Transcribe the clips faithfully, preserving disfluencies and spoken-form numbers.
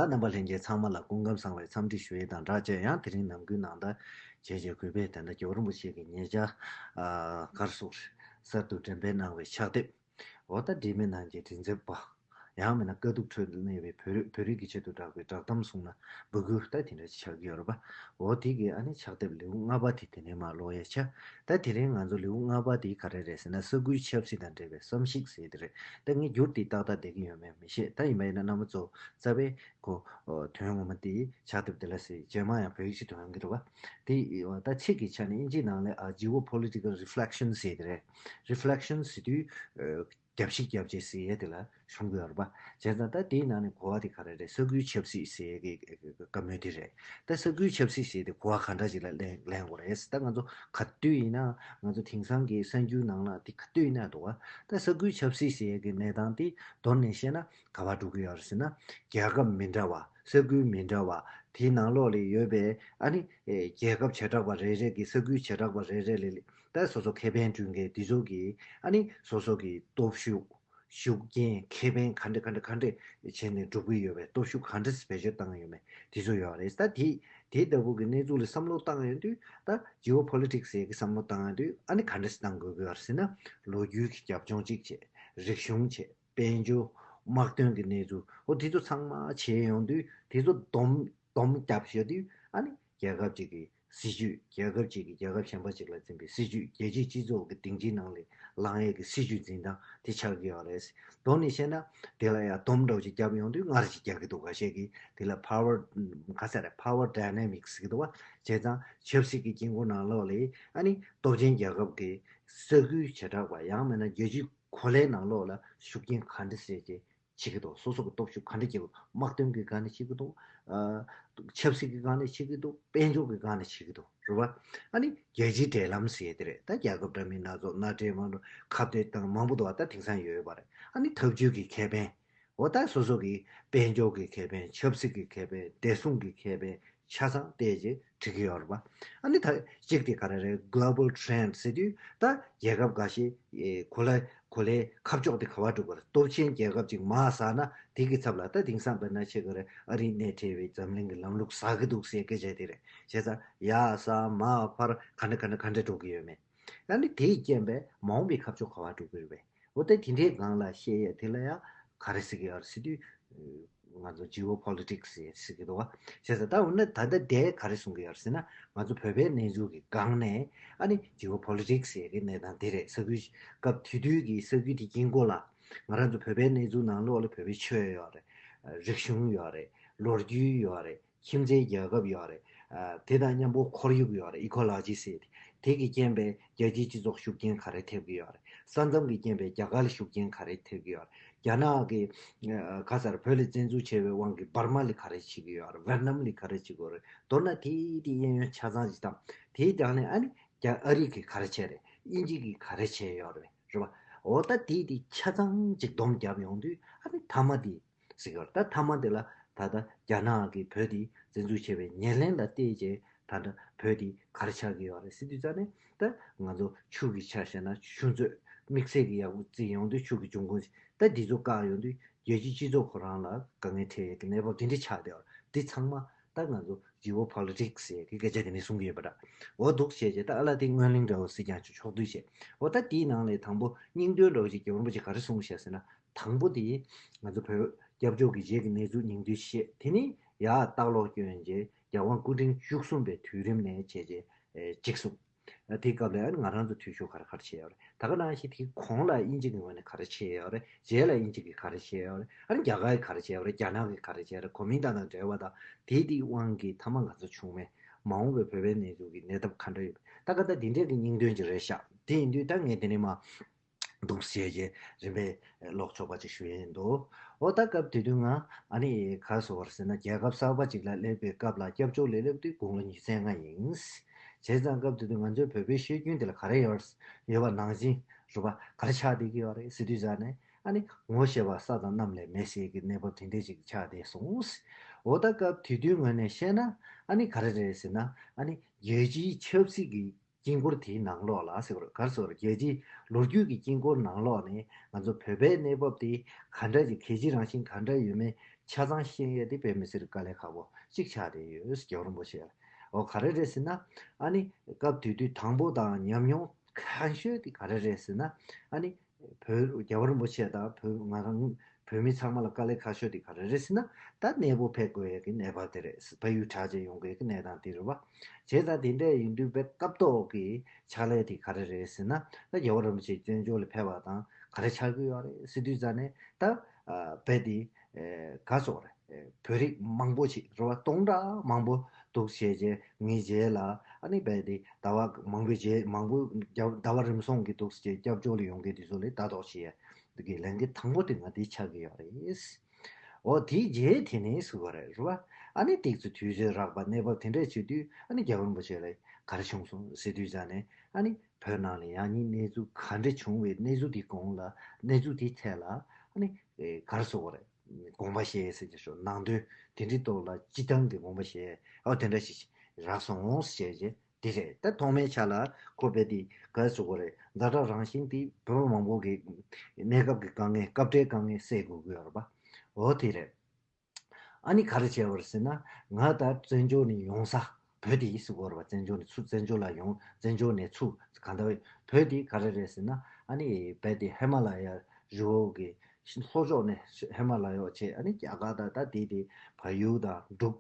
ད་རྣམ་པ་ལྷན་རྒྱས་ཚང་མ་ལ་སྐུ་ཁམས་བཟང་བའི་འཚམས་འདྲི་ཞུ་ཡས་དང་སྦྲགས་བྱས། ཡང་དེ་རིང་ནམ་རྒྱུན་ནང་ལྟར་བྱས་བྱས་གུས་པས་ད་ལྟ་རྒྱལ་བ་རིན་པོ་ཆེ་གི་ཉེ་ཆར་ཨ་གར་སོགས་གསར་དུ་འགྲེམས་སྤེལ་གནང་བའི་ཕྱག་དེབ། འོ་ད་འབྲེལ་མི་རྣམས་ཀྱི་མགྲིན་ཚབ་པ། ཡང་མིན་ན་དཀའ་སྡུག་ཁྲོད་གནས་པའི་བོད་རིགས་བོད་རིགས་ཀྱི་ཆེད་དུ་བསྒྲགས་པའི་བསྒྲགས་གཏམ་གསུངས་ན་འབུལ་དགོས། ད་དེ་འདྲ་ཞིག་ཆགས་ཀྱི་ཡོད་རེད་པ། འོ་དེ་གི་ཨ་ནི་ཕྱག་དེབ་ལེའུ་ལྔ་པ་དེ་དེ་ནས་མར་ཀློག་ཡས་བྱ། ད་དེ་རིང་ང་ཚོ་ལེའུ་ལྔ་པ་དེ་ག་རེ་རེད་ཟེར་ན། ས་ཁུལ་ཆབ་སྲིད་དང་འབྲེལ་བའི་བསམ་གཞིག་ཟེར་དེ་རེད། ད་ངས་བསྒྱུར་དེ་ཏག་ཏག་བསྡད་ཀྱི་ཡོད་མེད་མི་ཤེས། ད་ཡིན་པ་ཡིན་ན་རྣམ་པ་ཚོ་རྩ་བའི་གོ་དོན་ངོ་མ་དེ་ཕྱག་དེབ་དེ་ལ་ཟེར། རྗེས་མ་ཡང་བོད་ཡིག་ཅིག་ཐོན་གྱི་འདུག་པ། དེ་ད་ཚིག་གི་ཆ་ནས་དབྱིན་ཇིའི་ནང་ལ་ཨ་Geopolitical Reflection ཟེར་དེ་རེད། Reflection ཟེར་དུས་རྒྱབ་ཤིག་རྒྱབ་བྱེད་ཟེར་ཡས་དེ་ལ་ཤོང་གི་ཡོད་རེད་པ། བྱས་ཙང་ད་དེའི་ནང་ནས་གོ་བ་དེ་ག་རེ་རེད། ས་ཁུལ་ཆབ་སྲིད་ཟེར་ཡས་ཀྱི་བཀའ་མོལ་དེ་རེད། ད་ས་ཁུལ་ཆབ་སྲིད་ཟེར་དེ་གོ་བ་ག་འདྲ་ཞིག་ལ་ལེན་ལེན་དགོས་རེད། ད་ང་ཚོ་ག་དུས་ཡིན་ན་ང་ཚོ་དེང་སང་གི་གསར་འགྱུར་ནང་ལ་དེ་ག་དུས་ཡིན་ན་འདུག་ག་ད་ས་ཁུལ་ཆབ་སྲིད་ཟེར་ཡས་ཀྱི་གནས་སྟངས་དེ་མདོར་ནས་བཤད་ན་ག་པར་འགྲོ་གི་ཡོད་རེད་ཟེར་ན། རྒྱལ་ཁབ་མི་འདྲ་བ། ས་ཁུལ་མི་འདྲ་བ། དེའི་ནང་ལོགས་ལ་ཡོད་པའི་ཨ་ནི་རྒྱལ་ཁབ་བྱེ་བྲག་པ་རེ་རེ་གི་ས་ཁུལ་བྱེ་བྲག་པ་རེ་རེ་ལ་ད་སོ་སོ་ཁེ་ཕན་སྒྲུབ་མཁན་དེ་ཚོ་གི་ཨ་ནི་སོ་སོ་གི་སྟོབས་ཤུགས། ཤུགས་རྐྱེན། ཁེ་ཕན་ག་འདྲ་ག་འདྲ་ག་འདྲ་བྱས་ནས་སྒྲུབ་ཀྱི་ཡོད་པའི་སྟོབས་ཤུགས་ག་འདྲ་བེད་སྤྱོད་བཏང་ཡོད་མེད་དེ་ཚོ་ཡོད་རེད། ད་དེ་དེ་ལྟ་བུ་གི་གནས་ཚུལ་ལ་བསམ་བློ་བཏང་ཡོང་དུས་ད་Geopolitics ཟེར་གི་བསམ་བློ་བཏང་ཡོང་དུས་ཨ་ནི་ག་འདྲ་བཏང་དགོས་ཀྱི་ཡོད་རེད་ཟེར་ན། ལོ་རྒྱུས་ཀྱི་རྒྱབ་ལྗོངས་གཅིག་བྱས། རིག་གཞུང་བྱས། དཔལ་འབྱོར། དམག་དོན་གྱི་གནས་ཚུལ། འོ་དེ་ཚོ་ཚང་མ་བྱས་ཡོང་དུས་དེ་ཚོ་སྡོམ་སྡོམ་རྒྱབ་བཞག་དུས་ཨ་ནི་རྒྱལ་ཁབ་ཅིག་གི་སྲིད་ཇུས། རྒྱལ་ཁབ་ཅིག་གིས་རྒྱལ་ཁབ་གཞན་པ་ཅིག་ལ་འཛིན་པའི་སྲིད་ཇུས། རྒྱལ་སྤྱིའི་སྤྱི་ཚོགས་ཀྱི་སྡིངས་ཆའི་ནང་ལ་ལངས་ཡས་ཀྱི་སྲིད་ཇུས་འཛིན་སྟངས་དེ་ཆགས་ཀྱི་ཡོད་རེད། མདོར་ནས་བཤད་ན་དེ་ལ་ཡང་སྡོམ་འདྲ་བོ་ཅིག་བརྒྱབ་ཡོང་དུས་སྔར་ཅིག་རྒྱག་གི་འདུག་ཁ་ཤས་ཀྱིས་དེ་ལ་power ག་ཟེར་རེད། Power dynamics ཟེར་གི་འདུག་བ། བྱས་ཙང་ཆབ་སྲིད་ཀྱི་དཀྱིལ་འཁོར་ནང་ལོགས་ལ་ཨ་ནི་སྟོབས་ཆེན་རྒྱལ་ཁབ་ཀྱི་ས་ཁུལ་བྱེ་བྲག་པ། ཡང་མིན་ན་རྒྱལ་སྤྱིའི་གོ་ལའི་ནང་ལོགས་ལ་ཤུགས་རྐྱེན་ག་འདྲ་སེ་ཅིག་བྱེད་ཀྱི་འདུག་སོ་སོ་གི་སྟོབས་ཤུགས་ག་འདྲ་སྐྱེ་དགོས། དམག་དོན་གྱི་སྒང་ནས་བྱེད་ཀྱི་འདུག་ཨ། ཆབ་སྲིད་ཀྱི་སྒང་ནས་བྱེད་ཀྱི་འདུག་དཔལ་འབྱོར་གྱི་སྒང་ནས་བྱེད་ཀྱི་འདུག་རེད་བ། ཨ་ནི་རྒྱལ་སྤྱིའི་འབྲེལ་ལམ་ཟེར་ཡས་དེ་རེད། ད་རྒྱལ་ཁབ་འདྲ་མིན་སྣ་ཚོགས་མནའ་འབྲེལ་མང་པོ་ཁ་གཏད་བཏང་མང་པོ་འདུག་བ། ད་དེང་སང་ཡོད་པ་རེད། ཨ་ནི་འཐབ་ཇུས་ཀྱི་ཁེ་ཕན། འོ་ད་སོ་སོ་གི་དཔལ་འབྱོར་གྱི་ཁེ་ཕན། ཆབ་སྲིད་ཀྱི་ཁེ་ཕན། བདེ་སྲུང་གི་ཁེ་ཕན། ཆ་ཚང་བལྟས་རྗེས་བྲིས་ཀྱི་ཡོད་རེད་པ། ཨ་ནི་ད་གཅིག་དེ་ག་རེ་རེད། Global Trend ཟེར་དུས་ད་རྒྱལ་ཁབ་འགའ་ཤས་ཨེ་གོ་ལ་གོ་ལའི་ཁ་ཕྱོགས་དེ་ག་པར་འགྲོ་གི་རེད། སྟོབས་ཆེན་རྒྱལ་ཁབ་ཅིག་མར་ཟགས་ན་དེ་གི་ཚབ་ལ་ད་དེང་སང་དཔེར་ན་ཆེ་ག་རེ་ཨ་རིའི་སྣེ་ཁྲིད་པའི་འཛམ་གླིང་གི་ལམ་ལུགས་ཟག་གི་འདུག་ཟེར་སྐད་ཆ་དེ་རེད། བྱས་ཙང་ཡར་ཟགས་མར་འཕར་ག་འདྲ་ག་འདྲ་ག་འདྲ་འགྲོ་གི་ཡོད་མེད། ཨ་ནི་དེའི་རྐྱེན་པས་མ་འོངས་པའི་ཁ་ཕྱོགས་ག་པར་འགྲོ་གི་རེད་པས། འོ་ད་དེ་འདྲའི་སྒང་ལ་བཤད་ཡས་དེ་ལ་ཡང་ག་རེ་ཟེར་གི་ཡོད་རེད་ཟེར་དུས། ང་ཚོ་Geopolitics ཟེར་ཟེར་གི་འདུག་བ། བྱས་ཙང་ད་འོ་ན་ད་ལྟ་དེ་ག་རེ་གསུང་གི་ཡོད་རེད་ཟེར་ན། ང་ཚོ་བོད་པའི་གནས་ཚུལ་གྱི་སྒང་ནས་ཨ་ནི་Geopolitics ཟེར་གི་གནས་སྟངས་དེ་རེད། ས་ཁུལ་སྐབས་དེ་དུས་ཀྱི་ས་ཁུལ་དེ་དཀྱིལ་འཁོར་ལ་ང་རང་ཚོ་བོད་པའི་གནས་ཚུལ་ནང་ལོགས་ལ་བོད་པའི་ཆོས་ཡོད་རེད། རིག་གཞུང་ཡོད་རེད། ལོ་རྒྱུས་ཡོད་རེད། ཁྱིམ་མཚེས་རྒྱལ་ཁབ་ཡོད་རེད། ཨ། དེ་དང་མཉམ་པོ་ཁོར་ཡུག་ཡོད་རེད། Ecology ཟེར་ཏེ། དེ་གི་རྐྱེན་པས་རྒྱལ་སྤྱིའི་སྤྱི་ཚོགས་ཤུགས་རྐྱེན་ག་རེ་ཐེབས་ཀྱི་ཡོད་རེད། ས་མཚམས་ཀྱི་རྐྱེན་པས་རྒྱ་གར་ལ་ཤུགས་རྐྱེན་ག་རེ་ཐེབས་ཀྱི་ཡོད་རེད། རྒྱ་ནག་གིས་ཨ། ག་ཟེར། བོད་ལ་བཙན་འཛུལ་བྱས་པའི་དབང་གིས་འབར་མ་ལ་ག་རེ་བྱེད་ཀྱི་ཡོད་རེད། ཝེ་ཏི་ནམ་ལ་ག་རེ་བྱེད་ཀྱི་ཡོད་རེད། མདོར་ན་དེའི་དེ་གཡས་གཡོན་ཆ་ཚང་ཅིག་དང་། དེའི་རྒྱང་ནས་ཨ་ནི་རྒྱ་ཨ་རི་གིས་ག་རེ་བྱས་རེད། དབྱིན་ཇི་གིས་ག་རེ་བྱས་ཡོད་རེད། རེད་པ། འོ་ད་དེའི་དེ་ཆ་ཚང་ཅིག་སྡོམ་བརྒྱབ་ཡོང་དུས་ཨ་ནི་མཐའ་མ་དེ་ཟེར་གྱི་ཡོད་རེད། ད་མཐའ་མ་དེ་ལ་ད་ལྟ་རྒྱ་ནག་གིས་བོད་དེ་བཙན་འཛུལ་བྱས་པའི་ཉེར་ལེན་ལ་བལྟས་རྗེས་ད་ལྟ་བོད་དེ་ག་རེ་ཆགས་ཀྱི་ཡོད་རེད་ཟེར་དུས་ཙང་ནས། ད་ང་ཚོ་ཆུ་གི་ཆ་བཞག་ན་ཆུ་མཛོད་དམིགས་བསལ་གྱི་ཡག་པོ་བརྩིས་ཡོང་དུས་ཆུ་གི་འབྱུང་ཁུངས་ད་འདི་ཚོ་བཀག་ཡོང་དུས་རྒྱལ་སྤྱིའི་སྤྱི་ཚོགས་ཁོ་རང་ལ་དཀའ་ངལ་འཕྲད་ཡས་ཀྱི་གནས་བབ་དེ་འདྲ་ཆགས་བསྡད་ཡོད་རེད། འདི་ཚང་མ་ད་ང་ཚོ་Geopolitics ཟེར་གྱི་སྐད་ཆ་དེ་ནས་གསུང་གི་ཡོད་པ་འདྲ། འོ་འདུག་བྱས་རྗེས་ད་ཨ་ལ་དེ་སྔོན་གླེང་འདྲ་བོ་ཟེར་ཀྱང་ཆོག་ཆོག་དུས་བྱས། འོ་ད་དེའི་ནང་ལས་དང་པོ་སྙིང་དོན་འདྲ་བོ་ཅིག་རྒྱལ་བ་རིན་པོ་ཆེ་ག་རེ་གསུངས་ཤག་ཟེར་ན། དང་པོ་དེ་ང་ཚོ་བོད་སྐྱབས་བཅོལ་གྱི་རྗེས་ཀྱི་གནས་ཚུལ་ཉིང་བསྡུས་བཤད། དེ་ནས་ཡར་ལྟ་ཀློག་སྐྱོན་རྗེས་རྒྱལ་དབང་སྐུ་ཕྲེང་བཅུ་གསུམ་པའི་དུས་རིམ་ནས་བྱས་རྗེས་གཅིག་གསུངས། དེའི་སྐབས་ལ་ང་རང་ཚོ་འཐུས་ཤོར་ག་རེ་ག་རེ་བྱས་ཡོད་རེད། ད་ག་ནང་བཞིན་དེའི་གོང་ལ་དབྱིན་ཇི་གི་ངོས་ནས་ག་རེ་བྱས་ཡོད་རེད། རྗེས་ལ་དབྱིན་ཇི་གིས་ག་རེ་བྱས་ཡོད་རེད། ཨ་ནི་རྒྱ་གར་གྱིས་ག་རེ་བྱས་ཡོད་རེད། རྒྱ་ནག་གིས་ག་རེ་བྱས་རེད། གོ་མིན་ཏང་དང་འབྲེལ་བ་དང་དེའི་དེའི་དབང་གིས་མཐའ་མ་ང་ཚོ་བྱུང་མེད། མ་འོངས་པའི་བོད་པའི་གནས་ཚུལ་གྱི་གནས་སྟངས་ག་འདྲ་ཡོད། ད་ག་ད་འདི་འདྲས་ཀྱི་སྙིང་དོན་ཅིག་རེད་ཤག་དེ་ཡིན་དུས་ད་ངས་དེ་ནས་མ་འདུག་ཟེར་གྱི་རིམ་པས་ཀློག་ཆོག་པ་ཅིག་ཞུ་ཡས་ཡིན་འདུག་འོ་ད་སྐབས་དེ་དུས་ང་ཨ་ནི་ག་རེ་ཟེར་བ་རེད་ཟེར་ན། རྒྱལ་ཁབ་གསར་པ་ཅིག་ལ་སླེབས་པའི་སྐབས་ལ་སྐྱབས་བཅོལ་ལ་སླེབས་དུས་དགུང་ལོ་ཉེར་ལྔ་ཡིན། བྱས་ཙང་སྐབས་དེ་དུས་ང་ཚོའི་བོད་པའི་ཤེས་རྒྱུན་དེ་ལ་ག་རེ་ཡོད་ཡོད་པ་ནང་བཞིན་རེད་པ། ག་རེ་ཆགས་བསྡད་ཀྱི་ཡོད་རེད་ཟེར་དུས་ཙང་ནས། ཨ་ནི་ངོ་ཤེས་པ་ས་དང་གནམ་ལས་མེད་ཟེར་གྱི་གནས་བབ་དེ་འདྲས་ཅིག་ཆགས་བསྡད་སོང་། འོ་ད་སྐབས་དེ་དུས་ངོས་ནས་བཤད་ན་ཨ་ནི་ག་རེ་རེད་ཟེར་ན། ཨ་ནི་རྒྱལ་སྤྱིའི་ཆབ་སྲིད་ཀྱི་དཀྱིལ་འཁོར་དེའི་ནང་ལོགས་ལ་ཟེར་བ་རེད། ག་རེ་ཟེར་བ་རེད། རྒྱལ་སྤྱིའི་ལོ་རྒྱུས་ཀྱི་དཀྱིལ་འཁོར་ནང་ལོགས་ནས་ང་ཚོ་བོད་པའི་གནས་བབ་དེ་ག་འདྲ་ཅིག་གལ་ཆེའི་རང་བཞིན་ག་འདྲ་ཡོད་མེད་ ཆ་ཚང་ཤེས་ཡས་དེ་དཔེ་མི་སྲིད་ཀྱི་དཀའ་ལས་ཁག་པོ་གཅིག་ཆགས་བསྡད་ཡོད། རྒྱལ་བ་རིན་པོ་ཆེ་ལ། འོ་ག་རེ་རེད་ཟེར་ན། ཨ་ནི་སྐབས་དེ་དུས་དང་པོ་དང་ཉམས་མྱོང་གང་ཤོས་དེ་ག་རེ་རེད་ཟེར་ན། ཨ་ནི་བོད་རྒྱལ་བ་རིན་པོ་ཆེ་དང་བོད་ང་རང་བོད་མི་ཚང་མ་ལ་དཀའ་ལས་ཁག་ཤོས་དེ་ག་རེ་རེད་ཟེར་ན། ད་གནས་སྤོ་ཕེབས་དགོས་ཡས་ཀྱི་གནས་བབ་དེ་རེད། ཕ་ཡུལ་གྲགས་ཅན་ཡོང་དགོས་ཀྱི་གནས་སྟངས་དེ་རེད་བ། བྱས་ཙང་དེ་འདྲ་ཡིན་དུས་དཔེ་སྐབས་ཐོག་གི་ཕྱག་ལས་དེ་ག་རེ་རེད་ཟེར་ན། ད་རྒྱལ་བ་རིན་པོ་ཆེ་བཙན་བྱོལ་ལ་ཕེབས་པ་དང་ག་རེ་ཆགས་ཀྱི་ཡོད་རེད་ཟེར་དུས་ཙ་ནས། ད་ཨ་དཔེ་དེ་ཨེ་ག་ཟེར་དགོས་རེད། ཨེ་བོད་རིགས་མང་པོ་ཞིག་རེད་བ། སྟོང་ཕྲག་མང་པོ་འདུག་བྱས་རྗེས་ངའི་རྗེས་ལ། ཨ་ནི་རྦད་དེ་ཟླ་བ་མང་པོའི་རྗེས་མང་པོ་རྒྱབ་ཟླ་བ་རིམ་བཟུང་གི་འདུག་བྱས་སྐྱབས་བཅོལ་ལ་ཡོང་མཁན་དེ་ཚོ་ལ་ལྟ་རྟོག་བྱེད་ཡ་གི་ལས་འགན་དང་པོ་དེ་ང་དེ་ཆགས་ཀྱི་ཡོད་རེད། འོ་དེའི་རྗེས་དེ་ནས་ཟེར་དགོས་རེད་རེད་བ། ཨ་ནི་ཏོག་ཙམ་དུས་ཚོད་རག་པ་གནས་བབ་དེ་འདྲས་བྱེད་དུས། ཨ་ནི་རྒྱལ་བ་རིན་པོ་ཆེ་ལ་ག་རེ་བྱུང་སོང་ཟེར་དུས་ཙ་ནས། ཨ་ནི་བོད་ནང་ལ་ཡང་སྙིང་གནས་ཚུལ་ག་འདྲ་བྱུང་བའི་གནས་ཚུལ་དེའི་གོང་ལ། གནས་ཚུལ་དེའི་ཐད་ལ་ཨ་ནི་ཨེ་ག་རེ་ཟེར་དགོས་རེད། དགོངས་པ་བཞེས་ཟེར་གྱི་ཤོག་ནང་དོན་དེ་འདྲའི་ཐོག་ལ་སྤྱི་བཏང་གི་དགོངས་པ་བཞེས། ཨོ་དེ་འདྲ་ཞིག་རག་སོང་ཟེར་བྱས་རྗེས་དེ་རེད། ད་ཐོག་མའི་ཆ་ལ་ཁོ་རྦད་དེ་ག་རེ་ཟེར་དགོས་རེད། ཛ་དྲག་རང་བཞིན་དེ་བོད་པ་མང་པོ་གི་གནས་སྐབས་ཀྱི་དཀའ་ངལ་སྐབས་འཕྲལ་དཀའ་ངལ་སེལ་དགོས་ཀྱི་ཡོད་རེད་པ། འོ་དེ་རེད། ཨ་ནི་ག་རེ་བྱས་པ་རེད་ཟེར་ན། ང་ད་བཙན་བྱོལ་ནས་ཡོང་ས། བོད་དེ་ཟེར་དགོས་རེད་པ། བཙན་བྱོལ་ནས་ཚུར་བཙན་བྱོལ་ལ་ཡོང་། བཙན་བྱོལ་ནས་ཚུར་གང་ལྟར་བོད་དེ་ག་རེ་རེད་ཟེར་ན། ཨ་ནི་རྦད་དེ་ཧི་མ་ལ་ཡ་རི་བོ་གི་ལྷོ་ཕྱོགས་ནས་ཧི་མ་ལ་ཡ་བྱས། ཨ་ནི་རྒྱ་གར་དང་ད་དེ་དེ་བལ་ཡུལ་དང་འབྲུག་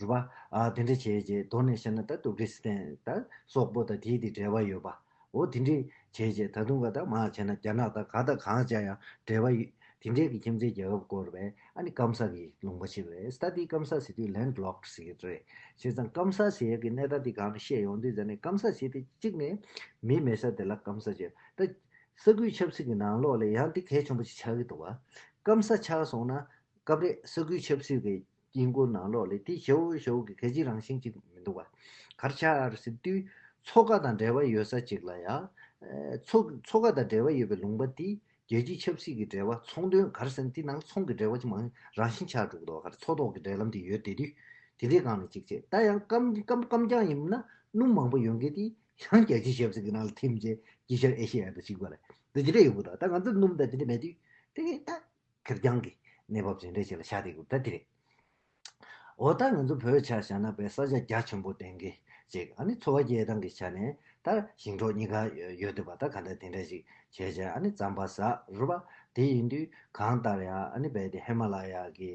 རེད་པ། ཨ་དེ་འདྲ་བྱས་རྗེས་མདོར་ནས་བཤད་ན་ད་ཏུར་ཀི་སི་ཐན་དང་སོག་པོ་དང་དེ་དེ་འབྲེལ་བ་ཡོད་པ། འོ་དེ་འདྲས་བྱས་རྗེས་ད་དུང་ག་ད་མར་བྱས་ན་རྒྱ་ནག་དང་ག་ད་གང་བྱས་ཡང་འབྲེལ་བ་ཡོད། དེ་འདྲས་ཀྱི་ཁྱིམ་མཚེས་རྒྱལ་ཁབ་སྐོར་བས། ཨ་ནི་སྐམ་ས་གི་ལུང་པ་ཞིག་རེད། ད་དེའི་སྐམ་ས་ཟེར་དུས་ལེན་ཌི་ལོག་ཌི་ཟེར་གྱི་རེད། བྱས་ཙང་སྐམ་ས་ཟེར་ཡས་ཀྱི་གནས་སྟངས་དེ་སྒང་ནས་བཤད་ཡོང་དུས་ཙ་ནས། སྐམ་ས་ཟེར་དེ་གཅིག་ནས་མི་མེད་ས་དེ་ལ་སྐམ་ས་བྱས། ད་ས་ཁུལ་ཆབ་སྲིད་ཀྱི་ནང་ལོགས་ལ་ཡང་དེ་གལ་ཆེན་པོ་ཞིག་ཆགས་ཀྱི་འདུག་བ། སྐམ་ས་ཆགས་སོང་ན་སྐབས་རེ་ས་ཁུལ་ཆབ་སྲིད་ཀྱི་དཀྱིལ་འཁོར་ནང་ལོགས་ལ་དེ་ཞེ་པོ་ཞེ་པོ་གི་གལ་ཆེའི་རང་བཞིན་ཅིག་མི་འདུག་བ། ག་རེ་ཆགས་ཡོད་རེད་ཟེར་དུས། མཚོ་ཁ་དང་འབྲེལ་བ་ཡོད་ས་ཅིག་ལ་ཡ། ཨེ་མཚོ་མཚོ་ཁ་དང་འབྲེལ་བ་ཡོད་པའི་ལུང་པ་དེ་རྒྱལ་སྤྱིའི་ཆབ་སྲིད་ཀྱི་འབྲེལ་བ། ཚོང་དོན་ག་རེ་ཟེར་ན་དེ་ནང་ཚོང་གི་འབྲེལ་བ་ཅིག་མང་རང་བཞིན་ཆགས་འགྲོ་གི་འདུག་བ། ག་རེ་མཚོ་ཐོག་གི་འབྲེལ་ལམ་དེ་ཡོད་བསྡད་དུས། དེ་འདྲའི་སྒང་ནས་གཅིག་བྱས། ད་ཡང་སྐམ་སྐམ་སྐམ་རྐྱང་ཡིན་ན་སྣུམ་མང་པོ་ཡོད་མཁན་དེ་ཡང་རྒྱལ་སྤྱིའི་ཆབ་སྲིད་ཀྱི་ནང་ལ་ཐིམ་བྱས་དཀྱིལ་ཤར་ཨེ་ཤེ་ཡ་དང་གཅིག་པ་རེད། འདི་འདི་འདྲ་ཡོང་གི་འདུག་ད་ང་ཚོ་སྣུམ་དང་དེ་འདྲ་མེད་དུས་དེ་གས་ད། ཁེར་རྐྱང་གི་གནས་བབ་དེ་འདྲ་ཞིག་ལ་ཆགས་བསྡད་ཡོད་ད་དེ་རེད། འོ་ད་ང་ཚོ་བོད་ཆ་བཞག་ན་དཔེ་ས་ཆ་རྒྱ་ཆེན་པོ་ལྡན་གྱི་ཅིག་ཨ་ནི་འཚོ་བ་སྐྱེལ་སྟངས་ཀྱི་ཆ་ནས་ད་ཞིང་འབྲོག་གཉིས་ཀ་ཡོད་འདུག་པ། ད་ག་འདྲ་དེ་འདྲ་ཞིག་བྱས་བྱས། ཨ་ནི་རྩམ་པ་ཟ་རུ་བ་དེ་ཡིན་དུས་གང་ལྟར་ཡང་ཨ་ནི་རྦད་དེ་ཧི་མ་ལ་ཡ་གི་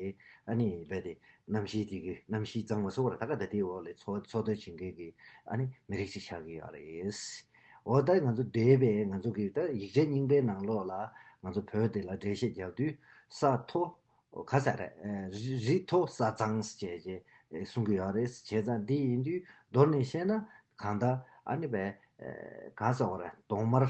ཨ་ནི་རྦད་དེ་གནམ་གཤིས་དེ་གི་གནམ་གཤིས་གཙང་མ་སོགས་ར། ད་ག་ད་དེའི་འོག་ལ་འཚོ་འཚོ་སྡོད་བྱེད་མཁན་གྱི་ཨ་ནི་མི་རིགས་ཅིག་ཆགས་ཀྱི་ཡོད་རེད། འོ་ད་ང་ཚོ་འདས་པའི་ང་ཚོ་གི་ད་ཡིག་ཆ་རྙིང་པའི་ནང་ལོགས་ལ་ང་ཚོ་བོད་དེ་ལ་འགྲེལ་བཤད་རྒྱབ་དུས། ས་མཐོ་ག་ས་རེད། ཨེ་རི་རི་མཐོ་ས་གཙང་ཟེར་བྱས་བྱས་གསུང་གི་ཡོད་རེད། བྱས་ཙང་འདི་ཡིན་དུས་མདོར་ནས་བཤད་ན་གང་ལྟར་ཨ་ནི་བས་ཨེ་ག་ས་འོ་རེད། གདོང་དམར་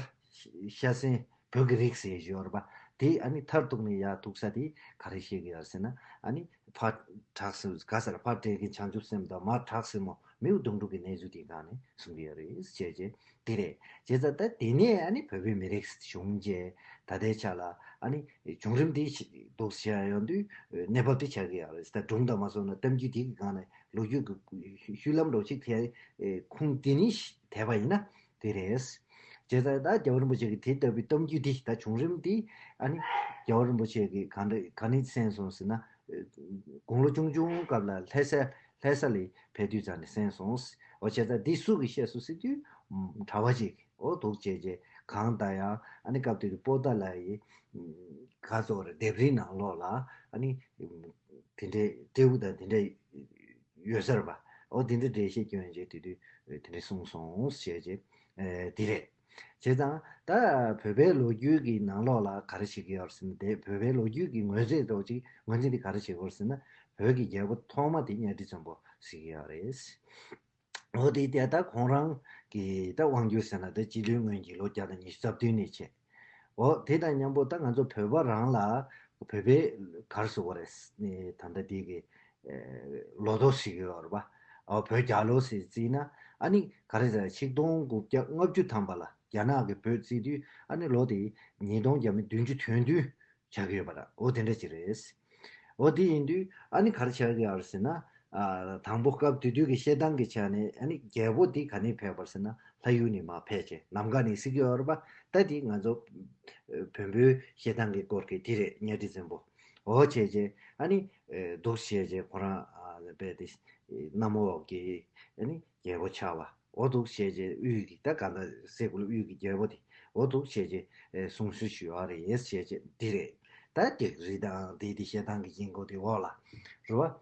ཤ་གསེང་བོད་ཀྱི་རིགས་ཟེར་ཡོད་རེད་པ། དེ་ཨ་ནི་མཐར་ཐུག་ནས་ཡར་ཐུག་ས་དེ་ག་རེ་བཤད་ཀྱི་ཡོད་ཟེར་ན། ཨ་ནི་ཕ་བྲག་སྲིན་ག་ས་རེད། ཕ་བྲེ་གི་བྱང་ཆུབ་སེམས་དང་མ་བྲག་སྲིན་མོ་མིའུ་གདུང་དྲུག་གི་གནས་ཚུལ་དེའི་སྒང་ནས་གསུང་གི་ཡོད་རེད་ཟེར་བྱས་བྱས། དེ་རེད། བྱས་ཙང་ད་དེ་ནས་ཨ་ནི་བོད་པའི་མི་རིགས་བྱུང་རྗེས་ད་ལྟའི་ཆ་ལ་ཨ་ནི་བྱུང་རིམ་དེ་འདུག་བྱས་ཡོང་དུས་གནས་བབ་དེ་ཆགས་ཀྱི་ཡོད་རེད། ད་སྒྲུང་དང་མ་སོང་ན་གཏམ་རྒྱུད་དེ་གི་སྒང་ནས་ལོ་རྒྱུས་ཀྱི་ཤུལ་ལམ་འདྲ་ཅིག་དེ་ཁུངས་དེ་ནས་དེད་པ་ཡིན་ན་དེ་རེད། བྱས་ཙང་ད་རྒྱལ་བ་རིན་པོ་ཆེ་གི་དེ་ལྟ་བུའི་གཏམ་རྒྱུད་དེ་ད་བྱུང་རིམ་དེ་ཨ་ནི་རྒྱལ་བ་རིན་པོ་ཆེ་གི་ག་འདྲ་ག་ནས་གསན་སོང་ཟེར་ན། དགུང་ལོ་ཆུང་ཆུང་སྐབས་ལ་ལྷ་ས་ལྷ་ས་ལ་ཕེབས་དུས་ཙམ་ནས་གསན་སོང་། འོ་བྱས་ཙང་འདི་སུ་གིས་བཤད་སོང་ཟེར་དུས་གྲྭ་པ་ཅིག་འོ་འདུག་བྱས་བྱས་གང་ལྟར་ཡང་ཨ་ནི་སྐབས་དེ་དུས་པོ་ཏཱ་ལའི་ག་ཚོད་རེད། ལྡེབས་རིས་ནང་ལོགས་ལ་ཨ་ནི་དེ་འདྲའི་སྤྲེའུ་དང་དེ་འདྲ་ཡོད་ས་རེད་པ། འོ་དེ་འདྲ་འགྲེལ་བཤད་སྐྱོན་བྱས་དེ་དུས་དེ་འདྲ་གསུངས་སོང་ཟེར་བྱས་དེ་རེད། བྱས་ཙང་ད་བོད་པའི་ལོ་རྒྱུས་ཀྱི་ནང་ལོགས་ལ་ག་རེ་བྱེད་ཀྱི་ཡོད་ཟེར་ན། དེ་བོད་པའི་ལོ་རྒྱུས་ཀྱི་ངོས་འཛིན་འདྲ་ཅིག་ངོས་འཛིན་དེ་ག་རེ་བྱེད་ཀྱི་ཡོད་ཟེར་ན། བོད་ཀྱི་རྒྱལ་པོ་ཐོག་མ་དེ་གཉའ་ཁྲི་བཙན་པོ་ཟེར་གྱི་ཡོད་རེད། འོ་དེ་དེ་ད་ཁོང་རང་གི་ད་དབང་སྒྱུར་ཟེར་ན་ད་སྤྱི་ལོའི་སྔོན་གྱི་ལོ་བརྒྱ་དང་ཉི་ཤུ་རྩ་བདུན་ནས་བྱས། འོ་དེ་དང་མཉམ་པོ་ད་ང་ཚོ་བོད་པ་རང་ལ་བོད་པའི་ག་རེ་ཟེར་དགོས་རེད། ད་ལྟ་དེ་གི་ལོ་ཐོ་ཟེར་གྱི་ཡོད་རེད་པ། ཨ་བོད་རྒྱལ་ལོ་ཟེར་བརྩིས་ན་ཨ་ནི་ག་རེ་ཟེར། ཆིག་སྟོང་དགུ་བརྒྱ་ལྔ་བཅུ་ཐམ་པ་ལ་རྒྱ་ནག་གིས་བོད་བརྩིས་དུས་ཨ་ནི་ལོ་དེ་ཉིས་སྟོང་བརྒྱ་མེད་བདུན་ཅུ་དོན་བདུན་ཆགས་ཀྱི་ཡོད་པ་རེད། འོ་དེ་འདྲ་ཅིག་རེད། འོ་དེ་ཡིན་དུས་ཨ་ནི་ག་རེ་ཆགས་ཀྱི་ཡོད་རེད་ཟེར་ན། ཨ་དང་པོ་སྐབས་དེ་དུས་ཀྱི་བཤད་སྟངས་ཀྱི་ཆ་ནས་ཨ་ནི་རྒྱལ་པོ་དེ་ག་ནས་ཕེབས་པ་རེད་ཟེར་ན། ལྷ་ཡུལ་ནས་མར་ཕེབས་བྱས་ནམ་མཁའ་ནས་ཟེར་གྱི་ཡོད་རེད་པ། ད་དེ་ང་ཚོ་བོན་པོའི་བཤད་སྟངས་ཀྱི་སྐོར་གྱི་དེ་རེད། གཉའ་ཁྲི་བཙན་པོ། འོ་བྱས་བྱས་ཨ་ནི་ འདུག་བྱས་རྗེས་ཁོ་རང་རྦད་དེ་གནམ་འོག་གི་ཨ་ནི་རྒྱལ་པོ་ཆགས་པ། འོ་འདུག་བྱས་རྗེས་དབུས་ཀྱི་ད་ག་ད་སེ་གོལ་དབུས་ཀྱི་རྒྱལ་པོ་དེ། འོ་འདུག་བྱས་རྗེས་གསུང་སྲོལ་ཞུ་བ་རེད་བྱས་རྗེས་འདི་རེད། ད་ཀྱེ་རི་དང་དེ་དེ་བཤད་སྟངས་ཀྱི་དཀྱིལ་འཁོར་དེ་འོག་ལ་རེད་བ།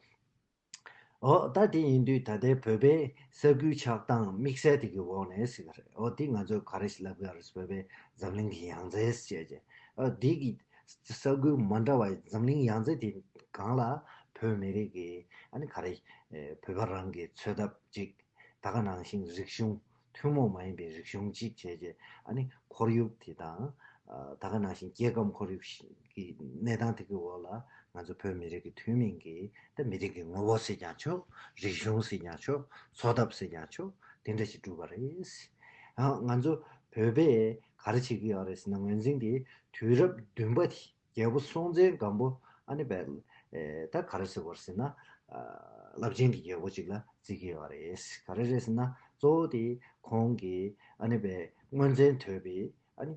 འོ་ད་དེ་ཡིན་དུས་ད་ལྟའི་བོད་པའི་ས་ཁུལ་ཆགས་སྟངས་དམིགས་བསལ་དེ་གི་འོག་ནས་ཟེར་གི་རེད། འོ་དེ་ང་ཚོས་ག་རེ་ཞིག་ལབ་དགོས་རེད། བོད་པའི་འཛམ་གླིང་གི་ཡང་རྩེ་ཟེར་བྱས་རྗེས། འོ་དེ་གི་ས་ཁུལ་མ་འདྲ་བ་འཛམ་གླིང་ཡང་རྩེ་དེ་སྒང་ལ་བོད་མི་རིགས་ཀྱི་ཨ་ནི་ག་རེ་བོད་པ་རང་གི་འཚོ་ཐབས་ཅིག་ད་ག་ནང་བཞིན་རིག་གཞུང་ཐུན་མོང་མ་ཡིན་པའི་རིག་གཞུང་གཅིག་བྱས་རྗེས་ཨ་ནི་ཁོར་ཡུག་དེ་དང་། ད་ག་ནང་བཞིན་སྐྱེ་ཁམས་ཁོར་ཡུག་གི་གནས་སྟངས་དེ་གི་འོག་ལ་ང་ཚོ་བོད་མི་རིགས་ཀྱི་ཐུན་མིན་གྱི་ད་མི་རིགས་ཀྱི་ངོ་བོ་ཟེར་ཀྱང་ཆོག་རིག་གཞུང་ཟེར་ཀྱང་ཆོག་འཚོ་ཐབས་ཟེར་ཀྱང་ཆོག་དེ་འདྲ་ཞིག་གྲུབ་པ་རེད། ང་ཚོ་བོད་པས་ག་རེ་བྱེད་ཀྱི་ཡོད་རེད་ཟེར་ན། ངོས་འཛིན་དེ་དུས་རབས་བདུན་པ་དེ། རྒྱལ་པོ་སྲོང་བཙན་སྒམ་པོ་ཨ་ནི་བས་ད་ག་རེ་ཟེར་བར་ཟེར་ན། རླབས་ཆེན་གྱི་རྒྱལ་པོ་ཅིག་ལ་བརྩི་གི་ཡོད་རེད། ག་རེ་རེད་ཟེར་ན་གཙོ་བོ་དེ་ཁོང་གིས་ཨ་ནི་བས་མངོན་མཚན་དོད་པའི་ཨ་ནི་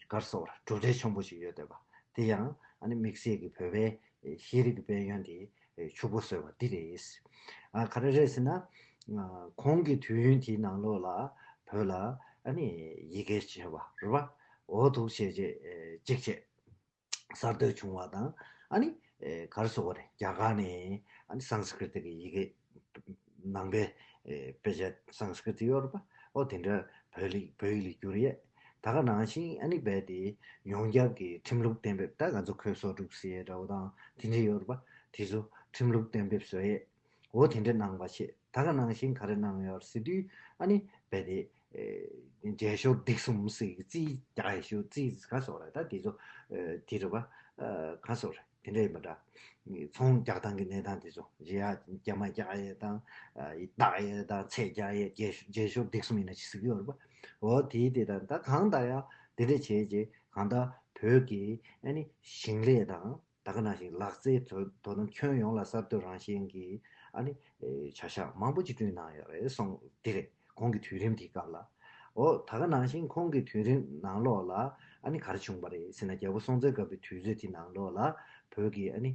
ག་རེ་ཟེར་བར་གྲུབ་འབྲས་ཆེན་པོ་ཞིག་ཡོད་བསྡད་པ་དེ་ཡང་ཨ་ནི་དམིགས་བསལ་གྱི་བོད་པའི་ཤེས་རིག་གི་དཔལ་ཡོན་དེ་ཕྱུག་པོ་བཟོས་པ་འདི་རེད། ག་རེ་རེད་ཟེར་ན། ཁོང་གི་དུས་ཡུན་དེའི་ནང་ལོགས་ལ་བོད་ལ་ཨ་ནི་ཡི་གེ་བྱས་པ་རེད་བ། འོ་འདུག་བྱས་རྗེས་གཅིག་བྱས། གསར་གཏོད་བྱུང་བ་དང་ཨ་ནི་ག་རེ་ཟེར་དགོས་རེད། རྒྱ་གར་ནས་ཨ་ནི་སཾ་སྐྲྀ་ཏ་གི་ཡི་གེ་ནང་པའི་དཔེ་ཆ་སཾ་སྐྲྀ་ཏ་ཡོད་རེད་པ། ཨོ་དེ་འདྲ་བོད་ཡིག་བོད་ཡིག་ལ་བསྒྱུར་ཡས། ད་ག་ནང་བཞིན་ཨ་ནི་རྦད་དེ་ཡོངས་ཁྱབ་ཀྱི་ཁྲིམས་ལུགས་གཏན་འབེབས། ད་ང་ཚོ་ཁོད་སོ་དྲུག་ཟེར་ཡས་འདྲ་བོ་དང་དེ་འདྲ་ཡོད་རེད་པ། དེ་ཚོ་ཁྲིམས་ལུགས་གཏན་འབེབས་བཟོ་ཡས། འོ་དེ་འདྲ་གནང་བ་བྱས། ད་ག་ནང་བཞིན་ག་རེ་གནང་ཡོད་ཟེར་དུས་ཨ་ནི་རྦད་དེ། རྒྱན་ཤོག་སྡིག་གསུམ་ཟེར་གི་རྩིས་རྒྱག་ཡས་ཤོག་རྩིས་ག་ཟེར་རེད། ད་དེ་ཚོ་དེ་རེད་པ། ག་ཟེར་རེད། དེ་འདྲ་ཡིན་པ་འདྲ། ཚོང་རྒྱག་སྟངས་ཀྱི་གནས་སྟངས་དེ་ཚོ་རྒྱ་རྒྱ་མ་རྒྱག་ཡས་དང་། རྟགས་ཡས་དང་ཚད་རྒྱག་ཡས་རྒྱན་རྒྱན་ཤོག་སྡིག་གསུམ་ཡིན་ན་ཅི་ཟེར་གི་ཡོད་རེད་པ། འོ་དེ་དེ་དང་ད་གང་ལྟར་ཡང་དེ་འདྲ་བྱས་རྗེས་གང་ལྟར་བོད་ཀྱི་ཨ་ནི་ཞིང་ལས་དང་། ད་ག་ནང་བཞིན་ལག་རྩལ་དོ་དོ་དམ་ཁྱོན་ཡོངས་ལ་གསར་གཏོད་རང་བཞིན་གྱི་ཨ་ནི་བྱ་གཞག་མང་པོ་ཅིག་བསྐྲུན་གནང་ཡོད་རེད་གསུངས་འདི་རེད། ཁོང་གི་དུས་རིམ་དེའི་སྐབས་ལ། འོ་ད་ག་ནང་བཞིན་ཁོང་གི་དུས་རིམ་ནང་ལོགས་ལ་ཨ་ནི་ག་རེ་བྱུང་བ་རེད་ཟེར་ན། རྒྱལ་པོ་སྲོང་བཙན་སྒམ་པོའི་དུས་ཚོད་དེ་ནང་ལོགས་ལ་བོད་ཀྱི་ཨ་ནི་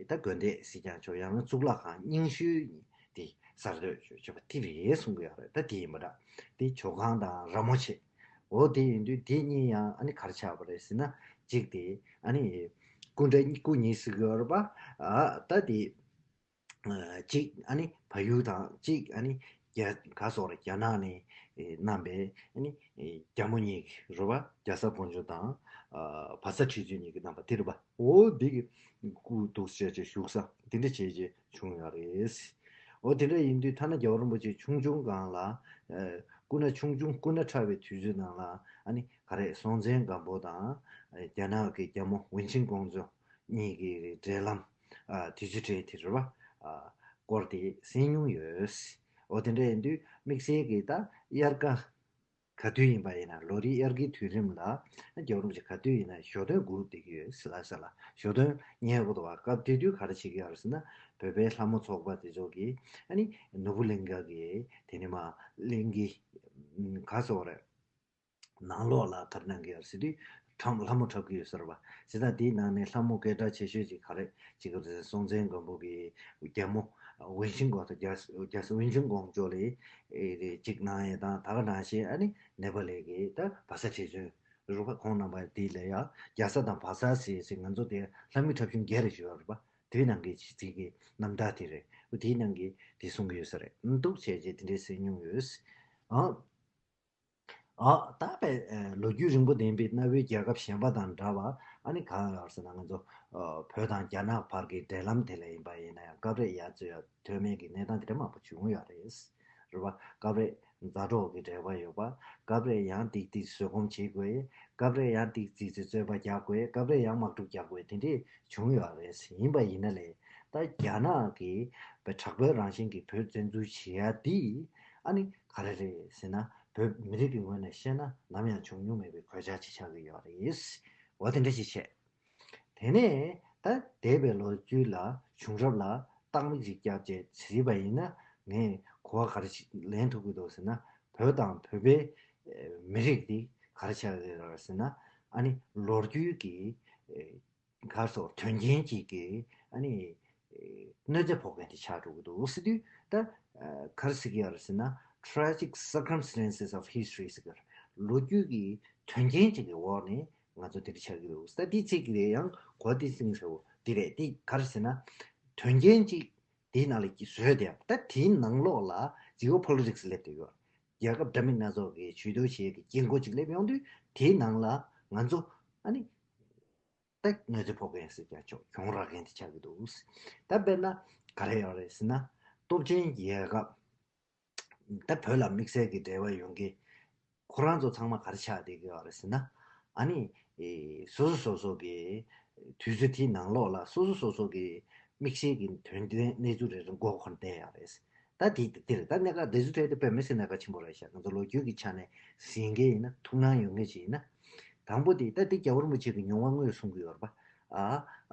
ད་དགོན་སྡེ་ཟེར་ཀྱང་ཆོག་ཡང་ན་གཙུག་ལག་ཁང་རྙིང་ཤོས་དེ་གསར་གཏོད་བྱས་པ་དེ་རེད་གསུང་གི་ཡོད་རེད། ད་དེ་ཡིན་པ་འདྲ། དེ་ཇོ་ཁང་དང་ར་མོ་ཆེ། འོ་དེ་ཡིན་དུས་དེ་གཉིས་ཡང་ཨ་ནི་ག་རེ་ཆགས་པ་རེད་ཟེར་ན། གཅིག་དེ་ཨ་ནི་སྐུ་འདྲ་སྐུ་གཉིས་ཟེར་གི་ཡོད་རེད་པ། ཨ་ད་དེ་གཅིག་ཨ་ནི་བལ་ཡུལ་དང་གཅིག་ཨ་ནི་རྒྱ་ག་ཟེར་རེད། རྒྱ་ནག་ནས་བསྣམས་པའི་ཨ་ནི་རྒྱ་མོ་གཉིས་ཀྱི་རེད་པ། རྒྱ་བཟའ་ཕོན་ཆུང་དང་བ་ཚ་ཁྲི་བཙུན་གཉིས་ཀྱིས་བསྣམས་པ་དེ་རེད་པ། འོ་དེ་གི་སྐུ་འདུག་བྱས་བྱས་བཞུགས་ས་དེ་འདྲ་བྱས་བྱས་བྱུང་ཡོད་རེད། འོ་དེ་འདྲ་ཡིན་དུས་ཐ་ན་རྒྱལ་བ་རིན་པོ་ཆེ་ཆུང་ཆུང་སྒང་ལ། ཨ་སྐུ་ན་ཆུང་ཆུང་སྐུ་ན་ཕྲ་བའི་དུས་ཚོད་ནང་ལ་ཨ་ནི་ག་རེ་སྲོང་བཙན་སྒམ་པོ་དང་རྒྱ་ནག་གི་རྒྱ་མོ་ཝུན་ཆིང་ཀོང་ཇོ་གཉིས་ཀྱི་འབྲེལ་ལམ། ཨ་དུས་ཚོད་དེ་རེད་པ། ཨ་སྐོར་དེ་གསན་མྱོང་ཡོད། འོ་དེ་འདྲ་ཡིན་དུས་དམིགས་བསལ་གྱི་ད་དབྱར་ཁ། ག་དུས་ཡིན་པ་ཡིན་ན། ལོ་རེའི་དབྱར་ཁའི་དུས་རིམ་ལ་རྒྱལ་བ་རིན་པོ་ཆེ་ག་དུས་ཡིན་ན་ཞོ་སྟོན་སྒུག་བསྡད་ཀྱི་ཡོད་ཟེར་ལ་ཟེར་ལ། ཞོ་སྟོན་ཉན་དགོས་འདུག་བ། སྐབས་དེ་དུས་ག་རེ་བྱེད་ཀྱི་ཡོད་རེད་ཟེར་ན། བོད་པའི་ལྷ་མོ་ཚོགས་པ་དེ་ཚོ་གིས་ཨ་ནི་ནོར་བུ་གླིང་ག་གི་དེ་ནི་མ་གླིང་གི་ག་ཟེར་རེད། ནང་ལོགས་ལ་ག་རེ་གནང་གི་ཡོད་རེད་ཟེར་དུས། ཁྲམ་ལྷ་མོ་འཁྲབ་ཀྱི་ཡོད་ཟེར་བ། བྱས་ཙང་དེའི་ནང་ནས་ལྷ་མོ་སྐད་གྲགས་ཆེ་ཤོས་ཅིག་ག་རེ་ཅིག་ག་རེ་ཟེར། སྲོང་བཙན་སྒམ་པོ་གི་རྒྱལ་མོ་ཝུན་ཤིང་ཀོང་ཇོ། རྒྱལ་རྒྱལ་སྲས་ཝུན་ཤིང་ཀོང་ཇོ་ལས་ཨེ་རེ་ཅིག་གནང་ཡས་དང་། ད་ག་ནང་བཞིན་ཨ་ནི་ནེ་པ་ལི་གི་ད་བ་ཚ་ཁྲི་བཙུན་རུ་ཁ་ཁོང་རྣམ་པ་དེ་ལ་ཡ་རྒྱ་བཟའ་དང་བ་ཚ་ཟེར་ཟེར། ང་ཚོ་དེ་ལྷ་མི་འཁྲབ་ཆུང་བརྒྱད་རེ་ཞུ་ཡོད་རེད་པ། དེའི་ནང་གི་ཅིག་ཅིག་གི་རྣམ་ཐར་དེ་རེད། དེའི་ནང་གི་དེ་གསུང་གི་ཡོད་ས་རེད། འདུག་བྱས་རྗེས་དེ་འདྲའི་གསན་མྱོང་ཡོད། ཨ། ཨ་ད་པའི་ཨ་ལོ་རྒྱུས་རིང་པོ་ལྡན་པའི་གནའ་བོའི་རྒྱལ་ཁབ་གཞན་པ་དང་འདྲ་བ་ཨ་ནི་གང་ཡོད་ཟེར་ན། ང་ཚོ་ཨ་བོད་དང་རྒྱ་ནག་བར་གྱི་འབྲེལ་ལམ་དེ་ལ་ཡིན་པ་ཡིན་ན་ཡང་སྐབས་རེ་ཡ་རྩེ་ཡ་ཐོན་མེད་ཀྱི་གནས་སྟངས་དེ་འདྲ་མང་པོ་བྱུང་ཡོད་རེད། རེད་པ། སྐབས་རེ་མཛའ་གྲོགས་ཀྱི་འབྲེལ་བ་ཡོད་པ། སྐབས་རེ་ཡང་ཏིག་ཏིག་བཟོད་སྒོམ་བྱེད་དགོས། སྐབས་རེ་ཡང་ཏིག་ཙིག་ཙིག་རྩོད་པ་རྒྱག་དགོས། སྐབས་རེ་ཡང་དམག་འཁྲུག་རྒྱག་དགོས། དེ་འདྲས་བྱུང་ཡོད་རེད། ཡིན་པ་ཡིན་ན་ལས་ད་རྒྱ་ནག་གི་དྲག་པོའི་རང་བཞིན་གྱི་བོད་བཙན་འཛུལ་བྱེད་ཡ་འདི་ཨ་ནི་ག་རེ་རེད་ཟེར་ན། བོད་མི་རིགས་ཀྱི་ངོས་ནས་བཤད་ན་ནམ་ཡང་བྱུང་མྱོང་མེད་པའི་གོད་ཆག་ཅིག་ཆགས་ཀྱི་ཡོད་རེད། འོ་དེ་འདྲ་ཞིག་བྱས། དེ་ནས་ད་འདས་པའི་ལོ་རྒྱུས་ལ་བྱུང་རབས་ལ་རྟགས་མིག་ཅིག་བརྒྱབ་བྱས་བྱས་པ་ཡིན་ན། ངས་གོ་བ་ག་རེ་ཞིག་ལེན་ཐུབ་ཀྱི་འདུག་ཟེར་ན། བོད་དང་བོད་པའི་ཨེ་མི་རིགས་འདི་ག་རེ་ཆགས་ཀྱི་རེད་ཟེར་ན། ཨ་ནི་ལོ་རྒྱུས་ཀྱི་ཨེ་ག་རེ་ཟེར། དོན་རྐྱེན་གཅིག་གི་ ཨ་ནི་གནོད་འཚེ་ཕོག་མཁན་དེ་ཆགས་འགྲོ་གི་འདུག་ཟེར་དུས། ད་ག་རེ་ཟེར་གྱི་ཡོད་རེད་ཟེར་ན། tragic circumstances of history ཟེར་གྱི་ཡོད་རེད། ལོ་རྒྱུས་ཀྱི་དོན་རྐྱེན་ཅིག་གི་འོག་ནས་ང་ཚོ་དེ་འདྲ་ཆགས་ཀྱི་འདུག་ད་དེའི་ཚིག་གི་རེད། ཡང་གོ་བདེ་ཟིན་ཟེར་བ་དེ་རེད། དེ་ག་རེ་ཟེར་ན། དོན་རྐྱེན་ཅིག་དེའི་ནང་ལ་བཟོས་ཏེ། ད་དེའི་ནང་ལོགས་ལ་ཇི་ཨོ་པོ་ལི་ཊིག་སི་སླེབས་བསྡད་ཡོད། རྒྱལ་ཁབ་འདྲ་མིན་སྣ་ཚོགས་ཀྱིས་ཇུས་གཏོགས་བྱེད་ཀྱི་དཀྱིལ་འཁོར་ཅིག་སླེབས་ཡོང་དུས། དེའི་ནང་ལ་ང་ཚོ་ཨ་ནི་ད་གནོད་འཚེ་ཕོག་མཁན་ཟེར་ཀྱང་ཆོག་གྱོང་རག་མཁན་དེ་ཆགས་ཀྱི་འདུག་ད་དཔེར་ན་ག་རེ་ཡོད་རེད་ཟེར་ན། སྟོབས་ཆེན་རྒྱལ་ཁབ། ད་བོད་ལ་དམིགས་བསལ་གྱི་འབྲེལ་བ་ཡོད་མཁན། ཁོ་རང་ཚོ་ཚང་མ་ག་རེ་ཆགས་བསྡད་ཀྱི་ཡོད་རེད་ཟེར་ན། ཨ་ནི་ཨེ་སོ་སོ་སོ་སོ་གི་དུས་ཚོད་དེའི་ནང་ལོགས་ལ་སོ་སོ་སོ་སོ་གི་དམིགས་བསལ་གྱི་དོན་ལྡན་གནས་ཚུལ་རེ་རེ་མགོ་འཁོར་བསྡད་ཡོད་རེད། ད་དེ་དེ་རེད། ད་གནད་འགག་དེ་ཚོ་འཕྲད་དེ་དཔེ་མི་སྲིད་གནད་འགག་ཆེན་པོ་རེད་ཤག་ང་ཚོ་ལོ་རྒྱུས་ཀྱི་ཆ་ནས་ཟིན་མཁན་ཡིན་ན། ཐུགས་སྣང་ཡོད་མཁན་ཞིག་ཡིན་ན། དང་པོ་དེ་ད་དེ་རྒྱལ་བ་རིན་པོ་ཆེ་གི་མྱོང་བ་དངོས་གསུང་གི་ཡོད་རེད་པ། ཨ་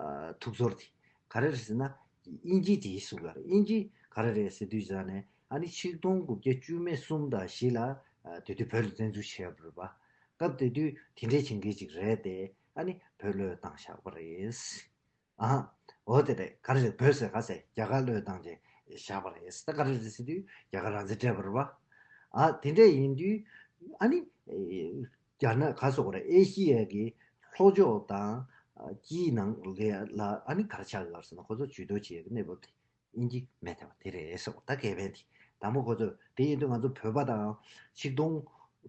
ཨ་ཐུགས་ཚོར་དེ་ག་རེ་རེད་ཟེར་ན། དབྱིན་ཇི་དེ་གསུང་གི་ཡོད་རེད། དབྱིན་ཇི་ག་རེ་རེད་ཟེར་དུས་ཙང་ནས། ཨ་ནི་ཆིག་སྟོང་དགུ་བརྒྱ་བཅུ་མེད་གསུམ་དང་བཞི་ལ་ཨ་དེ་དུས་བོད་ལ་བཙན་འཛུལ་བྱས་པ་རེད་པ། སྐབས་དེ་དུས་དེ་འདྲས་བྱེད་མཁན་ཅིག་རེད་དེ། ཨ་ནི་བོད་བློས་བཏང་བཞག་པ་རེད། ཨ། འོ་དེ་རེད། ག་རེ་རེད། བོད་ཟེར་ག་ཟེར། རྒྱ་གར་བློས་བཏང་བྱས་བཞག་པ་རེད། ད་ག་རེ་རེད་ཟེར་དུས་རྒྱ་གར་རང་བཙན་སྤྲད་པ་རེད་པ། ཨ་དེ་འདྲས་ཡིན་དུས། ཨ་ནི་ཨེ་རྒྱ་ནག་ག་ཟེར་དགོས་རེད། ཨེ་ཤི་ཡ་གི་ལྷོ་ཕྱོགས་དང་ཨ་དཀྱིལ་ནང་ལ་ཨ་ནི་ག་རེ་ཆགས་ཡོད་ཟེར་ན། ཁོ་ཚོ་ཇུས་གཏོགས་བྱེད་ཡག་གི་གནས་བབ་དེ་དབྱིན་ཇི་མེད་བསྡད་པ་དེ་རེད་ཟེར་བ། ད་སྐལ་ལྡན་དེ་དང་པོ་ཁོ་ཚོས། དེ་ཡིན་དུས་ང་ཚོ་བོད་པ་དང་ཆིག་སྟོང་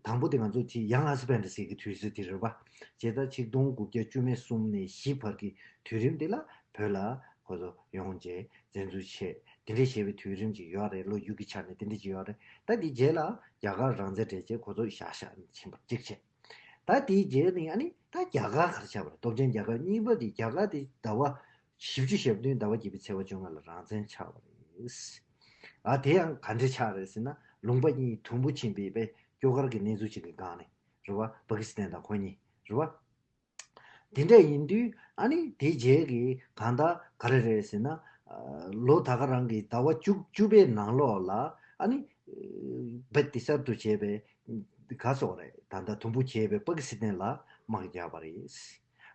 དང་པོ་དེ་ང་ཚོ་དེ་ཡང་ཨ་སི་པན་ཏྲ་ཟེར་གྱི་དུས་ཚོད་དེ་རེད་པ། བྱས་ཙང་ཆིག་སྟོང་དགུ་བརྒྱ་བཅུ་མེད་གསུམ་ནས་བཞི་བར་གྱི་དུས་རིམ་དེ་ལ་བོད་ལ་ཁོ་ཚོ་ཡོང་བྱས་བཙན་འཛུལ་བྱས། དེ་འདྲས་བྱས་པའི་དུས་རིམ་ཅིག་ཡོད་རེད། ལོ་རྒྱུས་ཀྱི་ཆ་ནས་དེ་འདྲས་ཅིག་ཡོད་རེད། ད་དེ་རྗེས་ལ་རྒྱ་གར་རང་བཙན་སྤྲད་བྱས་ཁོ་ཚོ་བཞག་བཞག་ཕྱིན་པ་གཅིག་བྱས། ད་དེའི་རྗེས་ནས་ཨ་ནི་ད་རྒྱ་གར་ག་རེ་ཆགས་པ་རེད། སྟོབས་ཆེན་རྒྱ་གར་གཉིས་པ་དེ། རྒྱ་གར་དེ་ཟླ་བ་བཞི་བཅུ་ཞེ་བདུན་ཟླ་བ་བརྒྱད་པའི་ཚེས་པ་བཅོ་ལྔ་ལ་རང་བཙན་ཆགས་པ་རེད། ཨ་དེ་ཡང་ག་འདྲས་ཆགས་རེད་ཟེར་ན། ལུང་པ་གཉིས་དུམ་བུ་ཕྱིན་པའི་དཔེ་སྐྱོ་གར་གྱི་གནས་ཚུལ་ཅིག་གི་སྒང་ནས་རེད་པ། པ་ཀི་སི་ཐན་དང་ཁོ་གཉིས་རེད་པ། དེ་འདྲ་ཡིན་དུས་ཨ་ནི་དེ་རྗེས་ཀྱི་གང་ལྟར་ག་རེ་རེད་ཟེར་ན། ཨ་ལོ་ད་ག་རང་གི་ཟླ་བ་བཅུ་བཅུ་པའི་ནང་ལོགས་ལ་ཨ་ནི་རྦད་དེ་གསར་དུ་བྱས་པའི་ག་ཟེར་དགོས་རེད། ད་ལྟ་དུམ་བུ་བྱས་པའི་པ་ཀི་སི་ཐན་ལ་དམག་བརྒྱབ་པ་རེད།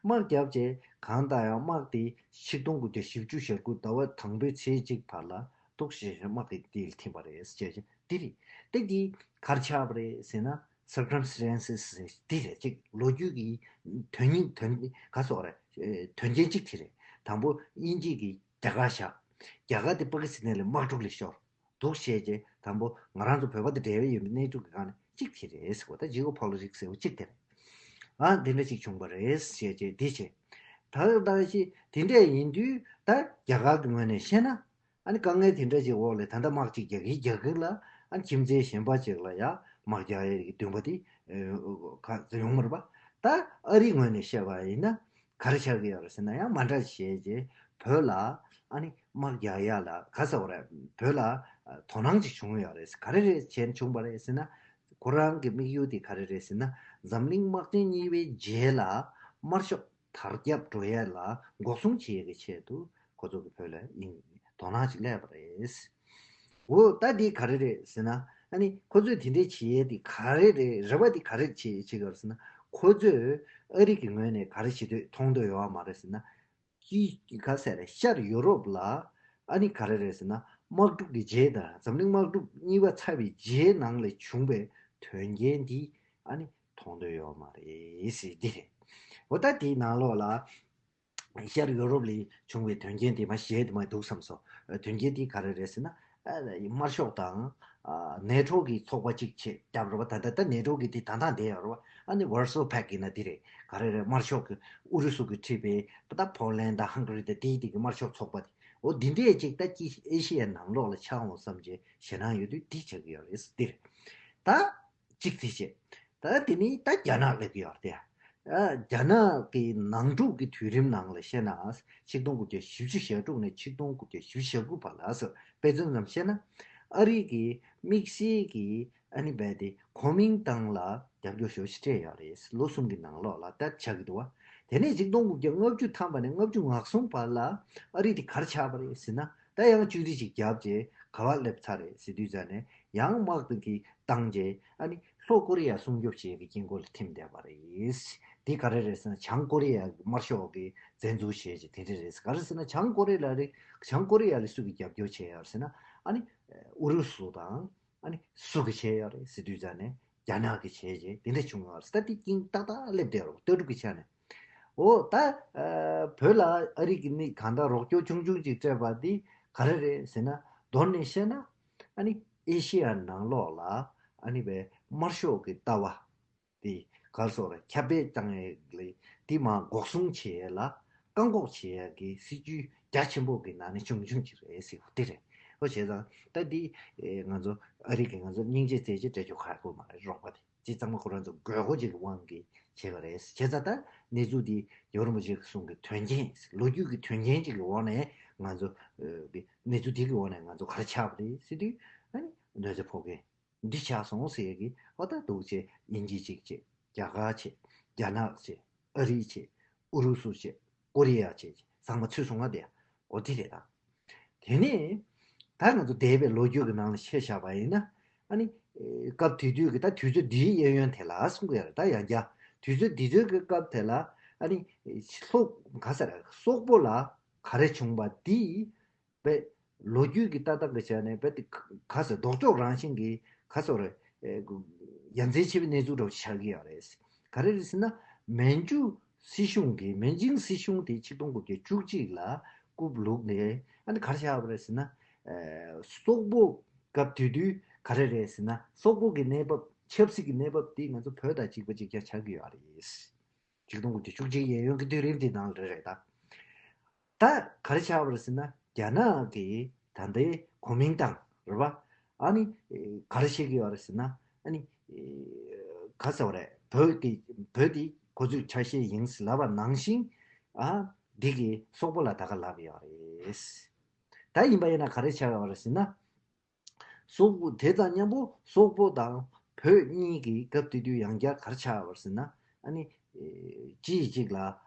དམག་བརྒྱབ་བྱས་གང་ལྟར་ཡང་དམག་དེ་ཆིག་སྟོང་དགུ་བརྒྱ་བཞི་བཅུ་ཞེ་དགུ་ཟླ་བ་དང་པོའི་ཚེས་གཅིག་བར་ལ་འདུག་སེ་དམག་དེ་དེ་ལ་ཐིམ་པ་རེད་ཟེར་བྱས། དེ་རེད། དེ་དེ་ག་རེ་ཆགས་པ་རེད་ཟེར་ན། circumstances འདི་རེད། གཅིག་ལོ་རྒྱུས་ཀྱི་དོན་སྙིང་དོན་ག་ཟེར་དགོས་རེད། དོན་རྐྱེན་གཅིག་དེ་རེད། དང་པོ་དབྱིན་ཇི་གིས་རྒྱ་གར་བཞག་རྒྱ་གར་དེ་པ་ཀི་སི་ཐན་ལ་དམག་འཁྲུག་ལ་ཤོར་འདུག་བྱས་རྗེས། དང་པོ་ང་རང་ཚོ་བོད་པ་དང་འབྲེལ་བ་ཡོད་པའི་གནས་ཚུལ་གྱི་སྒང་ནས་གཅིག་དེ་རེད་ཟེར་བ། ད་ཇི་ཨོ་པོ་ལི་ཊིག་སི་ཟེར་བ་གཅིག་དེ་རེད། ཨ་འདི་འདྲ་གཅིག་བྱུང་བ་རེད་ཟེར་བྱས་འདི་བྱས། ད་ད་ཅི་དེ་འདྲ་ཡིན་དུས་ད་རྒྱ་གར་གྱི་ངོས་ནས་བཤད་ན། ཨ་ནི་དཀའ་ངལ་དེ་འདྲ་ཅིག་འོག་ལ་ད་ལྟ་དམག་ཅིག་རྒྱག་གིན་རྒྱག་གིན་ལ། ཨ་ནི་ཁྱིམ་མཚེས་གཞན་པ་ཅིག་ལ་ཡ་དམག་རྒྱག་ཡས་ཀྱི་འདུན་པ་དེ་ཨ་ག་ཡོང་མ་རེད་པ། ད་ཨ་རིའི་ངོས་ནས་བཤད་པ་ཡིན་ན་ག་རེ་ཆགས་ཀྱི་ཡོད་རེད་ཟེར་ན། ཡང་མ་འདྲ་བྱས་རྗེས་བོད་ལ་ཨ་ནི་དམག་རྒྱག་ཡ་ལ་ག་ཟེར་དགོས་རེད། བོད་ལ་ཨ་དོ་སྣང་ཅིག་བྱུང་ཡོད་རེད། ག་རེ་རེད་བྱས་བྱུང་བ་རེད་ཟེར་ན། ཁོ་རང་གི་དམིགས་ཡུལ་དེ་ག་རེ་རེད་ཟེར་ན། འཛམ་གླིང་དམག་ཆེན་གཉིས་པའི་རྗེས་ལ་དམར་ཤོག་དར་ཁྱབ་འགྲོ་ཡས་ལ་འགོག་སྲུང་བྱེད་ཡས་ཀྱི་ཆེད་དུ་ཁོ་ཚོ་གི་བོད་ལ་ཡིན་དོ་སྣང་ཅིག་སླེབས་པ་རེད། འོ་ད་འདི་ག་རེ་རེད་ཟེར་ན། ཨ་ནི་ཁོ་ཚོས་དེ་འདྲའི་བྱེད་ཡས་དེ་ག་རེ་རེད། རེ་བ་དེ་ག་རེ་བྱེད་བྱེད་ཀྱི་ཡོད་ཟེར་ན། ཁོ་ཚོས་ཨ་རི་གི་ངོས་ནས་ག་རེ་བྱེད་འདོད་མཐོང་འདོད་ཡོད་མ་རེད་ཟེར་ན། ཀྱི་ག་ཟེར་རེད། ཤར་ཡུ་རོབ་ལ་ཨ་ནི་ག་རེ་རེད་ཟེར་ན། དམག་འཁྲུག་གི་རྗེས་དང་འཛམ་གླིང་དམག་འཁྲུག་གཉིས་པ་ཚར་བའི་རྗེས་ནང་ལ་བྱུང་བའི་དོན་རྐྱེན་འདི་ཨ་ནི་མཐོང་འདོད་ཡོད་མ་རེད་ཟེར་འདི་རེད། འོ་ད་དེའི་ནང་ལོགས་ལ་ཤར་ཡུ་རོབ་ལ་བྱུང་བའི་དོན་རྐྱེན་དེ་མ་གཞི་དེ་མ་འདུག་བསམ་སོང་། དོན་རྐྱེན་དེ་ག་རེ་རེད་ཟེར་ན། ཨ་དམར་ཤོག་དང་ཨ་ནེ་ཊོ་གི་ཚོགས་པ་གཅིག་བྱས་བརྒྱབ་རེད་པ། ད་ལྟ་ད་ནེ་ཊོ་གི་དེ་ད་ལྟ་བསྡད་ཡོད་རེད་པ། ཨ་ནི་ཝར་སོ་པེག་ཡིན་ན་དེ་རེད། ག་རེ་རེད། དམར་ཤོག་གི་ཨུ་རུ་སུ་གི་ཁྲིད་པའི་ད་ཕོ་ལན་དང་ཧང་ག་རི་དང་དེའི་དེ་གི་དམར་ཤོག་ཚོགས་པ་དེ། འོ་འདི་འདྲས་ཅིག་ད་ཅི་ཨེ་ཤི་ཡའི་ནང་ལོགས་ལ་ཆགས་འོང་བསམ་བྱས་ཞེད་སྣང་ཡོད་དུས་འདི་བྱེད་ཀྱི་ཡོད་རེད་འདིར། ད་གཅིག་དེ་བྱས། ད་དེ་ནི་ད་རྒྱ་ནག་སླེབས་ཀྱི་ཡོད་རེད་དེ། ཨ་རྒྱ་ནག་གི་ནང་འཁྲུག་གི་དུས་རིམ་ནང་ལ་བཤད་ན། ཆིག་སྟོང་དགུ་བརྒྱ་བཞི་བཅུ་ཞེ་དྲུག་ནས་ཆིག་སྟོང་དགུ་བརྒྱ་བཞི་བཅུ་ཞེ་དགུ་བར་ལ་ཟེར། དཔེ་མཚོན་ཙམ་བཤད་ན། ཨ་རི་གི་དམིགས་བསལ་གྱི་ཨ་ནི་རྦད་དེ་གོ་མིང་ཏང་ལ་རྒྱབ་སྐྱོར་ཞེ་པོ་ཅིག་སྤྲད་ཡོད་རེད། ལོ་གསུམ་གྱི་ནང་ལོགས་ལ་ད་ཆགས་ཀྱི་འདུག་བ། དེ་ནས་ཆིག་སྟོང་དགུ་བརྒྱ་ལྔ་བཅུ་ཐམ་པ་ནས་ལྔ་བཅུ་ང་གསུམ་བར་ལ་ཨ་རི་དེ་ག་རེ་ཆགས་པ་རེད་ཟེར་ན། ད་ཡང་བཅོས་སྒྲིག་ཅིག་བརྒྱབ་རྗེས་ག་པར་སླེབས་ཚར་རེད་ཟེར་དུས་ཙང་ནས། ཡང་དམག་དེ་གི་བཏང་རྗེས་ཨ་ནི་ལྷོ་ཀོ་རི་ཡ་སྲུང་སྐྱོབ་བྱེད་ཀྱི་དཀྱིལ་འཁོར་ལ་ཐིམ་བསྡད་པ་རེད། དེ་ག་རེ་རེད་ཟེར་ན། བྱང་ཀོ་རི་ཡ་དམར་ཤོག་གི་བཙན་འཛུལ་བྱས་ཀྱི་དེ་འདྲ་རེད། ག་རེ་ཟེར་ན། བྱང་ཀོ་རི་ཡ་ལ་རེད། བྱང་ཀོ་རི་ཡ་ལ་སུ་གིས་རྒྱབ་སྐྱོར་བྱས་ཡོད་ཟེར་ན། ཨ་ནི་ཨུ་རུ་སུ་དང་ཨ་ནི་སུ་གིས་བྱས་ཡོད་རེད་ཟེར་དུས་ཙང་ནས། རྒྱ་ནག་གིས་བྱས་རྗེས་དེ་འདྲ་བྱུང་ཡོད་རེད། ད་དེ་རྐྱེན་ཏག་ཏག་སླེབས་བསྡད་རོགས། ལྟ་གྲུབ་ཀྱི་ཆ་ནས། འོ་ད་ཨ་བོད་ལ་ཨ་རི་གིས་ནི་གང་ལྟར་རོགས་སྐྱོར་ཆུང་ཆུང་ཅིག་སྤྲད་པ་འདི་ག་རེ་རེད་ཟེར་ན། མདོར་ནས་བཤད་ན། ཨ་ནི་ཨེ་ཤེ་ཡ་ནང་ལོགས་ལ་ཨ་ནི་བའི་དམར་ཤོག་གི་ལྟ་བ་དེ་ག་རེ་ཟེར་རེད། ཁྱབ་སྤེལ་བཏང་ཡས་ལས་དེ་མར་འགོག་སྲུང་བྱེད་ཡས་ལ་བཀག་འགོག་བྱེད་ཡས་ཀྱི་སྲིད་ཇུས་རྒྱ་ཆེན་པོ་གི་ནང་ནས་ཆུང་ཆུང་ཅིག་རེད་ཟེར་བ་དེ་རེད། འོ་བྱས་ཙང་ད་འདི་ཨེ་ང་ཚོ་ཨ་རི་གིས་ང་ཚོ་སྙིང་རྗེ་བྱས་རྗེས་སྤྲད་རྒྱུ་ཁག་པོ་མ་རེད། རོགས་པ་དེ་ཅི་ཚང་མ་ཁོ་རང་ཚོ་དགོས་མཁོ་ཅིག་གི་དབང་གིས་བྱས་པ་རེད། བྱས་ཙང་ད་གནས་ཚུལ་འདི་རྒྱལ་བ་རིན་པོ་ཆེ་གི་གསུང་གི་དོན་རྐྱེན། ལོ་རྒྱུས་ཀྱི་དོན་རྐྱེན་ཅིག་གི་འོག་ནས་ང་ཚོ་ཨེ་གི་གནས་ཚུལ་འདི་གི་འོག་ནས་ང་ཚོ་ག་རེ་ཆགས་པ་རེད་ཟེར་དུས། ཨ་ནི་གནོད་འཚེ་ཕོག་མཁན་འདི་ཆགས་སོང་ཟེར་ཡས་ཀྱི། འོ་ད་འདུག་བྱས། དབྱིན་ཇི་གཅིག་བྱས། རྒྱ་གར་བྱས། རྒྱ་ནག་བྱས། ཨ་རི་བྱས། ཨུ་རུ་སུ་བྱས། ཀོ་རི་ཡ་བྱས། ཚང་མ་ཚུད་སོང་ང་དེ། འོ་དེ་རེད་ད། དེ་ནས་ད་ང་ཚོ་འདས་པའི་ལོ་རྒྱུས་ཀྱི་ནང་ལ་བཤད་བཞག་པ་ཡིན་ན། ཨ་ནི་ཨེ་སྐབས་དེ་དུས་ཀྱི་ད་དུས་ཚོད་འདིའི་གཡས་གཡོན་དེ་ལ་གསུང་གི་ཡོད་རེད། ད་ཡང་བསྐྱར་དུས་ཚོད་འདི་ཚོའི་གི་སྐབས་དེ་ལ་ཨ་ནི་ཨེ་སོག་ག་ས་རེད། སོག་པོ་ལ་ག་རེ་བྱུང་བ་འདི་བས་ལོ་རྒྱུས་ཀྱི་ལྟ་སྟངས་ཀྱི་ཆ་ནས་བས་དེ་ག་ས་ལྡོག་ཕྱོགས་རང་བཞིན་གྱི་ག་ས་རེད། ཨེ་ཡ་མཚན་ཆེ་བའི་གནས་ཚུལ་འདྲ་བོ་ཆགས་ཀྱི་ཡོད་རེད། ག་རེ་རེད་ཟེར་ན། མན་ཇུ་སྲིད་གཞུང་གིས། མན་ཇུ་སྲིད་གཞུང་དེ་ཆིག་སྟོང་དགུ་བརྒྱ་བཅུ་གཅིག་ལ་རྐུབ་ལུག་ནས་ཨ་ནི་ག་རེ་བྱས་པ་རེད་ཟེར་ན། ཨེ་སོག་པོ་སྐབས་དེ་དུས་ག་རེ་རེད་ཟེར་ན། སོག་པོ་གི་གནས་བབ། ཆབ་སྲིད་ཀྱི་གནས་བབ་དེ་ང་ཚོ་བོད་དང་གཅིག་པ་གཅིག་རྐྱང་ཆགས་ཀྱི་ཡོད་རེད། ཆིག་སྟོང་དགུ་བརྒྱ་བཅུ་གཅིག་གཡས་གཡོན་གྱི་དུས་རིམ་དེ་ནང་ལ་རེད་ད། ད་ག་རེ་ཆགས་པ་རེད་ཟེར་ན། རྒྱ་ནག་གིས་ད་ལྟའི་གོ་མིན་ཏང་རེད་པ། ཨ་ནི་ཨེ་ག་རེ་བྱེད་ཀྱི་ཡོད་རེད་ཟེར་ན། ཨ་ནི་ཨེ་ག་ཟེར་བ་རེད། བོད་དེ་བོད་དེ་ཁོ་ཚོའི་ཆ་ཤས་ཡིན་ཟེར་ལབ་པ་ནང་བཞིན། ཨ་འདི་གིས་སོག་པོ་ལ་ད་ག་ལབ་ཡོད་རེད། ད་ཡིན་པ་ཡིན་ན་ག་རེ་ཆགས་ཡོད་རེད་ཟེར་ན། སོག་པོ་དེ་དང་མཉམ་པོ་སོག་པོ་དང་བོད་གཉིས་ཀྱི་སྐབས་དེ་དུས་ཡང་བསྐྱར་ག་རེ་ཆགས་པ་རེད་ཟེར་ན། ཨ་ནི་ཨེ་གཅིག་གིས་གཅིག་ལ་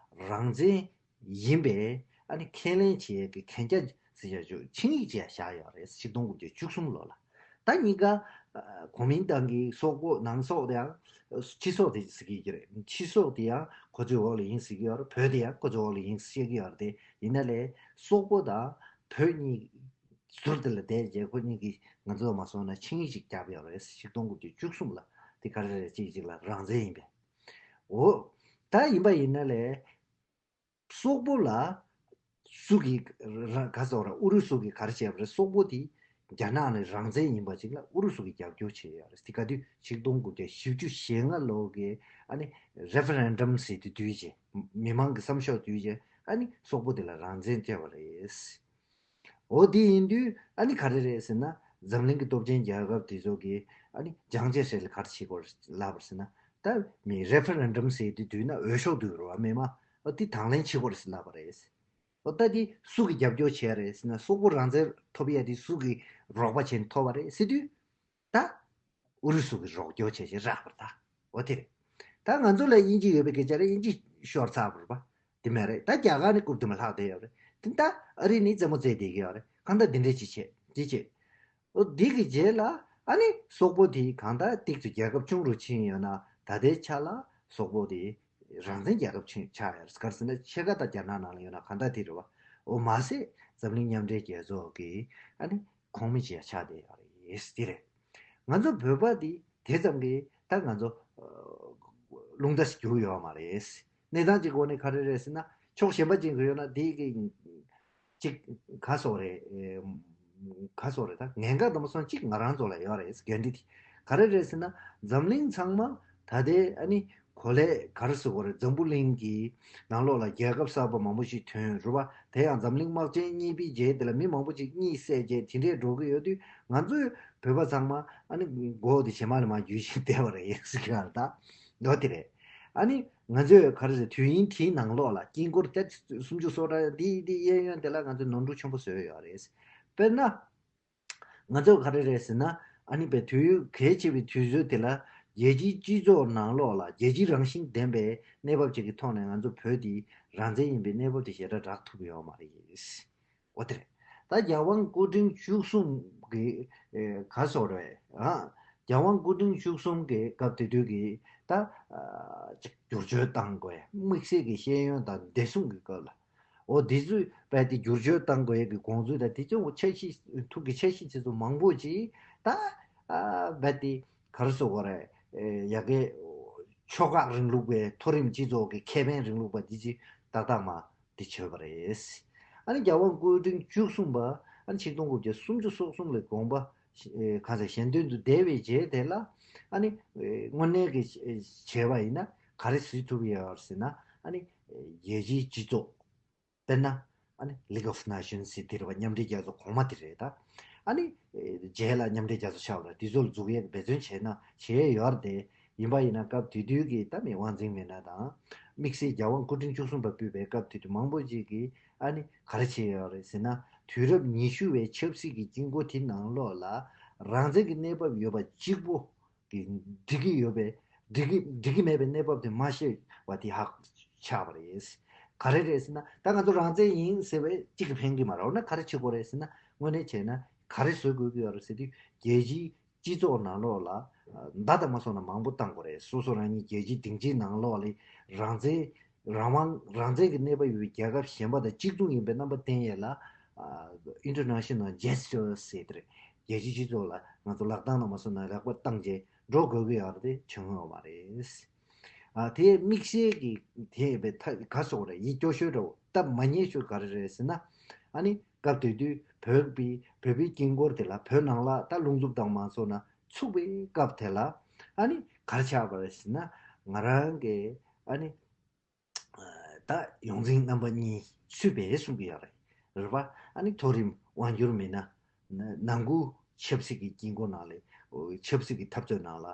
རང་བཙན་ཡིན་པའི་ཨ་ནི་ཁས་ལེན་བྱེད་ཡས་ཀྱི་གན་རྒྱ་ཟེར་ཡ་ཅིག་ཆིངས་ཡིག་ཅིག་བཞག་ཡོད་རེད། ཆིག་སྟོང་དགུ་བརྒྱ་བཅུ་གསུམ་ལོ་ལ། ད་གཉིས་ཀ་ཨ་གོ་མིན་ཏང་གི་སོག་པོ་ནང་སོག་དེའང་ཕྱི་སོག་དེ་ཟེར་གྱི་རེད། ཕྱི་སོག་དེ་ཡང་ཁོ་ཚོའི་འོག་ལ་ཡིན་ཟེར་གྱི་ཡོད་རེད། བོད་དེ་ཡང་ཁོ་ཚོའི་འོག་ལ་ཡིན་ཟེར་གྱི་ཡོད་རེད། དེ་ཡིན་ན་ལས་སོག་པོ་དང་བོད་གཉིས་ཟུར་དེ་ལ་བསྡད་རྗེས་ཁོ་གཉིས་ཀྱིས་ང་ཚོ་མ་སོང་ན་ཆིངས་ཡིག་ཅིག་བརྒྱབ་ཡོད་རེད། ཆིག་སྟོང་དགུ་བརྒྱ་བཅུ་གསུམ་ལ། དེ་ག་རེ་རེད། གཅིག་གཅིག་ལ་རང་བཙན་ཡིན་པས། འོ། ད་ཡིན་པ་ཡིན་ན་ལས་སོག་པོ་ལ་སུ་གིས་ར་ག་ཟེར་བ་རེད། ཨུ་རུ་སུ་གིས་ག་རེ་བྱས་པ་རེད། སོག་པོ་དེ་རྒྱ་ནག་ནས་རང་བཙན་ཡིན་པ་ཅིག་ལ་ཨུ་རུ་སུ་གིས་རྒྱབ་སྐྱོར་བྱས་ཡོད་རེད། དེ་ག་དུས་ཆིག་སྟོང་དགུ་བརྒྱ་བཞི་བཅུ་ཞེ་ལྔ་ལོ་གི་ཨ་ནི་རེ་ཕེ་རན་ཌམ་ཟེར་དུས་དུས་རྗེས། མི་མང་གི་བསམ་ཤོག་དུས་རྗེས་ཨ་ནི་སོག་པོ་དེ་ལ་རང་བཙན་སྤྲད་པ་རེད། འོ་དེ་ཡིན་དུས་ཨ་ནི་ག་རེ་རེད་ཟེར་ན། འཛམ་གླིང་གི་སྟོབས་ཆེན་རྒྱལ་ཁབ་དེ་ཚོ་གིས་ཨ་ནི་སྦྱང་བྱས་ཟེར་ལ་ག་རེ་བྱེད་དགོས་ལབ་པ་རེད་ཟེར་ན། ད་མི་རེ་ཕེ་རན་ཌམ་ཟེར་དུས་དུས་ན་འོས་ཤོག་བསྡུ་རོགས་མི་མང་། འོ་དེ་དང་ལེན་བྱེད་དགོས་རེད་ཟེར་ལབ་པ་རེད། འོ་ད་དེ་སུ་གིས་རྒྱབ་སྐྱོར་བྱས་རེད་ཟེར་ན། སོག་པོ་རང་བཙན་ཐོབ་ཡ་དེ་སུ་གིས་རོགས་པ་བྱས་ནས་ཐོབ་པ་རེད་ཟེར་དུས། ད་ཨུ་རུ་སུ་གིས་རོགས་སྐྱོར་བྱས་བྱས་རག་པ་རེད་ད། འོ་དེ་རེད། ད་ང་ཚོ་ལ་དབྱིན་ཇི་ཡོད་པའི་སྐད་ཆ་རེད། དབྱིན་ཇི་ཤོར་ཚར་བ་རེད་པ། དེ་མེད་རེད། ད་རྒྱ་གར་ནི་རྐུབ་དུ་མ་ལྷག་བསྡད་ཡོད་རེད། དེ་ད་ཨ་རི་ནི་རྩེད་མོ་རྩེ་བསྡད་ཀྱི་ཡོད་རེད། གང་ལྟར་འདི་འདྲས་ཅིག་བྱས་འདི་བྱས། འོ་འདི་གི་རྗེས་ལ་ཨ་ནི་སོག་པོ་དེ་གང་ལྟར་ཏིག་ཙམ་རྒྱལ་ཁབ་ཆུང་རུ་ཕྱིན་ཡོད་ན། ད་ལྟའི་ཆ་ལ་སོག་པོ་དེ་རང་བཙན་རྒྱལ་ཁབ་ཆུང་ཆགས་ཡོད་རེད། ག་རེ་ཟེར་ན་ཕྱེད་ཀ་ད་རྒྱ་ནག་ནང་ལ་ཡོད་ན་གང་ལྟར་དེ་རེད་པ། འོ་མ་ཟད་འཛམ་གླིང་མཉམ་འབྲེལ་རྒྱལ་ཚོགས་ཀྱི་ཨ་ནི་ཁོངས་མི་ཅིག་ཆགས་བསྡད་ཡོད་རེད། དེ་རེད། ང་ཚོ་བོད་པ་འདི་དེ་ཙམ་གྱིས་ད་ང་ཚོ་ཨ་རླུང་རྟ་ཞིག་རྒྱུག་ཡོད་མ་རེད། གནས་སྟངས་ཀྱི་སྒོ་ནས་ག་རེ་རེད་ཟེར་ན། ཕྱོགས་གཞན་པ་ཅིག་གི་ཡོད་ན་དེ་གི་ཅིག་ག་སོགས་རེད། ཨེ་ག་སོགས་རེད། ད་ངན་ཁག་དུ་མ་སོང་ཅིག་ང་རང་ཚོ་ལ་ཡོད་རེད། འགན་འཁྲི་དེ་ག་རེ་རེད་ཟེར་ན། འཛམ་གླིང་ཚང་མ་ད་ལྟའི་ཨ་ནི་གོ་ལའི་ག་རེ་ཟེར་དགོས་རེད། འཛམ་བུ་གླིང་གི་ནང་ལོགས་ལ་རྒྱལ་ཁབ་གསར་པ་མང་པོ་ཞིག་ཐོན་རེད་པ། དེ་ཡང་འཛམ་གླིང་དམག་ཆེན་གཉིས་པའི་རྗེས་དེ་ལ་མི་མང་པོ་ཅིག་གཉིད་སད་རྗེས་དེ་འདྲས་འགྲོ་གི་ཡོད་དུས། ང་ཚོའི་བོད་པ་ཚང་མ་ཨ་ནི་མགོ་བོ་དེ་ཞེ་མ་ལ་མ་འགྱུར་བཞིན་བསྡད་པ་རེད་ཟེར་གི་ཡོད་རེད་ད། འོ་དེ་རེད། ཨ་ནི་ང་ཚོས་ག་རེ་ཟེར། དུས་ཡུན་དེའི་ནང་ལོགས་ལ་དཀྱིལ་འཁོར་དེ་སུམ་ཅུ་སོ་ཕྲག་འདི་འདི་གཡས་གཡོན་དེ་ལ་ང་ཚོས་ནོར་འཁྲུལ་ཆེན་པོ་བཟོས་ཡོད་རེད། དཔེར་ན། ང་ཚོས་ག་རེ་རེད་ཟེར་ན། ཨ་ནི་བའི་དུས་ཡུན་གལ་ཆེ་བའི་དུས་ཚོད་དེ་ལ་རྒྱལ་སྤྱིའི་སྤྱི་ཚོགས་ནང་ལོགས་ལ་རྒྱལ་སྤྱིའི་རང་བཞིན་ལྡན་པའི་གནས་བབ་ཅིག་གི་ཐོག་ནས་ང་ཚོ་བོད་འདི་རང་བཙན་ཡིན་པའི་གནས་བབ་དེ་ཞེ་དྲག་རག་ཐུབ་ཡོད་མ་རེད། འོ་དེ་རེད། ད་རྒྱལ་དབང་སྐུ་ཕྲེང་བཅུ་གསུམ་གི་ཨེ་ག་སོགས་རེད་ཨ། རྒྱལ་དབང་སྐུ་ཕྲེང་བཅུ་གསུམ་གི་སྐབས་དེ་དུས་ཀྱི་ ད་ཅིག་བསྒྱུར་བཅོས་བཏང་དགོས། དམིགས་བསལ་གྱི་ཤེས་ཡོན་དང་བདེ་སྲུང་གི་སྐོར་ལ། འོ་འདི་ཚོའི་རྦད་དེ་བསྒྱུར་བཅོས་བཏང་དགོས་ཡས་ཀྱི་དགོངས་ཚུལ་དང་དེ་ཚོ་འཆར་གཞི་ཐུགས་ཀྱི་འཆར་གཞི་དེ་ཚོ་མང་པོ་ཅིག་ད་རྦད་དེ་ག་རེ་ཟེར་དགོས་རེད། ཡ་གི་ཕྱོགས་ཁག་རིང་ལུགས་པའི་མཐོ་རིམ་སྤྱི་ཚོགས་ཀྱི་ཁེ་ཕན་རིང་ལུགས་པ་འདི་ཅིག་ཏག་ཏག་མ་འདི་བྱོས་པ་རེད། ཨ་ནི་རྒྱལ་དབང་སྐུ་ཕྲེང་བཅུ་གསུམ་པ་ཨ་ནི་ཆིག་སྟོང་དགུ་བརྒྱ་སུམ་ཅུ་སོ་གསུམ་ལོའི་དགོངས་པ་གང་ཟེར་གཞན་དོན་དུ་བསྡད་པའི་རྗེས་དེ་ལ་ཨ་ནི་དངོས་གནས་ཀྱི་བྱས་པ་ཡིན་ན་ག་རེ་བཟོ་ཐུབ་ཡོད་ཟེར་ན་ཨ་ནི་རྒྱལ་སྤྱིའི་སྤྱི་ཚོགས། དཔེར་ན། ཨ་ནི་League of Nations ཟེར་དེ་རེད་བ། མཉམ་འབྲེལ་རྒྱལ་ཚོགས་གོང་མ་དེ་རེད་ད། ཨ་ནི། རྗེས་ལ་མཉམ་འབྲེལ་རྒྱལ་ཚོགས་ཆགས་པ་རེད། དེ་ཚོ་ལ་འཛུགས་ཡས་འབད་བརྩོན་བྱས་ན་བྱས་ཡོད་རེད་དེ། ཡིན་པ་ཡིན་ན་སྐབས་དེ་དུས་ཀྱི་ད་མི་དབང་འཛིན་མི་སྣ་དང་། དམིགས་བསལ་རྒྱལ་དབང་སྐུ་ཕྲེང་བཅུ་གསུམ་པ་ཕུད་པའི་སྐབས་དེ་དུས་མང་པོ་ཅིག་གིས་ཨ་ནི་ག་རེ་བྱས་ཡོད་རེད་ཟེར་ན། དུས་རབས་ཉི་ཤུ་བའི་ཆབ་སྲིད་ཀྱི་དཀྱིལ་འཁོར་དེ་ནང་ལོགས་ལ་རང་བཙན་གྱི་གནས་བབ་ཡོད་པ་གཅིག་པོ། གི་འགྲིག་གི་ཡོད་པའི་འགྲིག་གི་འགྲིག་གི་མེད་པའི་གནས་བབ་དེ་མ་ཤེས་པ་དེ་ཧ་ཆགས་པ་རེད། ག་རེ་རེད་ཟེར་ན་ད་ང་ཚོ་རང་བཙན་ཡིན་ཟེར་བས་གཅིག་གི་ཕན་གི་མ་རེད། འོ་ན་ག་རེ་བྱེད་དགོས་རེད་ཟེར་ན་དངོས་གནས་བྱས་ན་ག་རེ་བཟོ་དགོས་ཀྱི་ཡོད་རེད་ཟེར་དུས་རྒྱལ་སྤྱིའི་སྤྱི་ཚོགས་ནང་ལོགས་ལ་མདའ་དང་མ་སོང་ན་མང་པོ་བཏང་དགོས་རེད། སོ་སོ་རང་ཉིད་རྒྱལ་སྤྱིའི་སྡིངས་ཆའི་ནང་ལོགས་ལ་རང་བཙན་རང་དབང་རང་བཙན་གྱི་གནས་བབ་ཡོད་པའི་རྒྱལ་ཁབ་གཞན་པ་དང་གཅིག་མཚུངས་ཡིན་པའི་རྣམ་པ་བསྟན་ཡས་ལ་ཨ་International Gesture ཟེར་དེ་རེད། རྒྱལ་སྤྱིའི་སྤྱི་ཚོགས་ལ་ང་ཚོ་ལག་གདང་ལ་མ་སོང་ན་ལག་པ་བཏང་རྗེས་འགྲོ་དགོས་ཀྱི་ཡོད་རེད་དེ་བྱུང་ཡོད་མ་རེད། ཨ་དེ་དམིགས་བསལ་གྱི་དེ་ཡིན་པའི་ཐ་ག་སོགས་རེད། ཡིད་སྐྱོ་ཤོས་འདྲ་བོ་སྟབས་མ་ཉེས་ཤོས་ག་རེ་རེད་ཟེར་ན། ཨ་ནི་སྐབས་དེ་དུས་བོད་པའི་བོད་པའི་དཀྱིལ་འཁོར་དེ་ལ་བོད་ནང་ལ་ད་རླུང་འཚུབ་དང་མ་སོང་ན་ཚུགས་པའི་སྐབས་དེ་ལ་ཨ་ནི་ག་རེ་ཆགས་པ་རེད་ཟེར་ན། ང་རང་གི་ཨ་ནི། ད་ཡོངས་འཛིན་རྣམ་པ་གཉིས་ཚུད་པའི་གསུང་གི་ཡོད་རེད། རེད་པ། ཨ་ནི་མཐོ་རིམ་དབང་སྒྱུར་མི་སྣ་ནང་ཁུལ་ཆབ་སྲིད་ཀྱི་དཀྱིལ་འཁོར་ནང་ལ་ཆབ་སྲིད་ཀྱི་འཐབ་རྩོད་ནང་ལ་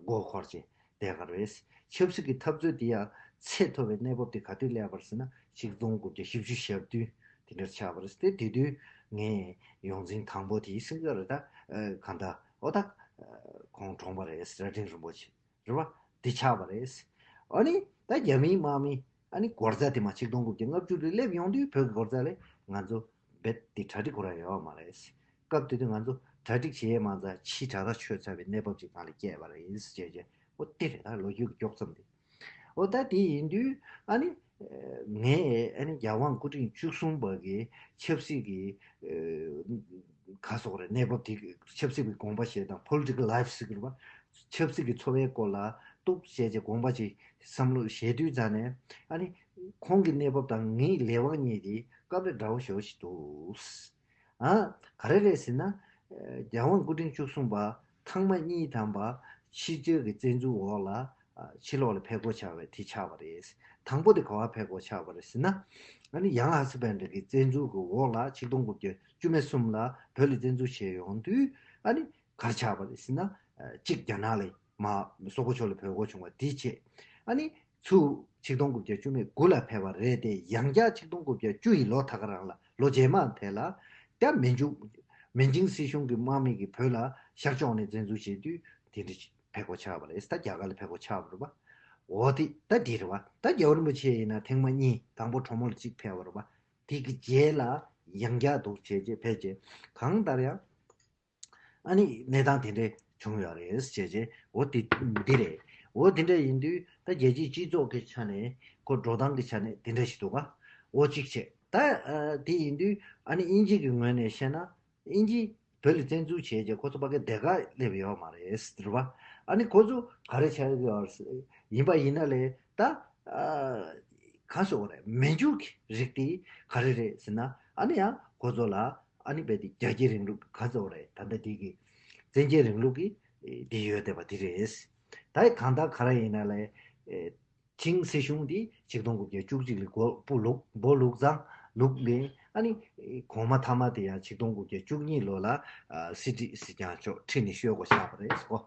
མགོ་འཁོར་བྱས་བསྡད་ག་རེད། ཆབ་སྲིད་ཀྱི་འཐབ་རྩོད་དེ་ཡང་ཚད་མཐོ་བའི་གནས་བབ་དེ་ག་དུས་སླེབས་པ་རེད་ཟེར་ན་ཆིག་སྟོང་དགུ་བརྒྱ་བཞི་བཅུ་ཞེ་བདུན་དེ་འདྲར་ཆགས་པ་རེད། དེ་དེ་དུས་ངས་ཡོངས་འཛིན་དང་པོ་དེ་གསུང་གི་ཡོད་རེད་ད། གང་ལྟར་འོ་ད་ཁོང་གྲོངས་པ་རེད། རྭ་སྒྲེང་རིན་པོ་ཆེ། རེད་བ། འདི་ཆགས་པ་རེད། ཨ་ནི་ད་རྒྱ་མིའི་དམག་མི་ཨ་ནི་སྒོ་རྩ་དེ་མ་ཆིག་སྟོང་དགུ་བརྒྱ་ལྔ་བཅུ་ལ་སླེབས་ཡོང་དུས་བོད་ཀྱི་སྒོ་རྩ་ལས་ང་ཚོ་རྦད་དེ་གྲ་སྒྲིག་ཁོ་རང་ཡོད་མ་རེད། སྐབས་དེ་དུས་ང་ཚོ་གྲ་སྒྲིག་བྱེད་ཡས་མ་ཚད་ཕྱི་དྲག་ཐག་ཆོད་ཚར་བའི་གནས་བབ་ཅིག་ནང་ལ་སྐྱེས་པ་རེད་ཟེར་བྱས་བྱས་འོ་དེ་རེད། ད་ལོ་རྒྱུས་ཀྱི་མགྱོགས་ཙམ་དེ། འོ་ད་དེ་ཡིན་དུས་ཨ་ནི། ངས་ཨ་ནི་རྒྱལ་དབང་སྐུ་ཕྲེང་བཅུ་གསུམ་པ་གི་ཆབ་སྲིད་ཀྱི་ག་སོགས་རེད། གནས་བབ་དེ་ཆབ་སྲིད་ཀྱི་དགོངས་པ་བཞེས་དང་Political Life ཟེར་གི་རེད་པ། ཆབ་སྲིད་ཀྱི་འཚོ་བའི་སྐོར་ལ་གཏུག་བྱས་རྗེས་དགོངས་པ་ཅིག་བསམ་བློ་བཞེས་དུས་ཙང་ནས་ཨ་ནི་ཁོང་གི་གནས་བབ་དང་ངའི་ལས་དབང་གཉིས་དེ་སྐབས་རེ་འདྲ་བོ་ཞེ་པོ་ཞིག་འདུག་ཨ། ག་རེ་རེད་ཟེར་ན། རྒྱལ་དབང་སྐུ་ཕྲེང་བཅུ་གསུམ་པ་ཐེངས་མ་གཉིས་ཐམ་པ་ཕྱི་རྒྱལ་གྱི་བཙན་འཛུལ་འོག་ལ་ཕྱི་ལོགས་ལ་ཕེབས་སྒོ་ཆགས་པའི་དེ་ཆགས་པ་རེད། དང་པོ་དེ་ག་བ་ཕེབས་སྒོ་ཆགས་པ་རེད་ཟེར་ན། ཨ་ནི་ཡང་ཧ་སི་བན་ཌི་གི་བཙན་འཛུལ་གྱི་འོག་ལ་ཆིག་སྟོང་དགུ་བརྒྱ་བཅུ་མེད་གསུམ་ལ་བོད་ལ་བཙན་འཛུལ་བྱས་ཡོང་དུས་ཨ་ནི་ག་རེ་ཆགས་པ་རེད་ཟེར་ན། གཅིག་རྒྱ་ནག་ལ་མ་སོག་པོ་ཕྱོགས་ལ་ཕེབས་སྒོ་བྱུང་བ་དེ་བྱས། ཨ་ནི། ཚུར་ཆིག་སྟོང་དགུ་བརྒྱ་བཅུ་མེད་དགུ་ལ་ཕེབས་པ་རེད་དེ་ཡང་བསྐྱར་ཆིག་སྟོང་དགུ་བརྒྱ་བཅུ་ཡི་ལོ་ད་ག་རང་ལ་ལོ་རྗེས་མ་དེ་ལ་ད་མན་ཇུ་མན་ཇིང་སྲིད་གཞུང་གི་དམག་མི་གིས་བོད་ལ་ཤར་ཕྱོགས་ནས་བཙན་འཛུལ་བྱེད་དུས་དེ་འདྲ་ཕེབས་སྒོ་ཆགས་པ་རེད། ད་རྒྱ་གར་ལ་ཕེབས་སྒོ་ཆགས་པ་རེད་པ། འོ་དེ་ད་འདི་རེད་པ། ད་རྒྱལ་བ་རིན་པོ་ཆེ་ཡིན་ན་ཐེངས་མ་གཉིས་དང་པོ་གྲོ་མོ་ལ་གཅིག་ཕེབས་པ་རེད་པ། དེ་གི་རྗེས་ལ་ཡང་བསྐྱར་འདུག་བྱས་རྗེས་ཕེབས་རྗེས་གང་ལྟར་ཡང་། ཨ་ནི་གནས་སྟངས་དེ་འདྲས་བྱུང་ཡོད་རེད་ཟེར་བྱས་རྗེས་འོ་དེ་འདི་རེད། འོ་དེ་འདྲས་ཡིན་དུས་ད་རྒྱལ་སྤྱིའི་སྤྱི་ཚོགས་ཀྱི་ཆ་ནས་ཁོ་འགྲོ་སྟངས་ཀྱི་ཆ་ནས་དེ་འདྲས་ཞིག་འདུག་ག་འོ་གཅིག་བྱས་ད་དེ་ཡིན་དུས་ཨ་ནི་དབྱིན་ཇི་གི་ངོས་ནས་བཤད་ན་དབྱིན་ཇི་བོད་ལ་བཙན་འཛུལ་བྱས་རྗེས་ཁོ་ཚོ་ཕ་གི་བསྡད་ག་སླེབས་ཡོད་མ་རེད་ཟེར་བ། ཨ་ནི་ཁོ་ཚོ་ག་རེ་བྱས་ཡོད་ཡིན་པ་ཡིན་ན་ལས་ད་ག་ཟེར་བ་རེད། མན་ཇུ་གི་རིགས་དེ་ག་རེ་རེད་ཟེར་ན་ཨ་ནི་ཡང་ཁོ་ཚོ་ལ། ཨ་ནི་རྦད་དེ་རྒྱ་སྐྱེད་རིང་ལུགས་ག་ཚོད་རེད། ད་ལྟ་དེ་གི་བཙན་རྒྱལ་རིང་ལུགས་ཀྱི་དེ་ཡོད་བསྡད་པ་དེ་རེད། ད་གང་ལྟར་ག་རེ་ཡིན་ན་ལས་ཆིང་སྲིད་གཞུང་དེ་ཆིག་སྟོང་དགུ་བརྒྱ་བཅུ་གཅིག་ལ་མགོ་སྤུ་ལུག་འབོ་ལུག་ཙང་ལུག་ལས་ཨ་ནི་གོང་མ་ཐ་མ་དེ་ཡང་ཆིག་སྟོང་དགུ་བརྒྱ་བཅུ་གཉིས་ལོ་ལ་སི་ཏི་སི་ཀྱང་མཆོག་ཁྲི་ནས་གཤོལ་དགོས་ཆགས་པ་རེད་ཟེར་གོ།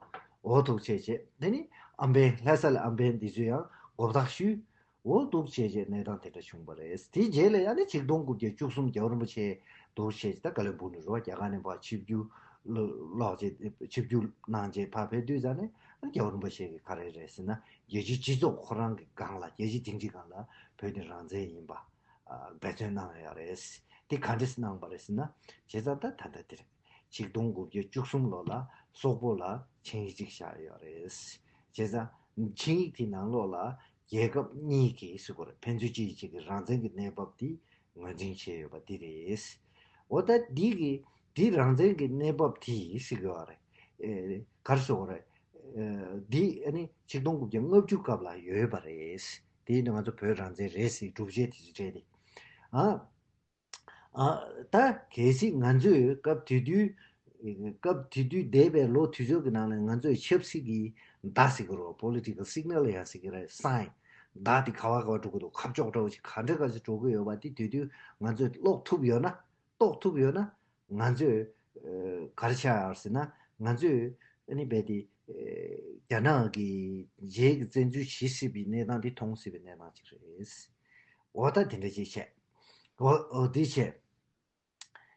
འོ་ཐུགས་རྗེ་ཆེ། དེ་ནི་ཨམ་བན་ལྷ་ས་ལ་ཨམ་བན་འདི་ཚོས་ཡང་མགོ་བཏགས་ཞུས། འོ་འདུག་བྱས་རྗེས་གནས་སྟངས་དེ་འདྲ་བྱུང་བ་རེད། དེའི་རྗེས་ལ་ཡང་ནི་ཆིག་སྟོང་དགུ་བརྒྱ་བཅུ་གསུམ་རྒྱལ་བ་རིན་པོ་ཆེ་འདུག་བྱས་རྗེས་ད་ཀ་ལོན་སྦུག་ནས་རོ་རྒྱ་གར་ནས་ཕར་ཆིབས་བསྒྱུར་ལོག་རྗེས་ཆིབས་བསྒྱུར་གནང་རྗེས་ཕར་ཕེབས་དུས་ཙང་ནས་རྒྱལ་བ་རིན་པོ་ཆེ་གིས་ག་རེ་རེད་ཟེར་ན་རྒྱལ་སྤྱིའི་སྤྱི་ཚོགས་ཁོ་རང་གི་སྒང་ལ་རྒྱལ་སྤྱིའི་སྡིངས་ཆའི་སྒང་ལ་བོད་ནི་རང་བཙན་ཡིན་པ་འབད་བརྩོན་གནང་ཡོད་རེད། དེ་ག་འདྲས་གནང་བ་རེད་ཟེར་ན་བྱས་ཙང་ད་ད་ལྟ་དེ་རེད། ཆིག་སྟོང་དགུ་བརྒྱ་བཅུ་གསུམ་ལོ་ལ་སོག་པོ་ལ་ཆིངས་ཡིག་ཅིག་བཞག་ཡོད་རེད། བྱས་ཙང་ ཆིངས་ཡིག་དེའི་ནང་ལོགས་ལ་རྒྱལ་ཁབ་གཉིས་ཀྱི་ཟེར་དགོས་རེད། ཕན་ཚུན་གཅིག་གིས་གཅིག་གི་རང་བཙན་གྱི་གནས་བབ་དེ་ངོས་འཛིན་བྱས་ཡོད་པ་འདི་རེད། འོ་ད་འདི་གི་འདི་རང་བཙན་གྱི་གནས་བབ་དེ་ཟེར་དགོས་པ་རེད། ཨེ་ག་རེ་ཟེར་དགོས་རེད། ཨེ་འདི་ཨ་ནི་ཆིག་སྟོང་དགུ་བརྒྱ་ལྔ་བཅུ་སྐབས་ལ་ཡོད་པ་རེད། དེ་ཡིན་དུས་ང་ཚོ་བོད་རང་བཙན་རེད་ཟེར་སྒྲུབ་བྱེད་དེ་ཚོ་སྤྲད་དེ། ཨ། ཨ། ད་གལ་སྲིད་ང་ཚོས་སྐབས་དེ་དུས། སྐབས་དེ་དུས་འདས་པའི་ལོ་དུས་ཚོད་ཀྱི་ནང་ལ་ང་ཚོས་ཆབ་སྲིད་ཀྱི་མདའ་ཟེར་གྱི་རེད། པོ་ལི་ཊི་ཀལ་སིག་ནལ་ཡང་ཟེར་གྱི་རེད། སའིན། མདའ་དེ་ག་བ་ག་བ་འགྲོ་གི་འདུག་ཁ་ཕྱོགས་འདྲ་བོ་ཞིག་ག་འདྲ་ག་ཚོད་འགྲོ་གི་ཡོད་པ་དེ་དེ་དུས་ང་ཚོས་ཀློག་ཐུབ་ཡོད་ན། རྟོགས་ཐུབ་ཡོད་ན། ང་ཚོས་ཨ་ག་རེ་ཆགས་ཡོད་ཟེར་ན། ང་ཚོས་ཨ་ནི་རྦད་དེ་ཨ་རྒྱ་ནག་གི་རྗེས་ཀྱི་བཙན་འཛུལ་བྱེད་སྲིད་པའི་གནས་སྟངས་དེ་མཐོང་སྲིད་པའི་གནས་སྟངས་ཅིག་རེད། འོ་ད་དེ་འདྲ་ཅིག་བྱས། འོ་འོ་དེ་བྱས།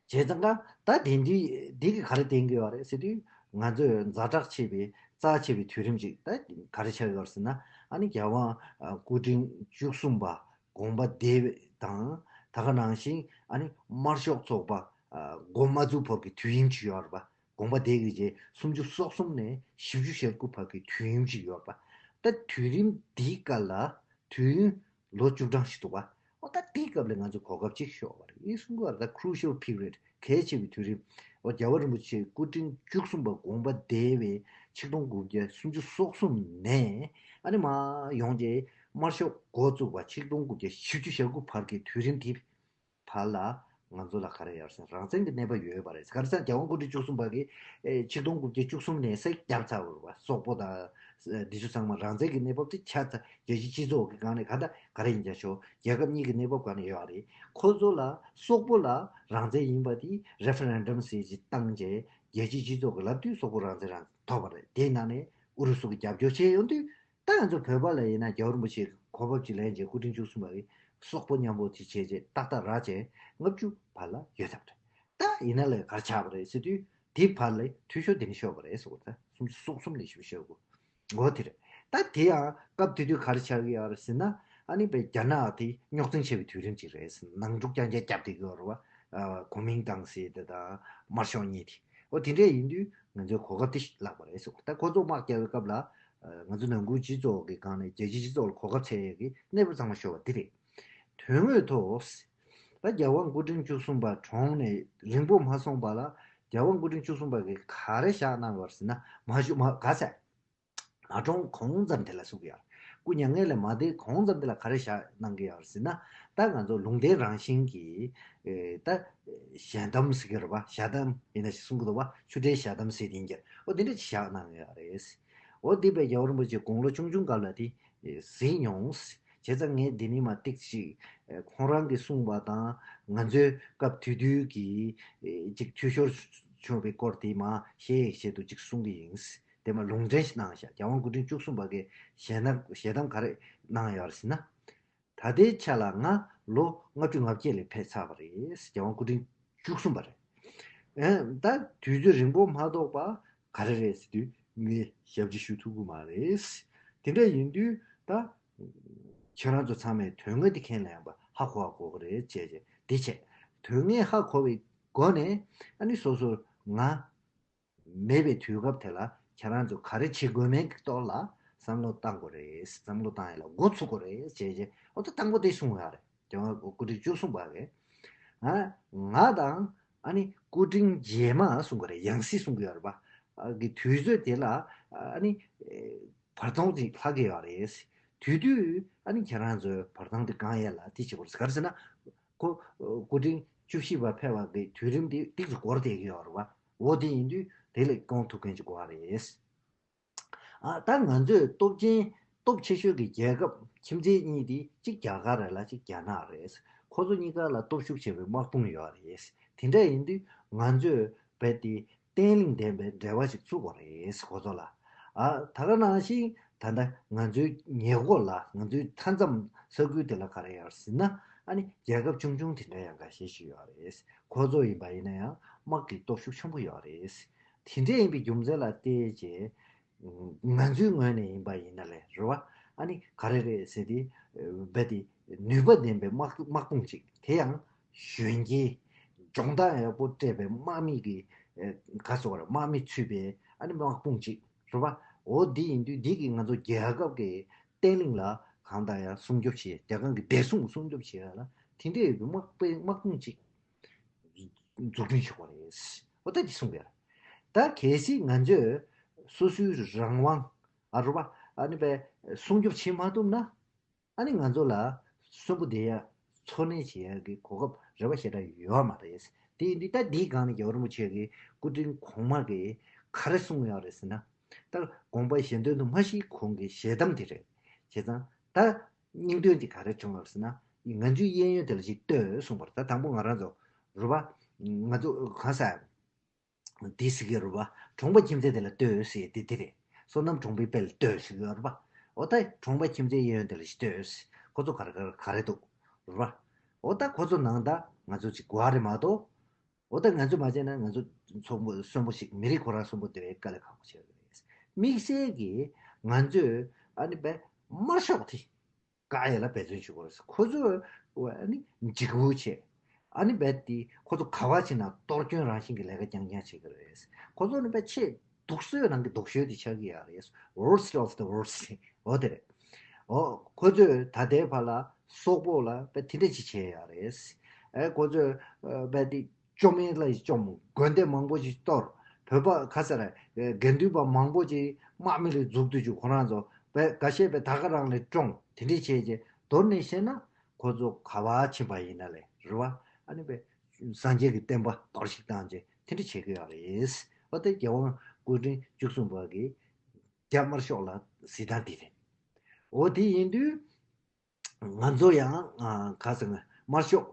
བྱས་ཙང་ཀ་ད་དེ་འདི་འདི་གི་ག་རེ་བསྟན་གྱི་ཡོད་རེད་ཟེར་དུས། ང་ཚོས་ཛ་དྲག་ཆེ་བའི་རྩ་ཆེ་བའི་དུས་རིམ་ཅིག་ད་ག་རེ་ཆགས་ཡོད་རེད་ཟེར་ན། ཨ་ནི་རྒྱལ་དབང་ཨ་སྐུ་ཕྲེང་བཅུ་གསུམ་པ་དགོངས་པ་འདས་པའི་དང་། ད་ག་ནང་བཞིན་ཨ་ནི་དམར་ཤོག་ཚོགས་པ་ཨ་འགོ་མ་བཙུགས་བར་གྱི་དུས་ཡུན་ཅིག་ཡོད་རེད་པ། དགོངས་པ་འདས་ཀྱི་རྗེས་སུམ་ཅུ་སོ་གསུམ་ནས་བཞི་བཅུ་ཞེ་དགུ་བར་གྱི་དུས་ཡུན་ཅིག་ཡོད་པ། ད་དུས་རིམ་འདིའི་སྐབས་ལ་དུས་ཡུན་ལོ་བཅུ་གྲངས་ཤིག་འདུག་པ། འོ་ད་དེའི་སྐབས་ལ་ང་ཚོ་གོ་སྐབས་ཅིག་ཤོར་བ་རེད། ཨེ་གསུང་གི་བ་རེད། ད་crucial period གལ་ཆེ་བའི་དུས་རིམ། འོ་རྒྱལ་བ་རིན་པོ་ཆེ་སྐུ་ཕྲེང་བཅུ་གསུམ་པ་དགོངས་པ་འདས་པའི་ཆིག་སྟོང་དགུ་བརྒྱ་སུམ་ཅུ་སོ་གསུམ་ནས་ཨ་ནི་མར་ཡོང་རྗེས་དམར་ཤོག་འགོ་བཙུགས་པ་ཆིག་སྟོང་དགུ་བརྒྱ་བཞི་བཅུ་ཞེ་དགུ་བར་གྱི་དུས་རིམ་དེ། བར་ལ་ང་ཚོ་ལ་ག་རེ་ཡོད་ཟེར་ན། རང་བཙན་གྱི་གནས་བབ་ཡོད་པ་རེད། ག་རེ་ཟེར་ན་རྒྱལ་དབང་སྐུ་ཕྲེང་བཅུ་གསུམ་པ་གིས་ཨེ་ཆིག་སྟོང་དགུ་བརྒྱ་བཅུ་གསུམ་ནས་གསལ་བརྒྱབ་ཚར་བ་རེད་པ། སོག་པོ་དང་ཨེ་འདི་ཚོ་ཚང་མ་རང་བཙན་གྱི་གནས་བབ་དེ་ཆགས་ཚར། རྒྱལ་སྤྱིའི་སྤྱི་ཚོགས་ཀྱི་སྒང་ནས་ག་ད་ག་རེ་ཡིན་ཀྱང་ཆོག་རྒྱལ་ཁབ་གཉིས་ཀྱི་གནས་བབ་སྒང་ནས་ཡོད་པ་རེད། ཁོ་ཚོ་ལ་སོག་པོ་ལ་རང་བཙན་ཡིན་པ་དེ་referendum ཟེར་ཅིག་བཏང་རྗེས་རྒྱལ་སྤྱིའི་སྤྱི་ཚོགས་ཀྱིས་ལབ་དུས་སོག་པོ་རང་བཙན་རང་བཙན་ཐོབ་པ་རེད། དེའི་ནང་ནས་ཨུ་རུ་སུ་གིས་རྒྱབ་སྐྱོར་བྱས་ཡོང་དུས། ད་ང་ཚོ་བོད་པ་ལ་ཡིན་ན་རྒྱལ་བ་རིན་པོ་ཆེའི་གོ་བབ་ཅིག་ལེན་རྗེས་སྐུ་ཕྲེང་བཅུ་གསུམ་པ་གིས་སོག་པོ་མཉམ་པོ་དེ་བྱས་རྗེས་ཏག་ཏག་རག་བྱས་ལྔ་བཅུ་བར་ལ་ཡོད་ཚར་བ་རེད། ད་ཡིན་ན་ལས་ག་རེ་ཆགས་པ་རེད་ཟེར་དུས། དེའི་བར་ལ་འཐུས་ཤོར་དེ་ནས་ཤོར་བ་རེད་ཟེར་བ་ད་སུམ་ཅུ་སོ་གསུམ་ནས་བཞི་བཅུ་ཞེ་དགུ། འོ་དེ་རེད། ད་དེ་ཡང་སྐབས་དེ་དུས་ག་རེ་ཆགས་ཀྱི་ཡོད་རེད་ཟེར་ན། ཨ་ནི་པའི་རྒྱ་ནག་དེ་རྙོག་འཛིང་ཆེ་བའི་དུས་རིམ་ཅིག་རེད། ནང་འཁྲུག་རྐྱང་རྐྱང་བརྒྱབ་བསྡད་ཀྱི་ཡོད་རེད་པ། ཨ་གོ་མིང་ཏང་སི་དེ་དང་དམར་ཤོག་གཉིས་དེ། འོ་དེ་འདྲས་ཡིན་དུས་ང་ཚོས་གོ་སྐབས་དེ་བརླག་པ་རེད་ཟེར། ད་ཁོ་ཚོ་དམག་རྒྱག་པའི་སྐབས་ལ་ང་ཚོ་ནང་ཁུལ་སྤྱི་ཚོགས་ཀྱི་སྒང་ནས་རྒྱལ་སྤྱིའི་སྤྱི་ཚོགས་ལ་གོ་སྐབས་འཚོལ་ཡས་ཀྱི་གནས་བབ་ཚང་མ་ཤོར་བ་འདི་རེད། དོན་དངོས་ཐོག་ད་རྒྱལ་དབང་སྐུ་ཕྲེང་བཅུ་གསུམ་པ་གྲོངས་ནས་རིང་པོ་མ་སོང་བ་ལ། རྒྱལ་དབང་སྐུ་ཕྲེང་བཅུ་གསུམ་པ་གིས་ག་རེ་བཞག་གནང་བ་རེད་ཟེར་ན། མ་བཞུགས་མ་ག་ཟེར། མ་གྲོངས་གོང་ཙམ་དེ་ལ་གསུང་གི་ཡོད། སྐུ་མྱ་ངན་ལས་མ་འདས་གོང་ཙམ་དེ་ལ་ག་རེ་བཞག་གནང་གི་ཡོད་ཟེར་ན། ད་ང་ཚོ་ལུང་བསྟན་རང་བཞིན་གྱི་ཨེ་ད་ཞལ་གདམས་ཟེར་གྱི་རེད་པ། ཞལ་གདམས་ཡིན་ན་ཞིག་གསུང་གི་འདུག་པ། ཆུ་ཕྲན་ཞལ་གདམས་ཟེར་དེ་ཡིན་གྱི་རེད། འོ་དེ་འདྲ་ཅིག་བཞག་གནང་གི་ཡོད་རེད། འོ་དེ་བས་རྒྱལ་བ་རིན་པོ་ཆེ་དགུང་ལོ་ཆུང་ཆུང་སྐབས་ལ་དེ་གཟིགས་མྱོང་། བྱས་ཙང་ངས་འདི་ནས་མར་ཏིག་ཅིག་ཁོང་རང་གིས་གསུངས་པ་དང་། ང་ཚོའི་སྐབས་དེ་དུས་ཀྱི་ཅིག་འཐུས་ཤོར་བྱུང་བའི་སྐོར་དེ་མར་ཞལ་ཡིག་ཆེད་དུ་ཅིག་གསུང་གི་ཡིན། དེ་མར་ལུང་འདྲེན་ཞིག་གནང་བཞག་རྒྱལ་དབང་སྐུ་ཕྲེང་བཅུ་གསུམ་པ་གིས་ཞལ་ནང་ཞལ་གདམས་ག་རེ་གནང་ཡོད་རེད་ཟེར་ན། ད་ལྟའི་ཆ་ལ་ང་ལོ་ལྔ་བཅུ་ང་བརྒྱད་ལ་ཕེབས་ཚར་བ་རེད། རྒྱལ་དབང་སྐུ་ཕྲེང་བཅུ་གསུམ་པ་རེད། ཨེ་ད་དུས་ཚོད་རིང་པོ་མ་གཏོགས་པ་ག་རེ་རེད་ཟེར་དུས་ངས་ཞབས་ཕྱི་ཞུ་ཐུབ་ཀྱི་མ་རེད། དེ་འདྲ་ཡིན་དུས་ད་ཁྱེད་རང་ཚོ་ཚང་མས་དོན་དངོས་དེ་མཁྱེན་ལ་ཡང་པ་ཧ་གོ་བ་གོ་གི་རེད་བྱས་བྱས་དེ་བྱས། དོན་དངོས་ཧ་གོ་བའི་སྒོ་ནས་ཨ་ནི་སོ་སོར་ང་མེད་པའི་དུས་སྐབས་དེ་ལ་ཁྱེད་རང་ཚོ་ག་རེ་བྱེད་དགོས་མིན་གྱི་ཐོག་ལ་བསམ་བློ་བཏང་དགོས་རེད། བསམ་བློ་བཏང་ཡ་ལ་འགོ་ཚུགས་དགོས་རེད་བྱས་བྱས། འོ་ད་དང་པོ་དེ་གསུང་ཡ་རེད། རྒྱལ་དབང་སྐུ་ཕྲེང་བཅུ་གསུམ་པ་གིས། ང་ང་དང་ཨ་ནི་སྐུ་ཕྲེང་རྗེས་མ་གསུང་གི་རེད། ཡང་སྲིད་གསུང་གི་ཡོད་རེད་པ། ཨ་གི་དུས་ཚོད་དེ་ལ་ཨ་ནི་ཨེ་བར་སྟོང་ཅིག་ལྷག་གི་ཡོད་རེད། དེ་དུས་ཨ་ནི་ཁྱེད་རང་ཚོས་བར་སྟོང་དེ་བསྐང་ཡས་ལ་དེ་བྱེད་དགོས་རེད། ག་རེ་ཟེར་ན། ཁོ་སྐུ་ཕྲེང་བཅུ་བཞི་པ་ཕེབས་པ་གི་དུས་རིམ་དེ་ཏིག་ཙམ་འགོར་བསྡད་ཀྱི་ཡོད་རེད་པ། འོ་དེ་ཡིན་དུས་དེ་ལ་བསྐང་ཐུབ་མཁན་ཅིག་དགོས་པ་རེད། ཨ་ད་ང་ཚོས་སྟོབས་ཆེན་སྟོབས་ཆེ་ཤོས་ཀྱི་རྒྱལ་ཁབ་ཁྱིམ་མཚེས་གཉིས་དེ་གཅིག་རྒྱ་གར་རེད་ལ་གཅིག་རྒྱ་ནག་རེད། ཁོ་ཚོ་གཉིས་ཀ་ལ་སྟོབས་ཤུགས་ཆེ་བའི་དམག་དཔུང་ཡོད་རེད། དེ་འདྲ་ཡིན་དུས་ང་ཚོས་རྦད་དེ་བརྟན་ལྷིང་ལྡན་པའི་འབྲེལ་བ་ཞིག་བཙུགས་དགོས་རེད་ཁོ་ཚོ་ལ། ཨ་ད་ག་ནང་བཞིན་ད་ལྟ་ང་ཚོའི་ཉེ་འཁོར་ལ་ང་ཚོའི་མཐའ་མཚམས་ས་ཁུལ་དེ་ལ་ག་རེ་ཡོད་ཟེར་ན། ཨ་ནི་རྒྱལ་ཁབ་ཆུང་ཆུང་དེ་འདྲ་ཡང་འགའ་ཤས་ཤིག་ཡོད་རེད། ཁོ་ཚོ་ཡིན་པ་ཡིན་ན་ཡང་དམག་གི་སྟོབས་ཤུགས་ཆེན་པོ་ཡོད་རེད། དེ་འདྲ་ཡིན་པའི་རྒྱུ་མཚན་ལ་བལྟས་རྗེས། ང་ཚོའི་ངོས་ནས་ཡིན་པ་ཡིན་ན་ལས་རེད་བ། ཨ་ནི་ག་རེ་རེད་ཟེར་དུས། རྦད་དེ་ནུས་པ་ལྡན་པའི་དམག་དམག་དཔུང་ཅིག་དེ་ཡང་གཞོན་སྐྱེས་སྦྱོང་བརྡར་ཡག་པོ་སྤྲད་པའི་དམག་མི་གི་ག་ཟེར་བ་རེད། དམག་མི་ཚུད་པའི་ཨ་ནི་དམག་དཔུང་ཅིག་རེད་བ། འོ་འདི་ཡིན་དུས་འདི་གིས་ང་ཚོ་རྒྱལ་ཁབ་ཀྱི་བརྟན་ལྷིང་ལ་གང་ལྟར་ཡང་སྲུང་སྐྱོབ་བྱེད། རྒྱལ་ཁབ་ཀྱི་བདེ་སྲུང་སྲུང་སྐྱོབ་བྱེད་ཡ་ལ་དེ་འདྲའི་ཡོད་པའི་དམག་དཔེ་དམག་དཔུང་ཅིག་འཛུགས་སྐྲུན་བྱེད་དགོས་རེད། འོ་ད་འདི་གསུང་གི་ཡ། ད་གལ་སྲིད་ང་ཚོས་སོ་སོའི་རང་དབང་ཨ་རུ་བ་ཨ་ནི་པའི་སྲུང་སྐྱོབ་བྱེད་མ་ཐུབ་ན། ཨ་ནི་ང་ཚོ་ལ་གསོན་པོ་བསྡད་ཡ་འཚོ་གནས་བྱེད་ཡ་གི་གོ་སྐབས་རེ་བ་ཞེ་དྲག་ཡོད་མ་རེད། དེ་ཡིན་དུས་ད་འདིའི་སྒང་ནས་རྒྱལ་བ་རིན་པོ་ཆེ་གི་སྐུ་དྲིན་གོང་མ་གིས་ག་རེ་གསུངས་ཡོད་རེད་ཟེར་ན། ད་དགོངས་པ་གཞན་དོན་དུ་མ་ཤེས་གོང་གི་ཞལ་གདམས་དེ་རེད། བྱས་ཙང་ད་སྙིང་དོན་དེ་ག་རེ་བྱུང་བ་རེད་ཟེར་ན། ང་ཚོའི་གཡས་གཡོན་དེ་ལ་ཅིག་ལྟོས་གསུངས་པ་རེད། ད་དང་པོ་ང་རང་ཚོ་རུ་བ་ང་ཚོ་གང་ཟེར། དེ་ཟེར་གི་རེད་པ། གྲོང་པ་ཁྱིམ་མཚེས་དེ་ལ་ལྟོས་ཟེར་དེ་དེ་རེད། བསོད་ནམས་གྲོང་པའི་དཔལ་ལ་ལྟོས་ཟེར་གི་ཡོད་རེད་པ། འོ་ད་གྲོང་པ་ཁྱིམ་མཚེས་གཡས་གཡོན་དེ་ལ་ལྟོས། ཁོ་ཚོ་ག་རེ་ག་རེ་ག་རེ་འདུག་རེད་པ། འོ་ད་ཁོ་ཚོ་ནང་ད་ང་ཚོ་ཅིག་དགོས་རེད་མ་གཏོགས། འོ་ད་ང་ཚོ་མ་བྱས་ན་ང་ཚོ་ཚོགས་པ་གསོན་པོ་ཞིག་མི་རིགས་ཁོ་རང་གསོན་པོ་བསྡད་པའི་དཀའ་ལས་ཁག་པོ་ཆགས་ཀྱི་རེད། དམིགས་བསལ་གྱིས་ང་ཚོས་ཨ་ནི་པའི་དམར་ཤོག་དེ། བཀག་ཡས་ལ་འབད་བརྩོན་ཞུ་དགོས་རེད། ཁོ་ཚོ་ཨ་ནི་འཇིགས་པོ་བྱས། ཨ་ནི་རྦད་དེ་ཁོ་ཚོ་ག་བ་ཕྱིན་ན་གཏོར་སྐྱོན་རང་བཞིན་གྱི་ལས་ཀ་རྐྱང་རྐྱང་བྱེད་ཀྱི་རེད། ཁོ་ཚོ་ནི་རྦད་ཆེས་སྡུག་སོས་ནང་གི་སྡུག་ཤོས་དེ་ཆགས་ཀྱི་ཡོད་རེད། Worst of the worst འོ་དེ་རེད། འོ་ཁོ་ཚོས་ད་ལྟའི་བར་ལ་སོག་པོ་ལ་རྦད་དེ་འདྲ་ཅིག་བྱས་ཡོད་རེད། ཨེ་ཁོ་ཚོས་ཨ་རྦད་དེ་བཅོམ་ཡས་ལ་བཅོམ། དགོན་སྡེ་མང་པོ་ཅིག་གཏོར། བོད་པ་ག་ས་རེད། དགེ་འདུན་པ་མང་པོ་ཅིག་དམག་མི་ལ་འཛུགས་དུས་ཅིག་ཁོ་རང་ཚོ་བས་འགའ་ཤས་བས་ད་ག་རང་ལ་བཀྲོངས། དེ་འདྲས་བྱས་རྗེས་མདོར་ན་བཤད་ན་ཁོ་ཚོ་ག་བ་ཕྱིན་པ་ཡིན་ན་ལས་རེད་བ། ཨ་ནི་བས་སངས་རྒྱས་ཀྱི་བསྟན་པ་གཏོར་བཤིག་བཏང་རྗེས་དེ་འདྲས་བྱེད་ཀྱི་ཡོད་རེད། འོ་དེ་རྒྱལ་དབང་སྐུ་ཕྲེང་བཅུ་གསུམ་པ་གི་རྒྱ་དམར་ཤོག་ལ་གཟིགས་སྟངས་དེ་རེད། འོ་དེ་ཡིན་དུས། ང་ཚོ་ཡང་ག་ཟེར་ན་དམར་ཤོག་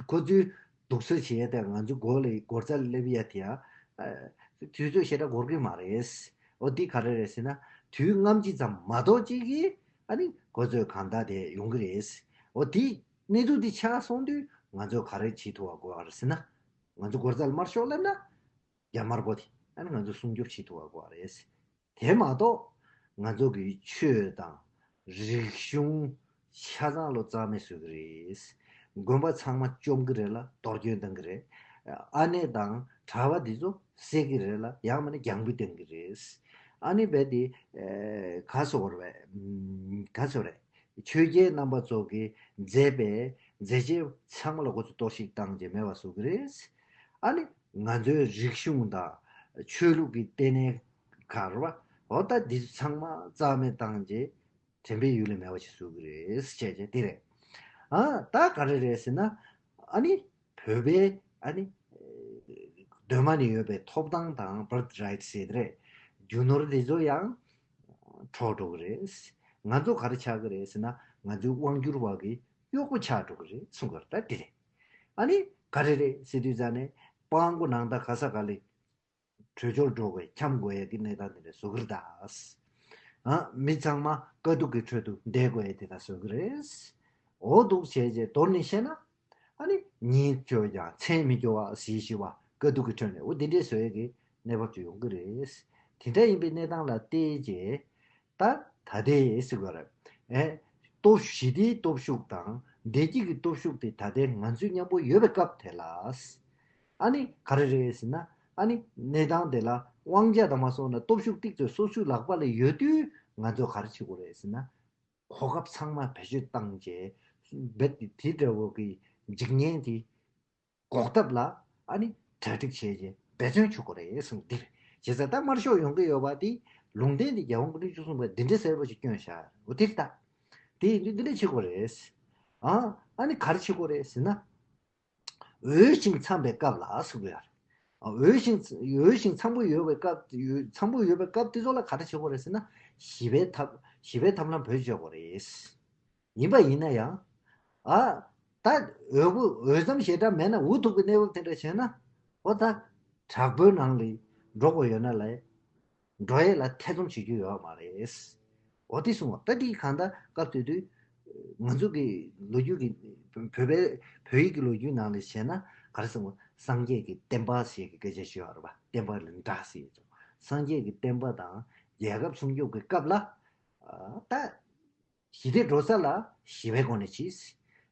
ཁོ་ཚོའི་སྡུག་སོལ་བྱེད་ཡ་དེ་ང་ཚོའི་མགོ་ལ་སྒོར་རྩར་སླེབས་ཡ་དེ་ཡང་དུས་ཚོད་ཞེ་དྲག་འགོར་གི་མ་རེད། འོ་འདི་ག་རེ་རེད་ཟེར་ན་དུས་སྔ་ཕྱི་ཙམ་མ་གཏོགས་ཅིག་གིས་ཨ་ནི་ཁོ་ཚོས་གང་ལྟར་དེ་ཡོང་གི་རེད། འོ་འདི་གནས་ཚུལ་འདི་ཆགས་སོང་དུས་ང་ཚོས་ག་རེ་བྱེད་ཐུབ་པ་དགོས་པ་རེད་ཟེར་ན། ང་ཚོ་སྒོར་རྩར་དམར་ཤོག་སླེབས་ན། རྒྱ་དམར་པོ་དེ་ཨ་ནི་ང་ཚོ་སྲུང་སྐྱོབ་བྱེད་ཐུབ་པ་དགོས་པ་རེད། དེ་མ་གཏོགས་ང་ཚོ་གི་ཆོས་དང་རིག་གཞུང་ཆ་ཚང་ལོ་རྩ་མེད་བཟོ་གི་རེད། དགོན་པ་ཚང་མ་བཅོམ་གི་རེད་ལ་གཏོར་སྐྱོན་གཏང་གི་རེད། ཨ་ནེ་དང་གྲྭ་པ་འདི་ཚོ་བསད་ཀྱི་རེད་ལ་ཡང་མིན་ན་རྒྱང་འབུད་གཏང་གི་རེད། ཨ་ནི་རྦད་དེ་ག་སོ་བར་བས་ག་སོ་རེད། ཆོས་རྒྱལ་རྣམ་པ་ཚོ་གིས་མཛད་པའི་མཛད་རྗེས་ཚང་མ་ལ་ཁོ་ཚོ་གཏོར་བཤིག་བཏང་རྗེས་མེད་པ་བཟོ་གི་རེད། ཨ་ནི་ང་ཚོའི་རིག་གཞུང་དང་ཆོས་ལུགས་ཀྱི་ལྟེ་གནས་ག་རེ་བ་འོ་ད་འདི་ཚང་མ་རྩ་མེད་བཏང་རྗེས་དྲན་པའི་ཡུལ་ལས་མེད་པ་ཞིག་བཟོ་གི་རེད་ཅེས་བྱས་འདི་རེད། ཨ་ད་ག་རེ་རེད་ཟེར་ན་ཨ་ནི་བོད་པའི་ཨ་ནི་གདོད་མ་ནས་ཡོད་པའི་ཐོབ་ཐང་དང་birth rights ཟེར་དེ་རེད། རྒྱུ་ནོར་དེ་ཚོ་ཡང་འཕྲོག་འགྲོ་གི་རེད། ང་ཚོ་ག་རེ་ཆགས་ཀྱི་རེད་ཟེར་ན་ང་ཚོའི་དབང་སྒྱུར་བ་གི་གཡོག་པོ་ཆགས་འགྲོ་གི་རེད་གསུང་གི་རེད། ད་འདི་རེད། ཨ་ནི་ག་རེ་རེད་ཟེར་དུས་ཙ་ནས་སྤྲང་པོ་ནང་ད་ག་ས་ག་ལེ་བྲོས་བྱོལ་འགྲོ་དགོས་འཁྱམ་དགོས་ཡ་གི་གནས་སྟངས་དེ་འདྲ་བཟོ་གི་རེད་ད། ཨ་མི་ཚང་མ་དཀའ་སྡུག་གི་ཁྲོད་དུ་བསྡད་དགོས་ཡ་དེ་འདྲ་བཟོ་གི་རེད། འོ་འདུག་བྱས་རྗེས་མདོར་ནས་བཤད་ན། ཨ་ནི་ཉིན་སྐྱོ་ཀྱང་མཚན་མི་སྐྱོ་བ་ཟིལ་ཤི་བ་དཀའ་སྡུག་གི་ཁྲོད་ནས་འོ་འདི་འདྲའི་བཟོ་ཡ་གི་གནས་བབ་ཅིག་ཡོང་གི་རེད། དེ་འདྲ་ཡིན་པའི་གནས་སྟངས་ལ་བལྟས་རྗེས། ད་ད་ལྟའི་ཟེར་དགོས་རེད། ཨེ། སྟོབས་ཞི་བདེའི་སྟོབས་ཤུགས་དང་བདེ་སྐྱིད་ཀྱི་སྟོབས་ཤུགས་དེ་ད་ལྟའི་ང་ཚོའི་མཉམ་པོ་ཡོད་པའི་སྐབས་དེ་ལ། ཨ་ནི་ག་རེ་རེད་ཟེར་ན་ཨ་ནི་གནས་སྟངས་དེ་ལ་དབང་ཆ་དང་མ་སོང་ན་སྟོབས་ཤུགས་ཏིག་ཙམ་སོ་སོའི་ལག་པ་ལ་ཡོད་དུས་ང་ཚོས་ག་རེ་བྱེད་དགོས་རེད་ཟེར་ན། གོ་སྐབས་ཚང་མ་བེད་སྤྱོད་བཏང་རྗེས་རྦད་དེ་དེ་འདྲ་བོ་གི་འཇིག་ཉེན་དེ། འགོག་ཐབས་ལ་ཨ་ནི་གྲ་སྒྲིག་བྱས་རྗེས་འབད་བརྩོན་བྱེད་དགོས་རེད་གསུངས་འདིར། བྱས་ཙང་ད་དམར་ཤོག་ཡོང་གི་ཡོད་པ་དེ་ལུང་བསྟན་དེ་རྒྱལ་དབང་སྐུ་ཕྲེང་བཅུ་གསུམ་པས་འདི་འདྲའི་གསལ་པོ་ཞིག་བསྐྱོན་བཞག་འོ་དེ་རེད་ད། དེ་ཡིན་དུས་འདི་འདྲ་བྱེད་དགོས་རེད། ཨ་ཨ་ནི་ག་རེ་བྱེད་དགོས་རེད་ཟེར་ན། འོས་ཤིང་འཚམས་པའི་སྐབས་ལ་གསུངས་ཡོད་རེད། འོས་ཤིང་འོས་ཤིང་འཚམས་པོ་ཡོད་པའི་སྐབས་འཚམས་པོ་ཡོད་པའི་སྐབས་དེ་ཚོ་ལ་ག་རེ་བྱེད་དགོས་རེད་ཟེར་ན་ཞི་བའི་ཐབས་ཞི་བའི་ཐབས་ལམ་བེད་སྤྱོད་དགོས་རེད། ཡིན་པ་ཡིན་ན་ཡང་། ཨ། ད་འོས་པོ་འོས་འཚམ་ཞེ་དྲག་མེད་ན་འུ་ཐུག་གི་གནས་བབ་དེ་འདྲ་བྱས་ན། འོ་ད། དྲག་པོའི་ནང་ལ་འགྲོ་དགོས་ཡོད་ན་ལས། འགྲོ་ཡས་ལ་ཐེ་ཚོམ་བྱེད་རྒྱུ་ཡོད་མ་རེད། འོ་དེ་གསུངས་པ་ད་དེ་གང་ལྟར་སྐབས་དེ་དུས། ང་ཚོ་གི་ལོ་རྒྱུས་ཀྱི་བོད་པའི་བོད་ཡིག་གི་ལོ་རྒྱུས་ནང་ལ་བྱས་ན་ག་རེ་གསུངས་པ་སངས་རྒྱས་ཀྱི་བསྟན་པ་ཟེར་གྱི་སྐད་ཆ་ཞུ་བ་རེད་པ། བསྟན་པ་ལ་འདྲ་ཟེར་ཡོད་ཙང་སངས་རྒྱས་ཀྱི་བསྟན་པ་དང་རྒྱལ་ཁབ་སྲུང་སྐྱོབ་ཀྱི་སྐབས་ལ། ད། ཞི་བདེ་འགྲོ་ས་ལ་ཞི་བའི་སྒོ་ནས་གྱིས།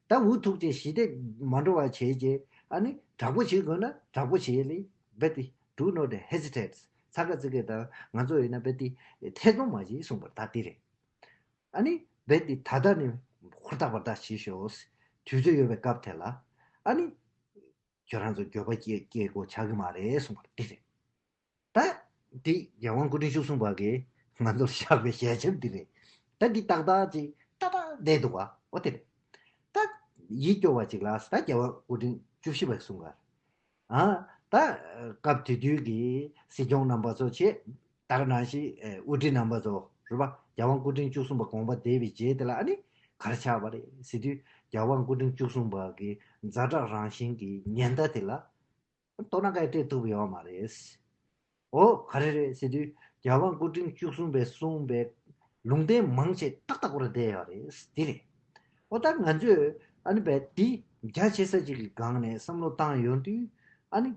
ད་འུ་ཐུག་ཅེས་ཞི་བདེ་མ་འགྲོ་བ་བྱས་རྗེས་ཨ་ནི་དྲག་པོ་བྱེད་དགོས་ན་དྲག་པོ་བྱེད་ལེ་རྦད་དེ་do not hesitate། ཐ་ཀ་ཙི་ཀེ་དང་ང་ཚོ་ཡིན་ན་རྦད་དེ་ཐེ་ཚོམ་མ་བྱེད་གསུངས་པ་ད་དེ་རེད། ཨ་ནི་རྦད་དེ་ད་ལྟ་ནས་ཧུར་ཐག་པར་ཐག་བྱེད་ཤོག་དུས་ཚོད་ཡོད་པའི་སྐབས་དེ་ལ་ཨ་ནི་ཁྱོད་རང་ཚོ་འགྱོད་པ་སྐྱེ་སྐྱེ་དགོས་ཆགས་ཀྱི་མ་རེད་གསུངས་པ་དེ་རེད། ད་འདི་རྒྱལ་དབང་སྐུ་ཕྲེང་བཅུ་གསུམ་པ་གིས་ང་ཚོར་བཞག་པའི་ཞལ་ཆེམས་འདི་རེད། ད་འདི་ཏག་ཏག་ཅིག་ཏག་ཏག་བསྡད་འདུག་ག་འོ་དེ་རེད། ད་ཡིད་སྐྱོ་བ་ཅིག་ལ་ད་རྒྱལ་དབང་སྐུ་ཕྲེང་བཅུ་བཞི་པ་གསུངས་ག་ཨ་ད་སྐབས་དེ་དུས་ཀྱི་སྲིད་སྐྱོང་རྣམ་པ་ཚོ་བྱས་ད་ག་ནང་བཞིན་དབུ་ཁྲིད་རྣམ་པ་ཚོ་རེད་པ། རྒྱལ་དབང་སྐུ་ཕྲེང་བཅུ་གསུམ་པ་དགོངས་པ་འདེབས་པའི་རྗེས་དེ་ལ་ཨ་ནི་ག་རེ་ཆགས་པ་རེད་ཟེར་དུས་རྒྱལ་དབང་སྐུ་ཕྲེང་བཅུ་གསུམ་པ་གི་ཛ་དྲག་རང་བཞིན་གྱི་ཉེན་བརྡ་དེ་ལ་དོ་སྣང་ག་ཡེ་སྤྲད་ཐུབ་ཡོད་མ་རེད། འོ་ག་རེ་རེད་ཟེར་དུས་རྒྱལ་དབང་སྐུ་ཕྲེང་བཅུ་གསུམ་པས་གསུངས་པའི་ལུང་བསྟན་མང་ཆེ་ཏག་ཏག་པོ་ར་བསྡད་ཡོད་རེད་འདི་རེད། འོ་ད་ང་ཚོས་ཨ་ནི་བས་འདི་རྒྱ་ཆེ་ས་ཅིག་གི་སྒང་ནས་བསམ་བློ་བཏང་ཡོང་དུས་ཨ་ནི་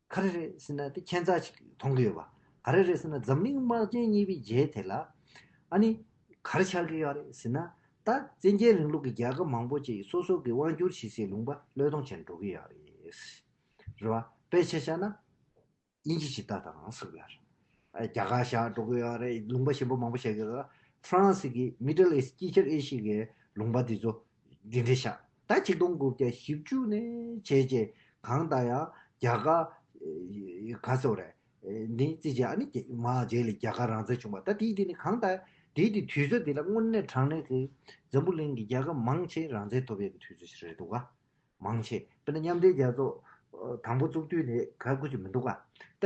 ག་རེ་རེད་ཟེར་ན་དེ་ཁྱད་མཚར་ཅིག་མཐོང་གི་ཡོད་པ། ག་རེ་རེད་ཟེར་ན་འཛམ་གླིང་དམག་ཆེན་གཉིས་པའི་རྗེས་དེ་ལ་ཨ་ནི་ག་རེ་ཆགས་ཀྱི་ཡོད་རེད་ཟེར་ན་ད་བཙན་རྒྱལ་རིང་ལུགས་ཀྱི་རྒྱལ་ཁབ་མང་པོ་ཅིག་སོ་སོ་གི་དབང་སྒྱུར་བྱེད་སའི་ལུང་པ་བློས་གཏོང་བྱས་འགྲོ་གི་ཡོད་རེད། རེད་བ། དཔེ་ཆ་བཞག་ན། དབྱིན་ཇི་ཞིག་ལྟ་དང་ཟེར་གི་ཡོད་རེད། ཨ་རྒྱ་གར་བཞག་འགྲོ་གི་ཡོད་རེད། ལུང་པ་གཞན་པ་མང་པོ་བཞག་གི་ཡོད་རེད། ཧྥ་རན་སི་གི་Middle East དཀྱིལ་ཤར་ཨེ་ཤི་ཡའི་ལུང་པ་འདི་ཚོ་འདི་འདྲ་བཞག་ད་ཆིག་སྟོང་དགུ་བརྒྱ་བཞི་བཅུ་ནས་བྱས་རྗེས་གང་ལྟར་ཡང་རྒྱ་གར་ག་ཟེར་རེད། འདི་རྩིས་བྱས་ཨ་ནི་རྒྱ་མ་རྗེས་ལ་རྒྱ་གར་རང་བཙན་བྱུང་བ་ད་དེའི་དེ་ནི་གང་ལྟར་དེའི་དེ་དུས་ཚོད་འདི་ལ་དངོས་གནས་དྲང་གནས་ཀྱི་འཛམ་བུ་གླིང་གི་རྒྱལ་ཁབ་མང་ཆེ་རང་བཙན་ཐོབ་ཡག་གི་དུས་ཚོད་ཞིག་རེད་འདུག་ག་མང་ཆེ། དཔེར་ན་མཉམ་འབྲེལ་རྒྱལ་ཚོགས་དང་པོ་བཙུགས་དུས་ནས་ག་དགུ་ཅིག་མི་འདུག་ག་ད་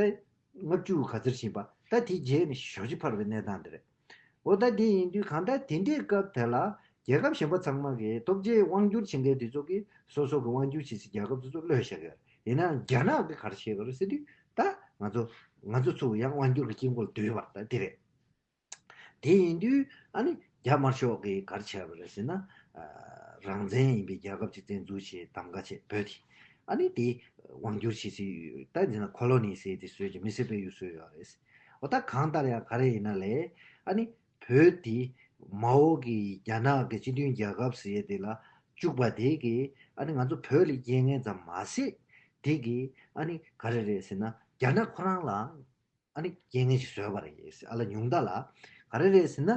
ལྔ་བཅུ་ག་ཚོད་ཕྱིན་པ་ད་དེ་རྗེས་ནས་ཞོ་ཅིག་འཕར་བའི་གནས་སྟངས་དེ་རེད། འོ་ད་དེ་ཡིན་དུས་གང་ལྟར་དེ་འདྲའི་སྐབས་དེ་ལ་རྒྱལ་ཁབ་གཞན་པ་ཚང་མ་གིས་སྟོབས་ཆེའི་དབང་སྒྱུར་བྱེད་མཁན་དེ་ཚོ་གིས་སོ་སོ་གི་དབང་སྒྱུར་བྱེད་སའི་རྒྱལ་ཁབ་དེ་ཚོ་གློད་བཞག་གི་ཡོད་རེད། ཡིན་ནའང་རྒྱ་ནག་གིས་ག་རེ་བྱེད་ཀྱི་ཡོད་རེད་ཟེར་དུས་ད་ང་ཚོ་ང་ཚོ་ཚུར་ཡང་དབང་སྒྱུར་གྱི་དཀྱིལ་འཁོར་ལ་བསྡུས་པ་རེད་ད་དེ་རེད། དེ་ཡིན་དུས་ཨ་ནི་རྒྱ་དམར་ཤོག་གིས་ག་རེ་བྱས་པ་རེད་ཟེར་ན། རང་བཙན་ཡིན་པའི་རྒྱལ་ཁབ་ཅིག་བཙན་འཛུལ་བྱས་གདམ་ག་བྱས་བོད་དེ་ཨ་ནི་དེ་དབང་སྒྱུར་བྱེད་སྲིད་ད་འདི་ན་ཁོ་ལོ་ནི་ཟེར་དེ་བཟོས་ཀྱི་མི་སེར་སྤེལ་ཡུལ་བཟོས་ཡོད་རེད། འོ་ད་གང་ལྟར་ཡང་ག་རེ་ཡིན་ན་ལས་ཨ་ནི་བོད་དེ་མའོ་གི་རྒྱ་ནག་གི་སྤྱི་མཐུན་རྒྱལ་ཁབ་ཟེར་ཡས་དེ་ལ་བཅུག་པ་དེ་གིས་ཨ་ནི་ང་ཚོ་བོད་ལ་རྐྱེན་ངན་ཙམ་མ་ཟད་དེ་གིས་ཨ་ནི་ག་རེ་རེད་ཟེར་ན་རྒྱ་ནག་ཁོ་རང་ལ། ཨ་ནི་རྐྱེན་ངན་ཞིག་བཟོས་པ་རེད། ཨ་ལ་ཉུང་མཐའ་ལ་ག་རེ་རེད་ཟེར་ན།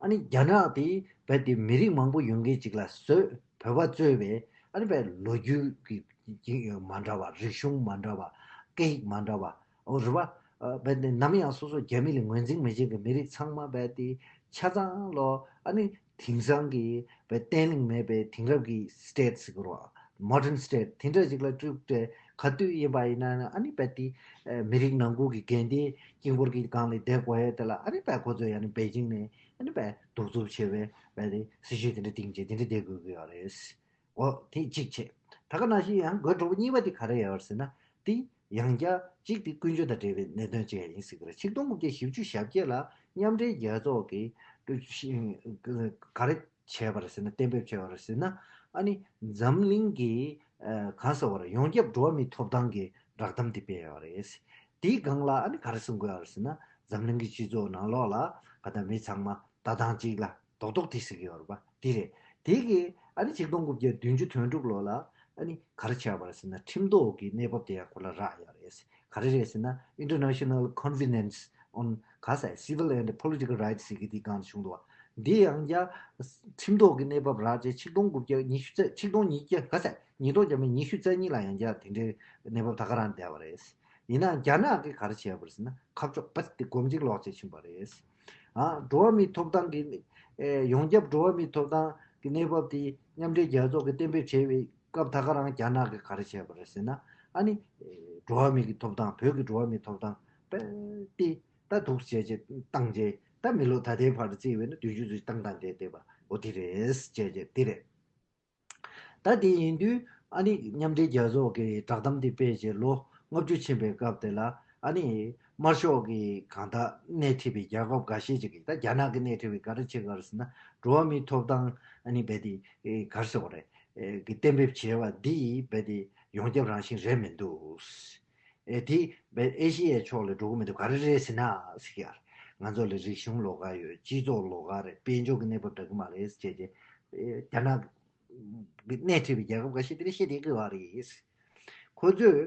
ཨ་ནི་རྒྱ་ནག་དེ་རྦད་དེ་མི་རིགས་མང་པོ་ཡོད་མཁན་ཅིག་ལ་བཟོས་བོད་པ་གཙོས་པའི་ཨ་ནི་རྦད་ལོ་རྒྱུས་ཀྱི་ཀྱི་མ་འདྲ་བ་རིག་གཞུང་མ་འདྲ་བ་སྐད་ཡིག་མ་འདྲ་བ་འོ་རེད་བ། རྦད་དེ་ནམ་ཡང་སོ་སོ་རྒྱ་མི་ལ་ངོས་འཛིན་མི་བྱེད་མཁན་མི་རིགས་ཚང་མ་རྦད་དེ་ཆ་ཚང་ལོ་ཨ་ནི། དེང་སང་གི་བའི་བརྟན་ལྷིང་མེད་པའི་དེང་རབས་ཀྱི་state་ཟེར་དགོས་རེད་བ། Modern state་དེ་འདྲ་ཅིག་ལ་བསྒྲུབས་ཏེ་ག་དུས་ཡིན་པ་ཡིན་ན་ཨ་ནི་བས་དེ་མི་རིགས་ནང་ཁུལ་གྱི་འགལ་ཟླའི་དཀྱིལ་འཁོར་གྱི་སྒང་ལ་བསྡད་དགོས་ཡས་དེ་ལ་ཨ་ནི་བས་ཁོ་ཚོས་ཡང་ནི་པེ་ཅིང་ནས་ཨ་ནི་བས་གདུག་རྩུབ་ཆེ་བའི་བས་དེ་སྲིད་ཇུས་དེ་འདྲ་བཏིང་བྱས་དེ་འདྲ་བསྡད་དགོས་ཀྱི་ཡོད་རེད། འོ་དེ་གཅིག་བྱས། ད་ག་ནང་བཞིན་ཡང་དགོད་བྲོ་པོ་གཉིས་པ་དེ་ག་རེ་ཡོད་རེད་ཟེར་ན་དེ། ཡང་བསྐྱར་གཅིག་དེ་ཀུན་སྤྱོད་དང་འབྲེལ་བའི་གནད་དོན་གཅིག་ཡིན་ཟེར་གི་རེད། ཆིག་སྟོང་དགུ་བརྒྱ་བཞི་བཅུ་ཞེ་བརྒྱད་ལ་མཉམ་འབྲེལ་རྒྱལ་ཚོགས་ཀྱིས་ག་རེ་བྱས་པ་རེད་ཟེར་ན་གཏན་འབེབས་བྱས་པ་རེད་ཟེར་ན་ཨ་ནི་འཛམ་གླིང་གི་གང་ཟེར་བ་རེད་ཡོངས་ཁྱབ་འགྲོ་བ་མིའི་ཐོབ་ཐང་གི་བསྒྲགས་གཏམ་དེ་སྤེལ་ཡོད་རེད། དེའི་སྒང་ལ་ཨ་ནི་ག་རེ་གསུང་གི་ཡོད་རེད་ཟེར་ན་འཛམ་གླིང་གི་སྤྱི་ཚོགས་ནང་ལོགས་ལ་ག་ད་མི་ཚང་མ་ལྟ་སྟངས་གཅིག་ལ་རྡོག་རྡོག་དེ་ཟེར་གི་ཡོད་རེད་པ་དེ་རེད། དེ་གི་ཨ་ནི་ཆིག་སྟོང་དགུ་བརྒྱ་བདུན་ཅུ་དོན་དྲུག་ལོ་ལ་ཨ་ནི་ག་རེ་བྱས་པ་རེད་ཟེར་ན་ཁྲིམས་ཐོག་གི་གནས་བབ་དེ་ཡང་ཁོ་ལ་རག་ཡོད་རེད། ག་རེ་རེད་ཟེར་ན་International Convenance on ག་ས་Civil and Political Rights ཟེར་གི་དེ་སྒང་བྱུང་འདུག་བ། འདི་ཡང་བསྐྱར་ཁྲིམས་ཐོག་གི་གནས་བབ་རག་རྗེས་ཆིག་སྟོང་དགུ་བརྒྱ་ཉི་ཤུ་རྩ་ཆིག་སྟོང་ཉིས་བརྒྱ་ག་ས་ཉིས་སྟོང་བརྒྱ་མེད་ཉི་ཤུ་རྩ་གཉིས་ལ་ཡང་བསྐྱར་དེ་འདྲའི་གནས་བབ་ད་ག་རང་བསྡད་པ་རེད། ཡིན་ནའང་རྒྱ་ནག་གིས་ག་རེ་བྱས་པ་རེད་ཟེར་ན་ཁ་ཕྱོགས་པ་དེ་སྒོམ་གཅིག་ལོག་བྱས་ཕྱིན་པ་རེད། ཨ་འགྲོ་བ་མིའི་ཐོབ་ཐང་གི་ཨེ་ཡོངས་ཁྱབ་འགྲོ་བ་མིའི་ཐོབ་ཐང་གི་གནས་བབ་དེ་མཉམ་འབྲེལ་རྒྱལ་ཚོགས་ཀྱིས་གཏན་འབེབས་བྱས་པའི་སྐབས་ད་ག་རང་རྒྱ་ནག་གིས་ག་རེ་བྱས་པ་རེད་ཟེར་ན་ཨ་ནི་ཨེ་འགྲོ་བ་མི་གི་ཐོབ་ཐང་བོད་ཀྱི་འགྲོ་བ་མིའི་ཐོབ་ཐང་དཔེ་དེ་ད་སྡུག་བྱས་བྱས་བཏང་བྱས་ད་མི་ལོ་ད་ལྟའི་བར་དུ་བརྩིས་པས་ན་བདུན་ཅུ་ཙམ་བཏང་བཏང་བསྡད་བསྡད་པ་འོ་དེ་རེད་བྱས་བྱས་དེ་རེད། ད་དེ་ཡིན་དུས་ཨ་ནི་མཉམ་འབྲེལ་རྒྱལ་ཚོགས་ཀྱི་བསྒྲགས་གཏམ་འདི་སྤེལ་རྗེས་ལོ་ལྔ་བཅུ་ཕྱིན་པའི་སྐབས་དེ་ལ་ཨ་ནི་དམར་ཤོག་གི་གང་ལྟར་སྣེ་ཁྲིད་པའི་རྒྱལ་ཁབ་འགའ་ཤས་ཅིག་གིས་ད་རྒྱ་ནག་གི་སྣེ་ཁྲིད་པའི་ག་རེ་བྱེད་ག་རེ་ཟེར་ན་འགྲོ་བ་མིའི་ཐོབ་ཐང་ཨ་ནི་རྦད་དེ་ག་རེ་ཟེར་བ་རེད་གི་གཏན་འབེབས་བྱས་པ་འདི་རྦད་དེ་ཡོངས་ཁྱབ་རང་བཞིན་རེད་མི་འདུག་ཨེ་དེ་རྦད་ཨེ་ཤི་ཡའི་ཕྱོགས་ལ་འགྲོ་གི་མི་འདུག་ག་རེ་རེད་ཟེར་ན་ཟེར་གི་ཡ་ང་ཚོ་ལ་རིག་གཞུང་ལོགས་ཀ་ཡོད་སྤྱི་ཚོགས་ལོགས་ཀ་རེད་དཔལ་འབྱོར་གྱི་གནས་བབ་འདྲ་གི་མ་རེད་ཟེར་བྱས་རྗེས་རྒྱ་ནག་སྣེ་ཁྲིད་པའི་རྒྱལ་ཁབ་ཁ་ཤས་དེ་འདྲ་བཤད་བསྡད་ཀྱི་ཡོད་རེད། ཁོ་ཚོས་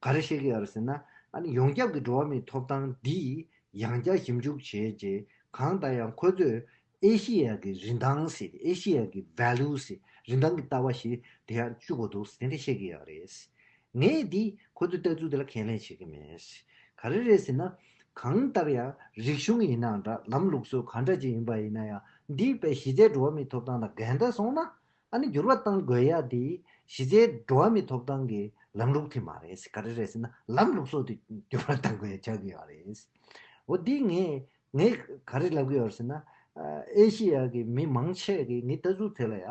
ག་རེ་བཤད་ཀྱི་ཡོད་རེད་ཟེར་ན་ ཨ་ནི་ཡོངས་ཁྱབ་ཀྱི་འགྲོ་བ་མིའི་ཐོབ་ཐང་འདི་ཡང་བསྐྱར་ཞིབ་འཇུག་བྱས་རྗེས་གང་ལྟར་ཡང་ཁོ་ཚོས་ཨེ་ཤི་ཡ་གི་རིན་ཐང་ཟེར་ཨེ་ཤི་ཡ་གི་ཝེ་ལུ་ཟེར་རིན་ཐང་གི་ལྟ་བ་ཞིག་དེ་ཡང་བཅུག་དགོས་འདུག་དེ་འདྲ་བཤད་ཀྱི་ཡོད་རེད། ངས་འདི་ཁོ་ཚོའི་ལྟ་ཚུལ་དེ་ལ་ཁས་ལེན་བྱེད་ཀྱི་མེད། ག་རེ་རེད་ཟེར་ན། གང་ལྟར་ཡང་རིག་གཞུང་ཡིན་ནའང་འདྲ་ལམ་ལུགས་སྲོལ་གང་འདྲ་ཅིག་ཡིན་པ་ཡིན་ན་ཡང་འདི་དཔེ་གཞི་རྩའི་འགྲོ་བ་མིའི་ཐོབ་ཐང་དང་འགལ་ཟླ་སོང་ན། ཨ་ནི་འགྱུར་བ་གཏང་དགོས་ཡ་དེ་གཞི་རྩའི་འགྲོ་བ་མིའི་ཐོབ་ཐང་གི་ལམ་ལུགས་དེ་མ་རེད། ག་རེ་རེད་ཟེར་ན་ལམ་ལུགས་སྲོལ་དེ་འགྱུར་བ་གཏང་དགོས་ཡ་ཆགས་ཀྱི་ཡོད་རེད། འོ་འདི་ངས་ངས་ག་རེ་ལབ་ཀྱི་ཡོད་རེད་ཟེར་ན། ཨེ་ཤི་ཡ་གི་མི་མང་ཆེ་གི་ངའི་ལྟ་ཚུལ་དེ་ལ་ཡ་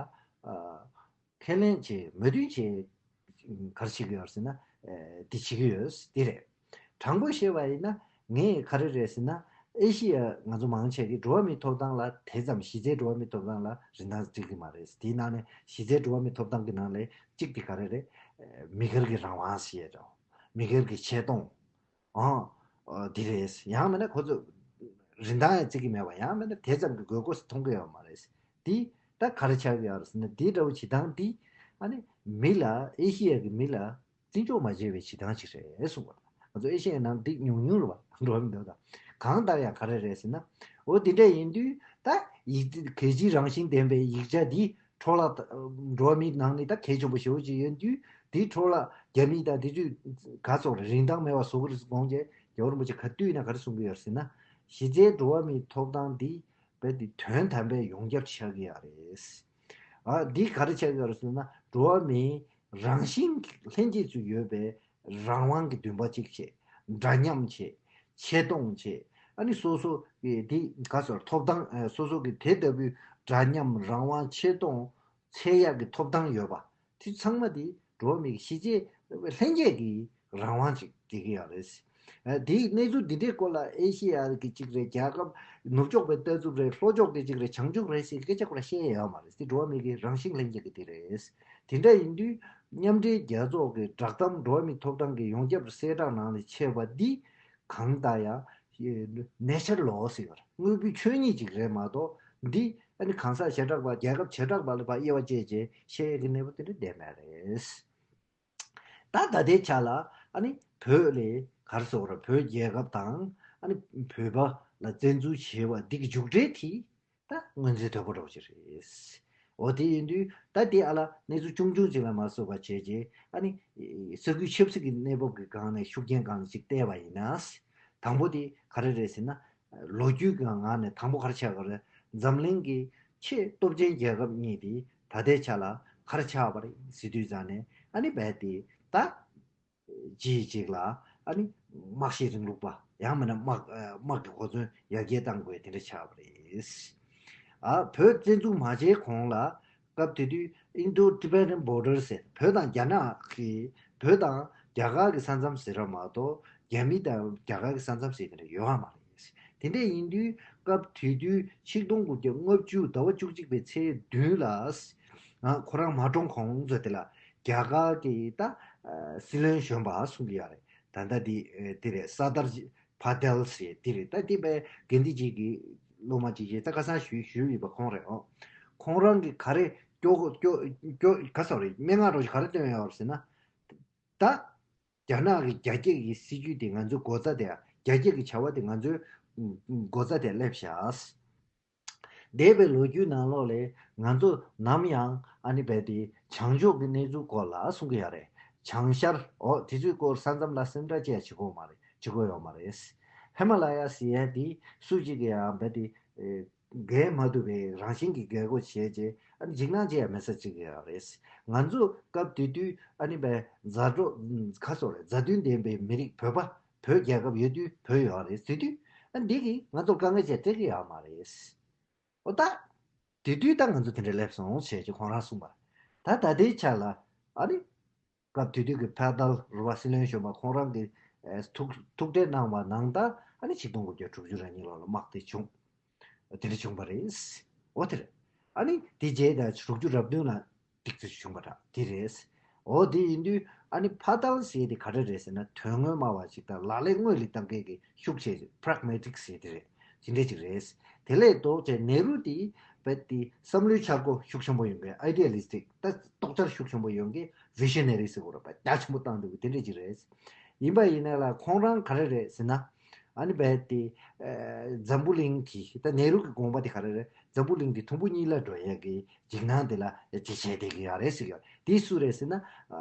ཁས་ལེན་བྱེད་མོས་མཐུན་བྱེད་ག་རེ་བྱེད་ཀྱི་ཡོད་རེད་ཟེར་ན། འདི་བྱེད་ཀྱི་ཡོད་འདི་རེད། དྲང་པོ་བཤད་པ་ཡིན་ན་ངས་ག་རེ་རེད་ཟེར་ན། ཨེ་ཤི་ཡ་ང་ཚོ་མང་ཆེ་གིས་འགྲོ་བ་མིའི་ཐོབ་ཐང་ལ་དེ་ཙམ་གཞི་རྩའི་འགྲོ་བ་མིའི་ཐོབ་ཐང་ལ་རིན་ཐང་བརྩི་གི་མ་རེད། དེའི་ནང་ནས་གཞི་རྩའི་འགྲོ་བ་མིའི་ཐོབ་ཐང་གི་ནང་ལས་གཅིག་དེ་ག་རེ་རེད། མི་སྒེར་གྱི་རང་དབང་ཞེས་རོ། མི་སྒེར་གྱི་ཆེ་མཐོང་། ཨང་། འདི་རེད། ཡང་མིན་ན་ཁོ་ཚོ་རིན་ཐང་ཡང་བརྩི་གི་མེད་པ་ཡང་མིན་ན་དེ་ཙམ་གྱི་དགོས་མཁོ་མཐོང་གི་ཡོད་མ་རེད། འདི་ད་ག་རེ་ཆགས་ཀྱི་ཡོད་རེད་ཟེར་ན་འདི་འདྲ་བོ་བྱེད་སྟངས་འདི་ཨ་ནི་མི་ལ་ཨེ་ཤི་ཡ་གི་མི་ལ། བརྩི་འཇོག་མ་བྱས་པའི་བྱེད་སྟངས་ཅིག་རེད་གསུངས་པ་དང་། ང་ཚོ་ཨེ་ཤེ་ཡའི་ནང་འདི་ཉུང་ཉུང་རེད་བ། འགྲོ་བ་མི་འདུག་དང་། གང་ལྟར་ཡང་ག་རེ་རེད་ཟེར་ན། འོ་དེ་འདྲ་ཡིན་དུས་ད་ཡིག་གལ་ཆེའི་རང་བཞིན་ལྡན་པའི་ཡིག་ཆ་འདི་འཕྲོ་བརླག་འགྲོ་བ་མིའི་ནང་ནས་ད་གལ་ཆེན་པོ་ཞེ་པོ་ཅིག་ཡིན་དུས་འདི་འཕྲོ་བརླག་རྒྱ་མི་དང་དེ་ཚོས་ག་ཚོད་རེད་རིན་ཐང་མེད་པ་བཟོ་གི་རེད་དགོངས་བྱས་རྒྱལ་བ་རིན་པོ་ཆེ་ག་དུས་ཡིན་ན་ག་རེ་གསུང་གི་ཡོད་རེད་ཟེར་ན། གཞི་རྩའི་འགྲོ་བ་མིའི་ཐོབ་ཐང་འདི་རྦད་དེ་དོན་དམ་པའི་ཡོངས་ཁྱབ་ཆགས་ཀྱི་ཡོད་རེད། ཨ་འདི་ག་རེ་ཆགས་ཀྱི་ཡོད་རེད་ཟེར་ན་འགྲོ་བ་མིའི་རང་བཞིན་ལྷན་སྐྱེས་སུ་ཡོད་པའི་རང་དབང་གི་འདུན་པ་གཅིག་བྱས། འདྲ་མཉམ་བྱས། ཆེ་མཐོང་བྱས། ཨ་ནི་སོ་སོ་གི་དེ་ག་ཟེར་ཐོབ་ཐང་ཨ་སོ་སོ་གི་དེ་ལྟ་བུའི་འདྲ་མཉམ་རང་དབང་ཆེ་མཐོང་འཚོལ་ཡག་གི་ཐོབ་ཐང་ཡོད་པ་དེ་ཚང་མ་དེ་འགྲོ་བ་མི་གི་གཞི་རྩའི་ལྷན་སྐྱེས་ཀྱི་རང་དབང་ཅིག་བརྩི་གི་ཡོད་རེད། ཨ་དེའི་གནས་ཚུལ་འདི་འདྲའི་སྐོར་ལ་ཨེ་ཤེ་ཡ་གི་གཅིག་རེད། རྒྱལ་ཁབ་ནུབ་ཕྱོགས་པའི་ལྟ་གྲུབ་རེད། ལྷོ་ཕྱོགས་ཀྱི་གཅིག་རེད། བྱང་ཆུབ་རེད་ཟེར་སྐད་ཆ་ཁོ་རང་བཤད་ཡ་ཡོད་མ་རེད། དེ་འགྲོ་བ་མི་གི་རང་བཞིན་ལྷན་སྐྱེས་ཀྱི་དེ་རེད། དེ་འདྲ་ཡིན་དུས་མཉམ་འབྲེལ་རྒྱལ་ཚོགས་ཀྱི་བསྒྲགས་གཏམ་འགྲོ་བ་མིའི་ཐོབ་ཐང་གི་ཡོངས་ཁྱབ་གསལ་བསྒྲགས་ནང་ནས་ཆད་པ་འདི་གང་ལྟར་ཡང་ནེ་ཆར་ལོ་ཟེར་བར་དངོས་པོའི་ཆོས་ཉིད་ཅིག་རེད་མ་གཏོགས་འདི་ཨ་ནི་གང་ཟག་བྱེ་བྲག་པ་རྒྱལ་ཁབ་བྱེ་བྲག་པ་ལ་ཕར་དབྱེ་བ་བཅད་བྱས་བཤད་ཡ་གི་གནས་བབ་དེ་འདྲ་བསྡད་མེད་རེད། ད་ད་ལྟའི་ཆ་ལ་ཨ་ནི་བོད་ལས་ག་རེ་ཟེར་དགོས་རེད། བོད་རྒྱལ་ཁབ་དང་ཨ་ནི་བོད་པ་ལ་བཙན་འཛུལ་བྱས་པ་འདི་གི་མཇུག་འབྲས་དེ་ད་ངོས་འཛིན་དོད་པོ་འདྲ་བོ་ཅིག་རེད། འོ་དེ་ཡིན་དུས་ད་དེ་ཨ་ལ་གནས་ཚུལ་ཆུང་ཆུང་ཅིག་ལ་མ་བཟོད་པ་བྱས་རྗེས་ཨ་ནི་ས་ཁུལ་ཆབ་སྲིད་ཀྱི་གནས་བབ་ཀྱི་སྒང་ནས་ཤུགས་རྐྱེན་སྒང་ནས་ཅིག་བལྟས་པ་ཡིན་ན། དང་པོ་དེ་ག་རེ་རེད་ཟེར་ན། ལོ་རྒྱུས་ཀྱི་ངང་ནས་དང་པོ་ག་རེ་ཆགས་ཀྱི་རེད། འཛམ་གླིང་གི་ཆེས་སྟོབས་ཆེན་རྒྱལ་ཁབ་གཉིས་དེ་ད་ལྟའི་ཆ་ལ་ག་རེ་ཆགས་པ་རེད་ཟེར་དུས་ཙང་ནས་ཨ་ནི་རྦད་དེ་ད། རྗེས་གཅིག་ལ་ཨ་ནི་དམག་ཤེད་རིང་ལུགས་པ་ཡང་མིན་ན་དམག་དམག་གི་གོ་མཚོན་ཡར་རྒྱས་གཏང་དགོས་དེ་འདྲ་ཆགས་པ་རེད། ཨ་བོད་བཙན་འཛུལ་མ་བྱས་གོང་ལ་སྐབས་དེ་དུས་Indo Tibetan Border ཟེར་བོད་དང་རྒྱ་ནག་གི་བོད་དང་རྒྱ་གར་གྱི་ས་མཚམས་ཟེར་བ་མ་གཏོགས་རྒྱ་མི་དང་རྒྱ་གར་གྱི་ས་མཚམས་ཟེར་དེ་འདྲ་ཡོད་པ་མ་རེད། དེ་འདྲ་ཡིན་དུས་སྐབས་དེ་དུས་ཆིག་སྟོང་དགུ་བརྒྱ་ལྔ་བཅུ་ཟླ་བ་བཅུ་གཅིག་པའི་ཚེས་བདུན་ལ་ཁོ་རང་མ་གྲོངས་གོང་ཚོད་དེ་ལ་རྒྱ་གར་གྱི་ད་སྲིད་བློན་གཞོན་པ་གསུང་གི་ཡོད་རེད། ད་ལྟ་འདི་དེ་རེད། སར་དར་པ་ཏེལ་ཟེར་དེ་རེད། ད་དེ་པའི་དགེ་འདུན་གྱི་གི་སློབ་མ་ཅིག་ཅེས་ད་ཁ་སང་ཞུས་ཞུས་ཡོད་པ་ཁོང་རེད། ཨོ་ཁོང་རང་གི་ག་རེ་སྐྱོ་སྐྱོ་སྐྱོ་ག་ཟེར་རེད། སྨྲེ་སྔགས་རོ་ག་རེ་བཏོན་ཡོད་རེད་ཟེར་ན། ད། རྒྱ་ནག་གི་རྒྱ་སྐྱེད་ཀྱི་སྲིད་ཇུས་དེ་ང་ཚོའི་སྒོ་རྩ་དེ་རྒྱ་སྐྱེད་ཀྱི་བྱ་བ་དེ་ང་ཚོའི་སྒོ་རྩ་དེ་སླེབས་ཤག་འདས་པའི་ལོ་རྒྱུས་ནང་ལོགས་ལས་ང་ཚོ་ནམ་ཡང་ཨ་ནི་རྦད་དེ་བྱང་ཕྱོགས་ཀྱི་གནས་ཚུལ་སྐོར་ལ་གསུང་གི་ཡོད་རེད། བྱང་ཤར་འོ་དེ་ཚོའི་སྐོར་ས་མཚམས་ལ་སེམས་ཁྲལ་བྱེད་ཡ་བྱེད་དགོས་མ་རེད། བྱེད་དགོས་ཡོད་མ་རེད། ཧི་མ་ལ་ཡ་ཟེར་ཡ་དེ་སུ་གཅིག་གིས་ཡང་རྦད་དེ། འགལ་མ་ཐུབ་པའི་རང་བཞིན་གྱི་འགལ་སྒོ་བྱས་རྗེས་ཨ་ནི་འཇིགས་སྣང་སྐྱེ་ཡ་མེད་ས་གཅིག་ཡོད་རེད། ང་ཚོ་སྐབས་དེ་དུས་ཨ་ནི་བའི་མཛའ་གྲོགས་ཁ་སོ་རེད། མཛའ་མཐུན་ལྡན་པའི་མི་རིགས་བོད་པ་བོད་རྒྱལ་ཁབ་ཡོད་དུས་བོད་ཡོད་རེད་ཟེར་དུས་ཨ་འདི་གིས་ང་ཚོར་དཀའ་ངལ་ཅིག་སྤྲད་ཀྱི་ཡོད་མ་རེད། འོ་ད། དེ་དུས་ད་ང་ཚོ་དེ་འདྲ་སླེབས་སོང་བྱས་རྗེས་ཁོང་རང་གསུངས་པ། ད་ད་ལྟའི་ཆ་ལ་ཨ་ནི། སྐབས་དེ་དུས་ཀྱི་ཕ་ཏལ་རུ་བ་སྲིད་བློན་གཞོན་པ་ཁོང་རང་གི་ཨེ་ཐུག་ཐུག་འཕྲད་གནང་བ་ནང་ལྟར་ཨ་ནི་ཆིག་སྟོང་དགུ་བརྒྱ་དྲུག་ཅུ་རེ་གཉིས་ལོ་ལ་དམག་དེ་བྱུང་། དེ་འདྲ་བྱུང་བ་རེད། འོ་དེ་རེད། ཨ་ནི་དེ་རྗེས་ད་དྲུག་ཅུ་རེ་བདུན་ལ་ཏིག་ཙི་བྱུང་བ་འདྲ་དེ་རེད། འོ་དེ་ཡིན་དུས་ཨ་ནི་ཕ་ཏལ་ཟེར་དེ་ག་རེ་རེད་ཟེར་ན་དོན་དངོས་སྨྲ་བ་ཅིག་དང་ལག་ལེན་དངོས་ལ་བཏང་མཁན་གྱི་ཤུགས་ཆེ་པྲག་མེ་ཊིག་ཟེར་དེ་རེད། དེ་འདྲ་ཅིག་རེད། དེ་ལས་ལྡོག་བྱས་ནེ་རུ་དེ་རྦད་དེ་བསམ་བློའི་འཆར་སྒོ་ཤུགས་ཆེན་པོ་ཡོད་མཁན་ཨའི་ཌི་ཡ་ལི་སི་ཊིག་ད་རྟོག་འཆར་ཤུགས་ཆེན་པོ་ཡོད་མཁན་བི་ཤི་ནེ་རི་ཟེར་དགོས་རེད་པ། རྒྱ་ཆེན་པོ་བཏང་འདུག་གི་དེ་འདྲ་ཅིག་རེད། ཡིན་པ་ཡིན་ན་ལ་ཁོང་རང་ག་རེ་རེད་ཟེར་ན། ཨ་ནི་རྦད་དེ་ཨ་འཛམ་བུ་གླིང་གི་ད་ནེ་རུ་གི་དགོངས་པ་དེ་ག་རེ་རེད། འཛམ་བུ་གླིང་འདི་དུམ་བུ་གཉིས་ལ་འགྲོ་ཡ་གི་འཇིགས་སྣང་དེ་ལ་ཅི་བྱས་བསྡད་ཀྱི་ཡོད་རེད་ཟེར་གྱི་ཡོད། དེ་སུ་རེད་ཟེར་ན། ཨ་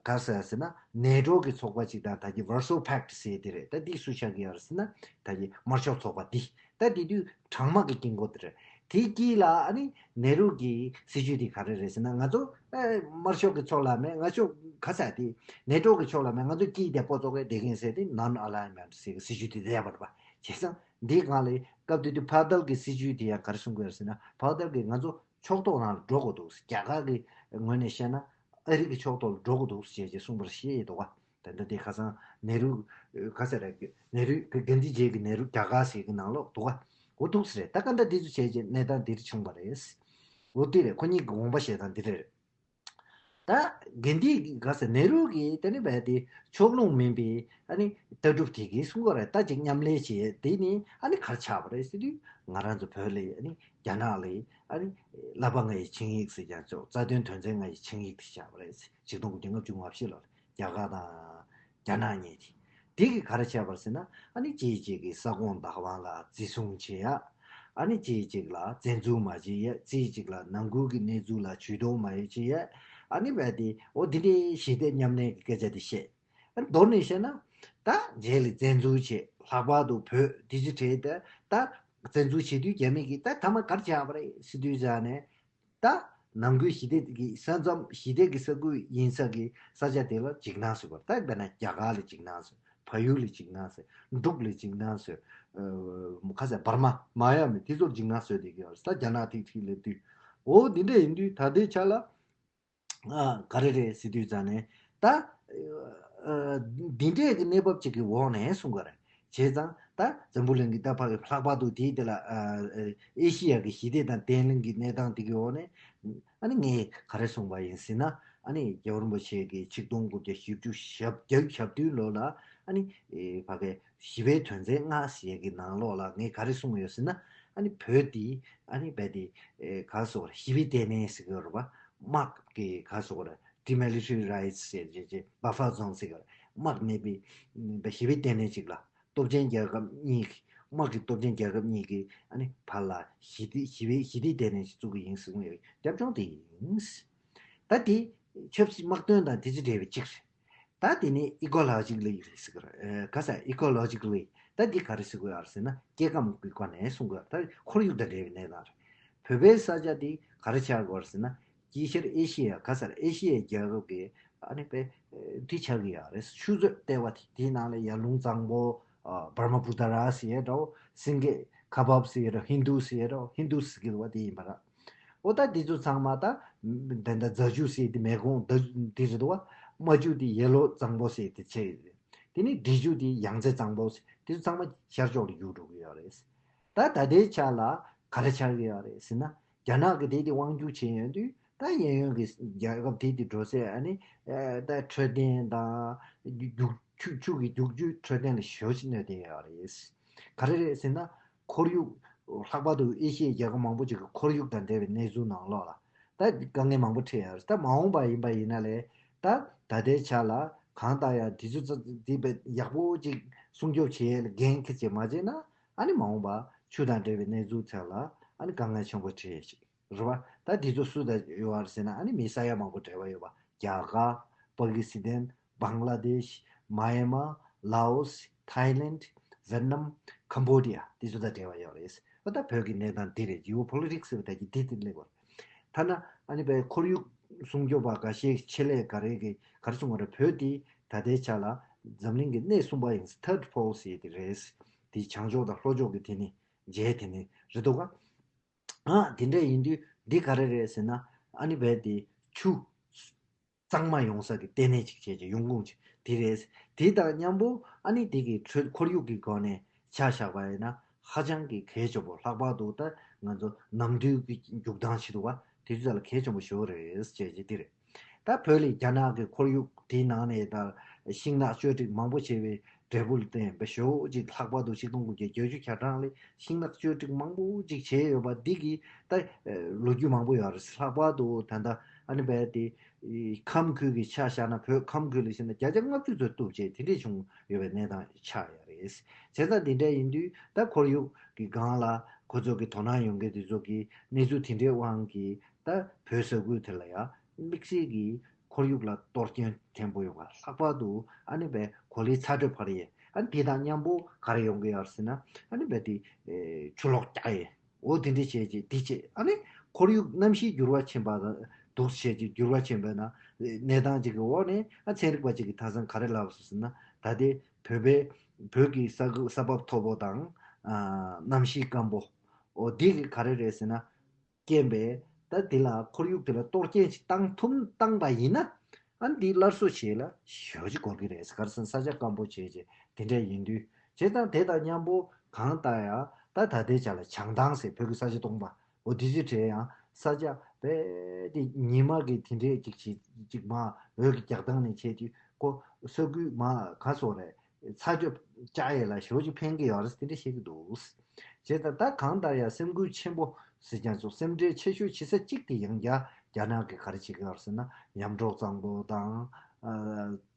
ག་ཟེར་ཟེར་ན་ནེ་ཊོ་གི་ཚོགས་པ་ཅིག་དང་ད་གི་Warsaw Pact ཟེར་དེ་རེད། ད་དེ་སུ་ཆགས་ཀྱི་ཡོད་རེད་ཟེར་ན་ད་གི་དམར་ཤོག་ཚོགས་པ་འདི། ད་དེ་དུས་གྲང་དམག་གི་དཀྱིལ་འཁོར་དེ་རེད། དེའི་དཀྱིལ་ལ་ཨ་ནི་ནེ་རུ་གི་སྲིད་ཇུས་དེ་ག་རེ་རེད་ཟེར་ན། ང་ཚོ་ཨེ་དམར་ཤོག་གི་ཕྱོགས་ལ་མེད། ང་ཚོ་ག་ས་དེ་ནེ་ཊོ་གི་ཕྱོགས་ལ་མེད། ང་ཚོ་དཀྱིལ་དེ་པོ་ཙོག་གེ་བསྡད་མཁན་ཟེར་དེ་Non-Alignment ཟེར་གི་སྲིད་ཇུས་དེ་བསྡད་པ་རེད་པ། བྱས་ཙང་འདི་སྒང་ལ་སྐབས་དེ་དུས་ཕ་དལ་གི་སྲིད་ཇུས་དེ་ཡང་ག་རེ་གསུང་གི་ཡོད་ཟེར་ན། ཕ་དལ་གིས་ང་ཚོ་ཕྱོགས་གཏོགས་ནང་ལ་འགྲོ་དགོས་འདུག། རྒྱ་གར་གི་ངོས་ནས་བཤད་ན་ཨ་རི་གི་ཕྱོགས་གཏོགས་ལ་འགྲོ་དགོས་འདུག་ཅེས་ཅེས་གསུངས་པར་བཤད་ཡོད་འདུག་ག། ད་ལྟ་དེ་ཁ་སང་ནེ་རུ་ག་ཟེར་རེད། ནེ་རུ་གི་གན་དྷི་རྗེས་ཀྱི་ནེ་རུ་རྒྱ་གར་ཟེར་གི་ནང་ལོགས་འདུག་ག། འོ་འདུག་ཟེར་རེད། ད་ག་འདྲ་དེ་ཚོ་བྱས་རྗེས་གནས་སྟངས་འདིར་བྱུང་བ་རེད། འོ་དེ་རེད། ཁོ་གཉིས་ཀྱི་དགོངས་པ་བཞེས་སྟངས་འདི་རེད། ད་གན་དྷི་ག་ཟེར་ནེ་རུ་གིས་དེ་ནི་རྦད་དེ་ཕྱོགས་ལྷུང་མིན་པའི་ཨ་ནི་ལྟ་གྲུབ་དེ་གིས་གསུང་གི་རེད། ད་ཅིག་མཉམ་ལས་བྱས་དེ་ནི་ཨ་ནི་ག་རེ་ཆགས་པ་རེད་ཟེར་དུས། ང་རང་ཚོ་བོད་ལ་ཨ་ནི་རྒྱ་ནག་ལ་ཨ་ནི་བསླབ་པ་ལྔ་ཡི་ཆིངས་ཡིག་ཟེར་ཀྱང་ཆོག། རྩ་དོན་དོན་ཚན་ལྔ་ཡི་ཆིངས་ཡིག་དེ་ཆགས་པ་རེད། ཆིག་སྟོང་དགུ་བརྒྱ་ལྔ་བཅུ་ང་བཞི་ལོར་རྒྱ་གར་དང་རྒྱ་ནག་གཉིས་དེ། དེ་གིས་ག་རེ་བྱས་པ་རེད་ཟེར་ན། ཨ་ནི་གཅིག་གཅིག་གི་ས་ཁོངས་བདག་དབང་ལ་བརྩི་སྲུང་བྱེད་ཡ། ཨ་ནི་གཅིག་གཅིག་ལ་བཙན་འཛུལ་མ་བྱེད་ཡ། གཅིག་གཅིག་ལ་ནང་ཁུལ་གྱི་གནས་ཚུལ་ལ་ཇུས་གཏོགས་མ་བྱེད་ཡ། ཨ་ནི་རྦད་དེ་འོ་འདི་འདྲའི་ཞི་བདེ་མཉམ་གནས་ཀྱི་སྐད་ཆ་དེ་བཤད། ཨ་ནི་མདོར་ནས་བཤད་ན། ད་རྗེས་ལ་བཙན་འཛུལ་བྱེད། ལྷག་པར་དུ་བོད་དེ་ཅི་བྱེད། ད་ད་བཙན་འཛུལ་བྱེད་དུས་རྒྱ་མི་གིས་ད་མཐའ་མ་ག་རེ་བྱས་པ་རེད་ཟེར་དུས་ཙ་ནས། ད་ནང་ཁུལ་ཞི་བདེ་གི་ས་མཚམས། ཞི་བདེ་གི་ས་ཁུལ་ཡིན་ས་གི་ས་ཆ་དེ་ལ་འཇིགས་སྣང་བཟོས་པ། ད་དཔེར་ན་རྒྱ་གར་ལ་འཇིགས་སྣང་བཟོས། ཕ་ཡུལ་ལ་འཇིགས་སྣང་བཟོས། འབྲུག་ལ་འཇིགས་སྣང་བཟོས། ཨ་ཁ་ས་འབར་མ་མ་ཡ་མི་དེ་ཚོར་འཇིགས་སྣང་བཟོས་བསྡད་ཀྱི་ཡོད་རེད། ད་རྒྱ་ནག་ཐིག་ཐིག་སླེབས་དུས། འོ་འདི་འདྲ་ཡིན་དུས་ད་ལྟའི་ཆ་ལ། ཨ་ག་རེ་རེད་ཟེར་དུས་ཙ་ནས། ད་ཨ་འདི་འདྲས་ཀྱི་གནས་བབ་ཅིག་གི་འོག་ནས་གསུང་གི་རེད། བྱས་ཙང་ད་འཛམ་བུ་གླིང་གི་ད་ཕ་གི་ལྷག་པར་དུ་དེའི་དེ་ལ་ཨ་ཨེ་ཤི་ཡ་གི་ཞི་བདེ་དང་བརྟན་ལྷིང་གི་གནས་སྟངས་དེ་གི་འོག་ནས། ཨ་ནི་ངས་ག་རེ་གསུངས་པ་ཡིན་ཟེར་ན། ཨ་ནི་རྒྱལ་བ་རིན་པོ་ཆེ་གིས་ཆིག་སྟོང་དགུ་བརྒྱ་བཞི་བཅུ་ཞེ་བརྒྱད་ཞེ་བདུན་ལོ་ལ་ཨ་ནི་ཨེ་ཕ་གི་ཞི་བའི་དོན་ཚན་ལྔ་ཞེས་ཀྱི་ནང་ལོགས་ལ་ངས་ག་རེ་གསུངས་ཡོད་ཟེར་ན། ཨ་ནི་བོད་འདི་ཨ་ནི་རྦད་དེ་ཨེ་ག་རེ་ཟེར་དགོས་རེད། ཞི་བའི་ལྟེ་གནས་ཟེར་གྱི་ཡོད་རེད་པ། དམག་གི་ག་རེ་ཟེར་དགོས་རེད། Demilitarized ཟེར་བྱས་བྱས་Buffer Zone ཟེར་གྱི་རེད། དམག་མེད་པའི་ཞི་བའི་ལྟེ་གནས་ཅིག་ལ། སྟོབས་ཆེན་རྒྱལ་ཁབ་གཉིས་ཀྱི། དམག་གི་སྟོབས་ཆེན་རྒྱལ་ཁབ་གཉིས་ཀྱི་ཨ་ནི་བར་ལ་ཞི་བདེ་ཞི་བའི་ཞི་བདེའི་ལྟེ་གནས་ཤིག་བཙུགས་ཀྱི་ཡིན་གསུངས་ཡོད། རྒྱབ་ལྗོངས་དེ་ཡིན། ད་དེ་ཆབ་སྲིད་དམག་དོན་དང་དེ་ཚོ་འབྲེལ་བའི་གཅིག་རེད། ད་དེ་ནི་Ecologically རེད་ཟེར་གི་རེད། ཨ་ག་ས་Ecologically ད་འདི་ག་རེ་ཟེར་དགོས་ཡོད་ཟེར་ན། སྐྱེ་ཁམས་ཀྱི་སྒོ་ནས་གསུང་དགོས་ཡོད། ད་ཁོར་ཡུག་དང་འབྲེལ་བའི་གནས་སྟངས་རེད། བོད་པའི་ས་ཆ་འདི་ག་རེ་ཆགས་དགོས་ཟེར་ན། དཀྱིལ་ཤར་ཨེ་ཤི་ཡ་ག་ས་རེད། ཨེ་ཤི་ཡའི་རྒྱལ་ཁབ་ཀྱི་ཨ་ནི་དཔེ་འདི་ཆགས་ཀྱི་ཡོད་རེད། ཆུ་མཛོད་ལྟེ་བ་དེ། དེའི་ནང་ལ་ཡར་ཀླུང་གཙང་པོ། ཨ་Brahmaputra ཟེར་ཡས་འདྲ་བོ། སེང་གེ་ཁ་འབབ་ཟེར་ཡས་འདྲ་བོ། ཧིན་དུ་ཟེར་ཡས་འདྲ་བོ། ཧིན་དུ་ཟེར་གྱི་འདུག་པ། དེ་ཡིན་པ་རེད། འོ་ད་དེ་ཚོ་ཚང་མ་ད་ད་ལྟ་རྫ་ཆུ་ཟེར་དེ་མེ་ཀོང་ད་དེ་རེད་འདུག་པ། རྨ་ཆུ་དེ་ཡེ་ལོ་གཙང་པོ་ཟེར་དེ་ཆགས་ཡོད་རེད། དེ་ནི་འབྲི་ཆུ་དེ་ཡང་རྩེ་གཙང་པོ་ཟེར། དེ་ཚོ་ཚང་མ་ཤར་ཕྱོགས་ལ་རྒྱུག་འགྲོ་གི་ཡོད་རེད། ད་ད་ལྟའི་ཆ་ལ་ག་རེ་ཆགས་ཀྱི་ཡོད་རེད་ཟེར་ན། རྒྱ་ནག་གིས་དེ་དེ་དབང་སྒྱུར་བྱས་ཡོང་དུས། ད་གཡས་གཡོན་གྱི་རྒྱལ་ཁབ་དེ་དེ་འགྲོ་སའི་ཨ་ནི་ཨ་ད་འཕྲོད་བསྟེན་དང་རྒྱུག་ཆུ་ཆུ་གི་རྒྱུག་ཆུའི་འཕྲོད་བསྟེན་ལ་ཞེ་པོ་ཅིག་གནོད་བསྡད་ཡོད་རེད། ག་རེ་རེད་ཟེར་ན། ཁོར་ཡུག་ལྷག་པར་དུ་ཨེ་ཤི་ཡའི་རྒྱལ་ཁབ་མང་པོ་ཅིག་གི་ཁོར་ཡུག་དང་འབྲེལ་བའི་གནས་ཚུལ་ནང་ལོགས་ལ་ད་དཀའ་ངལ་མང་པོ་འཕྲད་ཡོད་རེད། ད་མ་འོངས་པ་ཡིན་པ་ཡིན་ན་ལས། ད་ད་ལྟའི་ཆ་ལ་གང་ལྟར་ཡང་དེ་ཚོ་ཚོ་དེ་བས་ཡག་པོ་ཅིག་སྲུང་སྐྱོབ་བྱེད་ཡས་ལ་འགན་འཁྱེར་བྱས་མ་བྱས་ན། ཨ་ནི་མ་འོངས་པ་ཆུ་དང་འབྲེལ་བའི་གནས་ཚུལ་ཐད་ལ་ཨ་ནི་དཀའ་ངལ་ཆེན་པོ་འཕྲད་ཡས་ཅིག་རེད་པ། ད་དེ་ཚོ་སུ་དང་ཡོད་པ་རེད་ཟེར་ན། ཨ་ནི་མི་ས་ཡ་མང་པོ་འབྲེལ་བ་ཡོད་པ། རྒྱ་གར། པ་ཀི་སི་ཐན། བང་ལ་དེཤ། མཱ་ཡན་མར། ལའོ་སི། ཐའི་ལེན། ཝེད་ནམ། ཀམ་བོ་ཌི་ཡ། དེ་ཚོ་དང་འབྲེལ་བ་ཡོད་རེད། ཨ་ད་བོད་ཀྱི་གནས་སྟངས་འདི་རེད། Geopolitics ཟེར་བ་ད་ཀྱི་འདི་དེ་སླེབས་པ་རེད། ཐ་ན་ཨ་ནི་བའི་ཁོར་ཡུག་སྲུང་སྐྱོབ་པ་འགའ་ཤས་ཆེད་ལས་ག་རེ་གི་ག་རེ་གསུང་བ་རེད། བོད་དེ་ད་ལྟའི་ཆ་ལ་འཛམ་གླིང་གི་སྣེ་གསུམ་པ་ཡིན། Third pole ཟེར་དེ་རེད། དེ་བྱང་ཕྱོགས་དང་ལྷོ་ཕྱོགས་ཀྱི་དེ་ནི་མཇལ་དེ་ནི་རེད་འདུག་ག། ཨ་དེ་འདྲ་ཡིན་དུས་འདི་ག་རེ་རེད་ཟེར་ན། ཨ་ནི་བས་དེ་ཆུ་གཙང་མ་ཡོང་ས་གི་ལྟེ་གནས་ཅིག་བྱས་ཀྱི་ཡོང་ཁུངས་ཅིག་དེ་རེད། དེ་དང་མཉམ་པོ་ཨ་ནི་དེ་གི་ཁོར་ཡུག་གི་སྒོ་ནས་ཆ་བཞག་པ་ཡིན་ན། ཧ་ཅང་གི་གལ་ཆེན་པོ། ལྷག་པར་དུ་ད་ང་ཚོ་ནམ་དུས་ཀྱི་རྒྱུག་སྟངས་བྱེད་འདུག་པ། དེ་ཚོ་ལ་གལ་ཆེན་པོ་ཞེ་པོ་རེད་ཅེས་ཀྱི་དེ་རེད། ད་བོད་ལ་རྒྱ་ནག་གི་ཁོར་ཡུག་དེའི་ནང་ནས་ད་ཤིང་ནགས་གཅོད་འབྲེག་མང་པོ་བྱས་པའི་འབྲས་བུ་ལ་བརྟེན་པའི་ཞེ་པོ་ཅིག། ལྷག་པར་དུ་ཆིག་སྟོང་དགུ་བརྒྱ་བརྒྱད་ཅུ་གྱ་གྲངས་ལ་ཤིང་ནགས་གཅོད་འབྲེག་མང་པོ་ཅིག་བྱས་ཡོད་པ་འདི་གི་ད་ལོ་རྒྱུས་མང་པོ་ཡོད་རེད། ལྷག་པར་དུ་ད་ལྟ་ཨ་ནི་བས་དེ་ ཁམས་ཁུལ་གྱི་ཆ་བཞག་ན། བོད་ཁམས་ཁུལ་ལ་བྱས་ན་བརྒྱ་ཆ་ལྔ་བཅུ་ཙམ་གཏུབ་བྱས་དེ་འདྲས་བྱུང་ཡོད་པའི་གནས་སྟངས་ཆགས་ཡོད་རེད། བྱས་ཙང་དེ་འདྲ་ཡིན་དུས་ད་ཁོར་ཡུག་གི་སྒང་ལ་ཁོ་ཚོ་གི་དོ་སྣང་ཡོང་མཁན་དེ་ཚོ་གི་གནས་ཚུལ་དེ་འདྲའི་དབང་གིས་ད་བོད་ས་ཁུལ་དེ་ལ་ཡང་དམིགས་བསལ་གྱི་ཁོར་ཡུག་ལ་གཏོར་སྐྱོན་ཕྲན་བུ་ཡོང་བ། ལྷག་པར་དུ་ཨ་ནི་བས་གོ་ལའི་ཚ་དྲོད་འཕར་ཡས། ཨ་ནི་དེ་དང་མཉམ་པོ་ག་རེ་ཡོང་གི་ཡོད་ཟེར་ན། ཨ་ནི་བས་དེ་ཆུ་ལོག་རྒྱག་ཡས། འོ་དེ་འདྲས་བྱས་རྗེས་འདི་བྱས། ཨ་ནི་ཁོར་ཡུག་གནམ་གཤིས་འགྱུར་བ་ཕྱིན་པ་དང་འདུག་བྱས་རྗེས་འགྱུར་བ་ཕྱིན་པ་ན་གནས་སྟངས་ཅིག་གི་འོག་ནས། ཨ་ཚན་རིག་པ་ཅིག་གིས་ད་ས་ག་རེ་ལབ་སོང་ཟེར་ན། ད་ལྟའི་བོད་པའི་བོད་ཀྱི་ས་ས་བབ་མཐོ་པོ་དང་། ཨ་གནམ་གཤིས་སྐམ་པོ། འོ་འདི་གི་ག་རེ་རེད་ཟེར་ན། རྐྱེན་པས་ད་འདི་ལ་ཁོར་ཡུག་དེ་ལ་གཏོར་སྐྱོན་ཅིག་བཏང་ཐུབ་བཏང་པ་ཡིན་ན། ཨ་འདི་སླར་གསོ་བྱེད་ལ་ཞེ་པོ་ཅིག་འགོར་གི་རེད། ག་རེ་ཟེར་ན་ས་ཆ་སྐམ་པོ་བྱས་རྗེས་དེ་འདྲ་ཡིན་དུས། བྱས་ཙང་དེ་དང་མཉམ་པོ་གང་ལྟར་ཡང་ད་ད་ལྟའི་ཆ་ལ་བྱང་ཐང་ཟེར། བོད་ཀྱི་ས་ཆ་སྟོང་པ། འོ་དེ་ཚོའི་གྲས་ཡང་ས་ཆ་རྦད་དེ་ཉི་མ་གི་དེ་འདྲས་ཅིག་ཅིག་ཅིག་མར་འོད་ཀྱི་རྒྱག་སྟངས་ནས་བྱས་དུས་ཁོ་ས་ཁུལ་མར་ག་སོགས་རེད། ཚ་དྲོད་བཅག་ཡས་ལ་ཞེ་པོ་ཅིག་ཕན་གྱི་ཡོད་རེད་དེ་འདྲ་བཤད་ཀྱི་འདུག། བྱས་ཙང་ད་གང་ལྟར་ཡང་སེམས་འགུལ་ཆེན་པོ་ཟེར་ཀྱང་ཆོག། སེམས་ཁྲལ་ཆེ་ཤོས་བྱེད་ས་གཅིག་དེ་ཡང་རྒྱ་རྒྱ་ནག་གིས་ག་རེ་བྱེད་ཀྱི་ཡོད་རེད་ཟེར་ན། ཉམས་གྲོགས་གཙང་པོ་དང་། ཨ་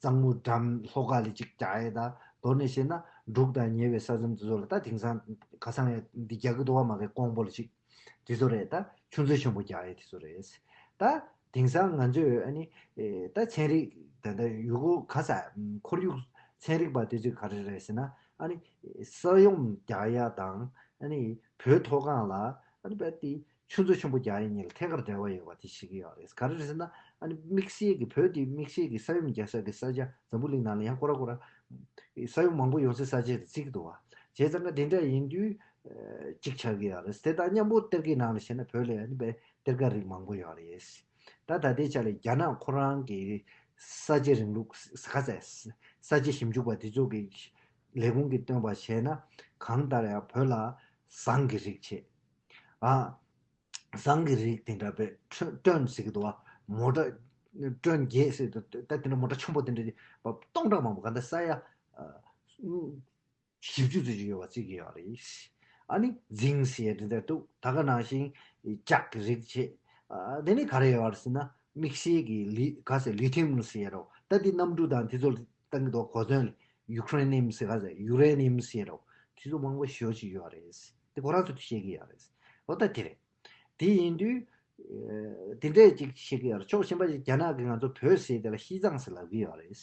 གཙང་མོ་འགྲམ་ལྷོ་ཁ་ལ་ཅིག་རྒྱག་ཡས་དང་། མདོར་ན་བཤད་ན་འབྲུག་དང་ཉེ་བའི་ས་མཚམས་དེ་ཚོ་ལ་ད་དེང་སང་ཁ་སང་ཡང་འདི་རྒྱག་གི་འདུག་བ། མ་གི་ཀོང་པོ་ལ་ཅིག་དེ་ཚོ་རེད། ད་ཆུ་མཛོད་ཆེན་པོ་རྒྱག་ཡས་དེ་ཚོ་རེད། ད་དེང་སང་ང་ཚོས་ཨ་ནི་ཨེ་ད་ཚན་རིག་ད་ད་ཡུལ་སྐོར་ག་ས་ཁོར་ཡུག་ཚན་རིག་པ་དེ་ཚོས་ག་རེ་རེད་ཟེར་ན། ཨ་ནི་ས་ཡོམ་རྒྱག་ཡ་དང་། ཨ་ནི་བོད་མཐོ་སྒང་ལ་ཨ་ནི་བས་དེ་ཆུ་མཛོད་ཆེན་པོ་རྒྱག་ཡ་གཉིས་ལ་ཐད་ཀར་འབྲེལ་བ་ཡོད་པ་དེ་ཤེས་ཀྱི་ཡོད་རེད། ག་རེ་རེད་ཟེར་ན། ཨ་ནི་དམིགས་བསལ་གྱི་བོད་དེ་དམིགས་བསལ་གྱི་ས་ཡོམ་རྒྱག་ས་གི་ས་ཆ། འཛམ་བུ་གླིང་ནང་ལ་ཡང་ཁོ་ར་ཁོ་ར་ས་ཡོམ་མང་པོ་ཡོང་སའི་ས་ཆ་དེ་བརྩི་གི་འདུག་བ། བྱས་ཙང་ཀ་དེ་འདྲ་ཡིན་དུས་ཨ་གཅིག་ཆགས་ཀྱི་ཡོད་རེད། དེ་དང་མཉམ་པོ་གཏེར་ཁའི་ནང་ལ་བཤད་ན་བོད་ལ་ཡང་ནི་བས་གཏེར་ཁ་རིགས་མང་པོ་ཡོད་རེད། ད་ད་ལྟའི་ཆ་ལ་རྒྱ་ནག་ཁོ་རང་གི་ས་དཔྱད་རིང་ལུགས་ས་ས་ས་དཔྱད་ཞིབ་འཇུག་པ་དེ་ཚོ་གི་ལས་ཁུངས་ཀྱིས་སྟོན་པ་བྱས་ན། གང་ལྟར་ཡང་བོད་ལ་ཟངས་ཀྱི་རིགས་བྱས། ཨ་ཟངས་ཀྱི་རིགས་དེ་འདྲ་བས་ཁྲོན་ཁྲོན་ཟེར་གྱི་འདུག་བ། མོ་ཊ་ཁྲོན་བརྒྱད་ཟེར་དུས་ད་དེ་འདྲ་མོ་ཊ་ཆེན་པོ་དེ་འདྲ་སྟོང་ཕྲག་མང་པོ་ག་འདྲ་ས་ཡ་ཨ། བཞི་བཅུ་ཙམ་ཅིག་ཡོད་པ་བརྩི་གི་ཡོད་རེད། ཨ་ནི་རྫིང་ཟེར་ཡ་དེ་འདྲ་འདུག། ད་ག་ནང་བཞིན་ལྕགས་ཀྱི་རིགས་བྱས། ཨ་དེ་ནི་ག་རེ་ཡོད་རེད་ཟེར་ན། དམིགས་བསལ་གྱི་ལི་ག་ཟེར་ལི་ཐིམ་ཟེར་ཡ་རོ། ད་འདི་གནམ་གྲུ་དང་དེ་ཚོ་ལ་བཏང་གི་འདུག། གོ་མཚོན་ལ་ཡུ་ཁྲེ་ནིམ་ཟེར། ག་ཟེར་ཡུ་རེ་ནིམ་ཟེར་ཡ་རོ། དེ་ཚོ་མང་པོ་ཞེ་པོ་ཅིག་ཡོད་རེད། དེ་ཁོ་རང་ཚོ་དེ་བཤད་ཀྱི་ཡོད་རེད། འོ་ད་དེ་རེད། དེ་ཡིན་དུས་ཨ་དེ་འདྲས་ཅིག་བཤད་ཀྱི་ཡོད་རེད། ཕྱོགས་གཞན་པ་ཞིག་རྒྱ་ནག་གིས་ང་ཚོ་བོད་ཟེར་དེ་ལ་ཤིས་ཙང་ཟེར་ལབ་ཀྱི་ཡོད་རེད།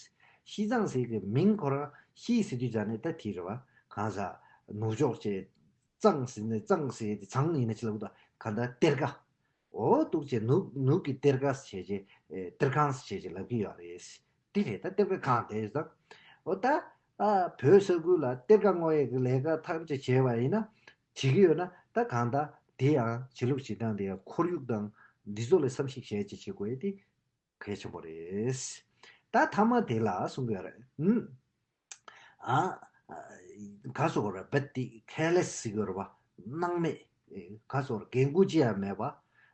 ཤིས་ཙང་ཟེར་གྱི་མིང་ཁོ་རང་ཤིས་ཟེར་དུས་ཙང་ནས་ད་དེ་རེད་བ། གང་ཟག་ནུབ་ཕྱོགས་བྱས། ཙང་ཟེར་ནས་ཙང་ཟེར་དེ་ཙང་ཡིན་ན་ཅི་ལབ་དགོས། ད་ག་འདྲ་གཏེར་ཁ། འོ་འདུག་བྱས་ནུབ་ནུབ་ཀྱི་གཏེར་ཁ་བྱས་རྗེས་ཨེ་གཏེར་ཁང་བྱས་རྗེས་ལབ་ཀྱི་ཡོད་རེད། དེ་རེད། ད་གཏེར་ཁ་གང་དེ་ཡོད་ཙང་། འོ་ད་ཨ་བོད་ས་ཁུལ་ལ་གཏེར་ཁ་བསྔོག་ཡས་ཀྱི་ལས་ཀ་ཐམས་ཅད་བྱས་པ་ཡིན་ན། བྱེད་ཀྱི་ཡོད་ན། ད་གང་ལྟར་དེ་ཡང་བྱེད་ལུགས་བྱེད་སྟངས་དེ་ཡང་ཁོར་ཡུག་དང་འདི་ཚོ་ལ་བསམ་གཞིག་བྱས་རྗེས་བྱེད་དགོས་ཡས་དེ་གལ་ཆེན་པོ་རེད། ད་མཐའ་མ་དེ་ལ་གསུང་གི་ཡོད་རེད། ཨུམ། ཨ་ག་སོགས་ར་བེད་དེ་ཁེ་ལེ་སི་ཟེར་གི་ར་བ། སྣང་མེད། ག་སོགས་ར་འགན་ཁུར་ཅི་ཡང་མེད་པ།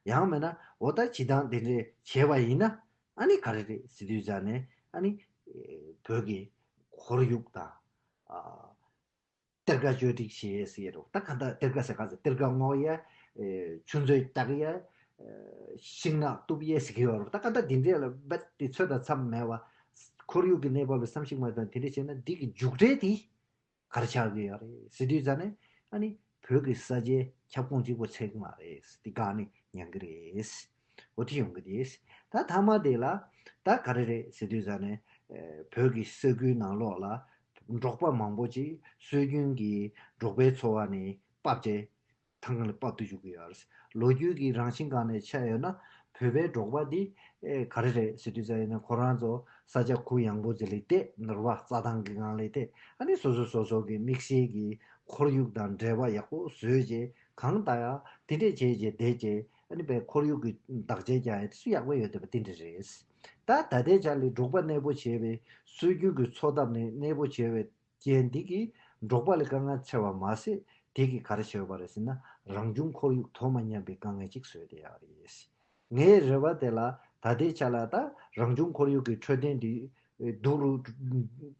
ཡང་མིན་ན་འོ་ད་ཇི་ལྟར་དེ་འདྲས་བྱས་པ་ཡིན་ན། ཨ་ནི་ག་རེ་རེད་ཟེར་དུས་ཙང་ནས། ཨ་ནི་བོད་ཀྱི་ཁོར་ཡུག་དང་། ཨ་གཏེར་ཁ་བཅོས་སྒྲིག་བྱེད་ཟེར་རོ། ད་ག་ད་གཏེར་ཁ་ཟེར་ག་ཟེར། གཏེར་ཁ་བསྔོག་ཡ། ཨེ་ཆུ་མཛོད་རྒྱག་ཡ། ཨེ་ཤིང་ནགས་གཏུབ་ཡ་ཟེར་གི་ཡོད་རེད། ད་ག་ད་འདི་འདྲས་ལ་རྦད་དེ་ཚོད་དང་མཚམས་མེད་པ། ཁོར་ཡུག་གི་གནས་བབ་ལ་བསམ་གཞིག་མ་བཏང་དེ་འདྲས་བྱས་ན་འདི་གི་མཇུག་འབྲས་དེ་ག་རེ་ཆགས་ཀྱི་ཡོད་རེད་ཟེར་དུས་ཙང་ནས། ཨ་ནི་བོད་ཀྱི་ས་ཆའི་ཁྱབ་ཁོངས་གཅིག་པོ་ཚད་ཀྱི་མ་རེད། འདི་འགག་ནས་ཉན་གི་རེད། འོ་དེ་ཡོང་གི་རེད། ད་མཐའ་མ་དེ་ལ་ད་ག་རེ་རེད་ཟེར་དུས་ཙང་ནས། ཨེ་བོད་ཀྱི་ས་ཁུལ་ནང་ལོགས་ལ་འབྲོག་པ་མང་པོ་ཅིག་སྲོལ་རྒྱུན་གྱི་འབྲོག་པའི་འཚོ་བ་ནས་ཕབ་བྱས། ཐང་ག་ལ་ཕབ་ཏུ་འཇུག་གི་ཡོད་རེད། ལོ་རྒྱུས་ཀྱི་རང་བཞིན་སྒང་ནས་ཆ་ཡོད་ན། བོད་པའི་འབྲོག་པ་འདི་ཨེ་ག་རེ་རེད་ཟེར་དུས་ཙང་ཡིན་ན། ཁོ་རང་ཚོ་ས་ཆ་གུ་ཡངས་པོ་ཅིག་ལ་བསྡད། ནོར་བ་རྩྭ་ཐང་གི་སྒང་ལ་བསྡད། ཨ་ནི་སོ་སོ་སོ་སོ་གི་དམིགས་བསལ་གྱི་ཁོར་ཡུག་དང་འབྲེལ་བ་ཡག་པོ་བཟོས་རྗེས། གང་ལྟར་ཡང་དེ་འདྲས་བྱས་རྗེས་བསྡད་རྗེས། ཨ་ནི་བའི་ཁོར་ཡུག་གི་བདག་གཅེས་རྒྱག་ཡ་དེ་ཚོ་ཡག་པོ་ཡོད་བསྡད་པ་དེ་འདྲ་རེད། ད་ད་ལྟའི་ཆ་ལ་འབྲོག་པ་གནས་སྤོ་བྱས་པའི་སྲོལ་རྒྱུན་གྱི་འཚོ་ཐབས་ནས་གནས་སྤོ་བྱས་པའི་རྐྱེན་འདི་གིས་འབྲོག་པ་ལ་དཀའ་ངལ་འཕྲད་པ་མ་ཟད། དེ་གིས་ག་རེ་བྱས་པ་རེད་ཟེར་ན། རང་བྱུང་ཁོར་ཡུག་དོ་མ་མཉམ་པའི་དཀའ་ངལ་ཅིག་བཟོས་བསྡད་ཡོད་རེད། ངའི་རེ་བ་དེ་ལ་ད་ལྟའི་ཆ་ལ་ད་རང་བྱུང་ཁོར་ཡུག་གི་འཕྲོད་བསྟེན་འདི་སྡུག་རུ་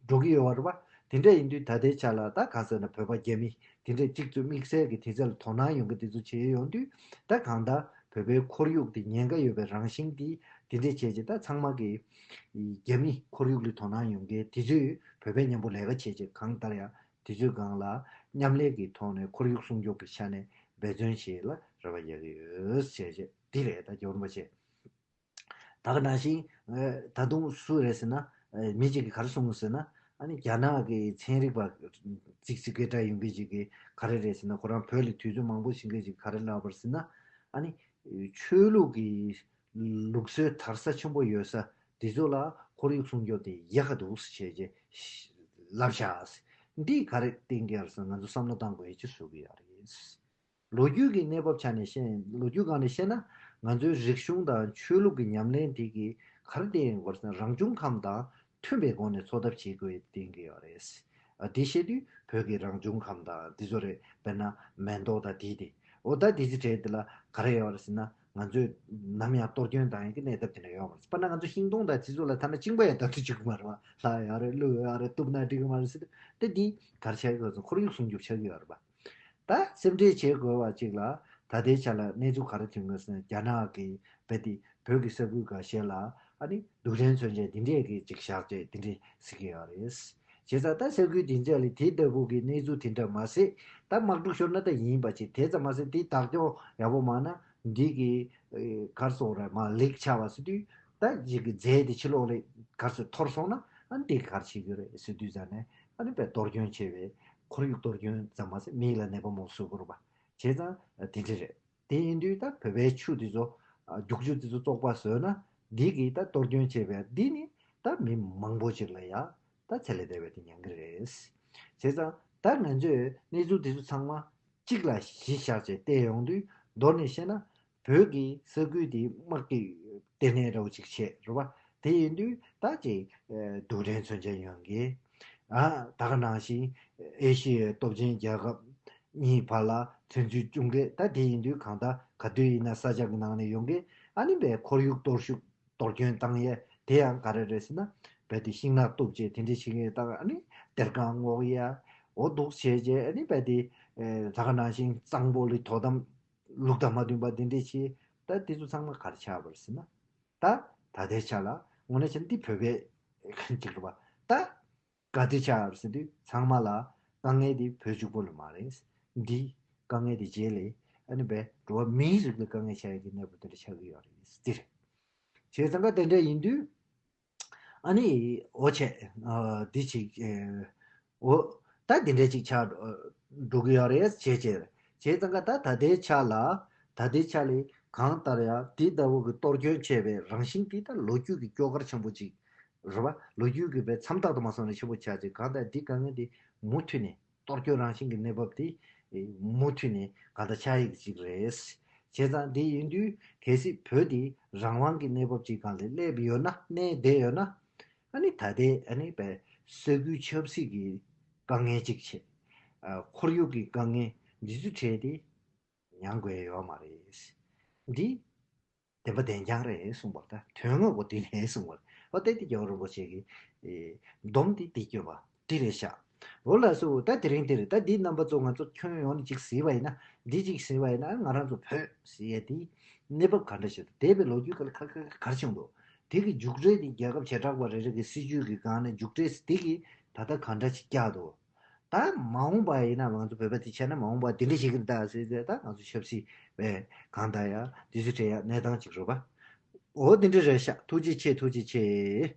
འགྲོ་གི་ཡོད་པ་རེད་པ། དེ་འདྲ་ཡིན་དུས་ད་ལྟའི་ཆ་ལ་ད་གང་ཟེར་ན། བོད་པ་རྒྱ་མི་དེ་འདྲས་གཅིག་ཏུ་དམིགས་བསལ་གྱི་དེ་ཚོ་ལ་དོ་སྣང་ཡོང་གི་དེ་ཚོ་བྱས་ཡོང་དུས། ད་གང་ལྟར་བོད་པའི་ཁོར་ཡུག་དེ་ཉེན་ཁ་ཡོད་པའི་རང་བཞིན་དེ་ དེ་འདྲས་བྱས་རྗེས་ད་ཚང་མ་གི་རྒྱ་མི་ཁོར་ཡུག་ལ་དོ་སྣང་ཡོང་མཁན་དེ་ཚོས་བོད་པའི་མཉམ་པོ་ལས་ཀ་བྱས་རྗེས་གང་ལྟར་ཡང་དེ་ཚོའི་སྒང་ལ་མཉམ་ལས་ཀྱི་ཐོག་ནས་ཁོར་ཡུག་སྲུང་སྐྱོབ་ཀྱི་ཆ་ནས་འབད་བརྩོན་བྱེད་ལ་རེ་བ་རྒྱག་གི་ཡོད་ཟེར་བྱས་འདི་རེད། ད་རྒྱལ་བ་རིན་པོ་ཆེ། ད་ག་ནང་བཞིན་ད་དུང་སུ་རེད་ཟེར་ན། མི་གཅིག་གིས་ག་རེ་གསུངས་ཟེར་ན། ཨ་ནི་རྒྱ་ནག་གི་ཚན་རིག་པ་ཙིག་ཙིག་སྐད་གྲགས་ཡོང་མཁན་ཅིག་གིས་ག་རེ་རེད་ཟེར་ན། ཁོ་རང་བོད་ལ་དུས་ཚོད་མང་པོ་ཕྱིན་མཁན་ཅིག་གིས་ག་རེ་ལབ་པ་རེད་ཟེར་ན། ཨ་ནི་ཆོས་ལུགས་ཀྱི་ལུགས་སྲོལ་དར་ས་ཆེན་པོ་ཡོད་ས་དེ་ཚོ་ལ་ཁོར་ཡུག་སྲུང་སྐྱོབ་དེ་ཡག་ག་འདུག་ཟེར་བྱས་རྗེས་ལབ་ཤག་འདིས་ག་རེ་བསྟན་གྱི་ཡོད་རེད་ཟེར་ན། ང་ཚོ་བསམ་བློ་བཏང་དགོས་ཡ་ཅིག་བཟོ་གི་ཡོད་རེད། ལོ་རྒྱུས་ཀྱི་གནས་བབ་ཆ་ནས་བཤད། ལོ་རྒྱུས་སྒང་ནས་བཤད་ན། ང་ཚོའི་རིག་གཞུང་དང་ཆོས་ལུགས་ཀྱི་ཉམས་ལེན་དེ་གིས་ག་རེ་བསྟན་ཡོད་རེད་ཟེར་ན། རང་བྱུང་ཁམས་དང་མཐུན་པའི་སྒོ་ནས་འཚོ་ཐབས་བྱེད་དགོས་བསྟན་གྱི་ཡོད་རེད། ཨ་དེ་བཤད་དུས་བོད་ཀྱི་རང་བྱུང་ཁམས་དང་དེ་ཚོ་རེད། དཔེར་ན་མེ་ཏོག་དང་དེ་དེ། འོ་ད་དེ་ཚོའི་གྲས་དེ་ལ་ག་རེ་ཡོད་རེད་ཟེར་ན། ང་ཚོས་ནམ་ཡང་གཏོར་སྐྱོན་བཏང་ཡག་གི་གནས་སྟངས་དེ་འདྲ་ཡོད་མ་རེད། དཔེར་ན་ང་ཚོ་ཤིང་སྡོང་དང་དེ་ཚོ་ལ་ཐ་ན་གཅིན་པ་ཡང་ད་དུང་བྱེད་ཀྱི་མ་རེད་བ། ལྷ་ཡོད་རེད། ཀླུ་ཡོད་རེད། གཏུབ་ན་འགྲིག་གི་མ་རེད་ཟེར་དུས། ད་འདི་ག་རེ་ཆགས་ཀྱི་ཡོད་ཟེར་ན། ཁོར་ཡུག་སྲུང་སྐྱོབ་ཆགས་ཀྱི་ཡོད་རེད་པ། ད་སེམས་ཁྲལ་བྱེད་དགོས་པ་གཅིག་ལ། ད་ལྟའི་ཆ་ལ་གནས་ཚུལ་ག་རེ་ཐོན་གྱི་ཟེར་ན། རྒྱ་ནག་གི་རྦད་དེ་བོད་ཀྱི་ས་ཁུལ་འགའ་ཤས་ལ་ཨ་ནི་རྡུལ་ཕྲན་མཚོན་ཆ་འདི་འདྲས་ཀྱི་ཅིག་བཞག་བྱས་འདི་འདྲས་ཟེར་གྱི་ཡོད་རེད། བྱས་ཙང་ད་ས་ཁུལ་འདི་འདྲ་ལ་དེ་ལྟ་བུ་གི་གནས་ཚུལ་དེ་འདྲ་མ་ཟད། ད་དམག་འཁྲུག་ཤོར་ན་ད་ཡིན་པ་ཅིག་དེ་ཙམ་མ་ཟད་དེ་བདག་སྐྱོང་ཡག་པོ་མ་ན་འདི་གི་ཨེ་ག་རེ་ཟེར་དགོས་རེད། མར་ལིག་ཆགས་པ་ཟེར་དུས། ད་ཅིག་གི་རྫས་དེ་ཕྱི་ལོགས་ལ་ག་རེ་ཟེར་འཐོར་སོང་ན། ཨ་ནི་དེ་ག་རེ་བྱེད་ཀྱི་རེད་ཟེར་དུས་ཙང་ནས། ཨ་ནི་དཔེ་གཏོར་སྐྱོན་ཆེ་བའི་ཁོར་ཡུག་གཏོར་སྐྱོན་ཙམ་མ་ཟད་མི་ལ་ནད་པ་མང་པོ་བཟོ་གི་རེད་པ། བྱས་ཙང་དེ་འདྲ་རེད། དེ་ཡིན་དུས་ད་བོད་པའི་ཆུ་དེ་ཚོ། ཨ་རྒྱུག་ཆུ་དེ་ཚོ་བཙོག་པ་བཟོས་ན། འདི་གིས་ད་གཏོར་སྐྱོན་བྱས་པས་འདི་ནི་ད་མི་མང་པོ་ཅིག་ལ་ཡ་ད་ཚེ་ལས་འདས་པ་དེ་ཉན་གི་རེད། བྱས་ཙང་ད་ང་ཚོས་གནས་ཚུལ་དེ་ཚོ་ཚང་མ་གཅིག་ལ་གཞི་བཞག་བྱས་བལྟས་ཡོང་དུས། མདོར་ནས་བཤད་ན། བོད་ཀྱི་ས་ཁུལ་དེ་དམག་གི་ལྟེ་གནས་འདྲ་བོ་ཅིག་བྱས་རེད་པ། དེ་ཡིན་དུས་ད་ཅིག་ཨ་རྡུལ་ཕྲན་མཚོན་ཆ་ཡོང་གི། ཨ་ད་ག་ནང་བཞིན་ཨེ་ཤི་ཡའི་སྟོབས་ཆེན་རྒྱལ་ཁབ་གཉིས་བར་ལ་བཙན་འཛུལ་བྱུང་གི། ད་དེ་ཡིན་དུས་གང་ལྟར་ག་དུས་ཡིན་ན་ས་ཆ་གི་ནང་ནས་ཡོང་གི། ཨ་ནི་བའི་ཁོར་ཡུག་གཏོར་ཤུགས་གཏོར་སྐྱོན་བཏང་ཡས་དེ་ཡང་ག་རེ་རེད་ཟེར་ན། རྦད་དེ་ཤིང་ནགས་གཏུབ་བྱས་དེ་འདྲས་བྱེད་མཁན་དང་། ཨ་ནི་གཏེར་ཁ་སྔོག་ཡས། འོ་འདུག་བྱས་རྗེས་ཨ་ནི་རྦད་དེ་ཨེ་ད་ག་ནང་བཞིན་གཙང་པོ་ལ་དོ་དམ་ལུགས་དང་མ་མཐུན་པ་དེ་འདྲས་བྱས། ད་དེ་ཚོ་ཚང་མ་ག་རེ་ཆགས་པ་རེད་ཟེར་ན། ད་ད་ལྟའི་ཆ་ལ་དངོས་གནས་བྱས་ན་འདི་བོད་པའི་གཅིག་རེད་པ། ད་ག་དུས་ཆགས་པ་རེད་ཟེར་དུས་ཚང་མ་ལ་དཀའ་ངལ་འདི་བོད་གཅིག་པོ་ལ་མ་རེད། འདི་དཀའ་ངལ་འདི་རྗེས་ལ་ཨ་ནི་བའི་འགྲོ་བ་མིའི་རིགས་ལ་དཀའ་ངལ་ཆགས་ཡག་གི་གནས་བབ་དེ་འདྲ་ཆགས་ཀྱི་ཡོད་རེད། འདི་རེད། བྱས་ཙང་ཀ་དེ་འདྲ་ཡིན་དུས། ཨ་ནི་འོ་བྱས། ཨ་འདི་ཅིག་ཨེ་འོ་ད་འདི་འདྲ་ཅིག་ཆགས་འགྲོ་གི་ཡོད་རེད་བྱས་བྱས། བྱས་ཙང་ཀ་ད་ད་ལྟའི་ཆ་ལ། ད་ལྟའི་ཆ་ལ་གང་ལྟར་ཡང་འདི་ལྟ་བུ་གི་གཏོར་སྐྱོན་ཆེ་བའི་རང་བཞིན་འདི་ད་ལོ་རྒྱུས་ཀྱི་སྐྱོ་གར་ཆེན་པོ་ཅིག་རེད་པ། ལོ་རྒྱུས་ཀྱི་བའི་མཚམས་རྟགས་དུ་མ་སོང་ནས་ཆེན་པོ་ཆགས་ཅིག་གང་ལྟར་འདི་དཀའ་ངལ་འདི་མུ་མཐུད་ནས། གཏོར་སྐྱོན་རང་བཞིན་གྱི་གནས་བབ་དེ་མུ་མཐུད་ནས་གང་ལྟར་ཆགས་ཡག་ཅིག་རེད། བྱས་ཙང་འདི་ཡིན་དུས་གལ་སྲིད་བོད་འདི་རང་དབང་གི་གནས་བབ་ཅིག་སྒང་ལ་སླེབས་ཡོད་ན། གནས་བསྡད་ཡོད་ན། ཨ་ནི་ད་ལྟའི་ཨ་ནི་བའི་ས་ཁུལ་ཆབ་སྲིད་ཀྱི་དཀའ་ངལ་ཅིག་བྱས། ཨ་ཁོར་ཡུག་གི་དཀའ་ངལ་འདི་ཚོའི་གྲས་དེ་མྱང་དགོས་ཡོད་མ་རེད། འདི་བདེན་པ་བདེན་རྐྱང་རེད་གསུངས་པ་རེད། ད་དོན་དངོས་པོ་དེ་རེད་གསུངས་པ་རེད། འོ་ད་དེ་རྒྱལ་བ་རིན་པོ་ཆེ་གི་ཨེ་སྡོམ་དེ་དེ་སྐྱོན་པ་དེ་རེད་ཤག་འོ་ལགས་སོ། ད་དེ་རིང་དེ་རེད། ད་འདི་རྣམ་པ་ཚོ་ང་ཚོ་ཁྱོན་ཡོངས་ནས་ཅིག་གཟིགས་པ་ཡིན་ན། འདི་ཅིག་གཟིགས་པ་ཡིན་ན། ང་རང་ཚོ་བོད་ཟེར་ཡས་དེ་གནས་བབ་ག་འདྲ་ཞིག་འདུག་འདས་པའི་ལོ་རྒྱུས་སྐབས་ལ་ག་ག་ག་ག་རེ་བྱུང་འདུག་དེ་གི་མཇུག་འབྲས་དེ་རྒྱལ་ཁབ་བྱེ་བྲག་པ་རེ་རེ་གི་སྲིད་ཇུས་ཀྱི་སྒང་ནས་མཇུག་འབྲས་དེ་གི་ད་ལྟ་ག་འདྲ་ཞིག་བསྐྱལ་འདུག་ད་མ་འོངས་པ་ཡིན་ན་ང་ཚོ་བོད་པ་དེ་བྱས་ན་མ་འོངས་པ་འདི་འདྲ་ཞིག་གི་ད་ཟེར་ཟེར། ད་ང་ཚོ་ཆབ་སྲིད་པས་གང་ལྟར་ཡང་དུས་ཚོད་སྤྲད་ཡག་གནས་སྟངས་ཅིག་རེད་པ། འོ་འདི་འདྲ་རེད་ཤག་ཐུགས་རྗེ་ཆེ། ཐུགས་རྗེ་ཆེ།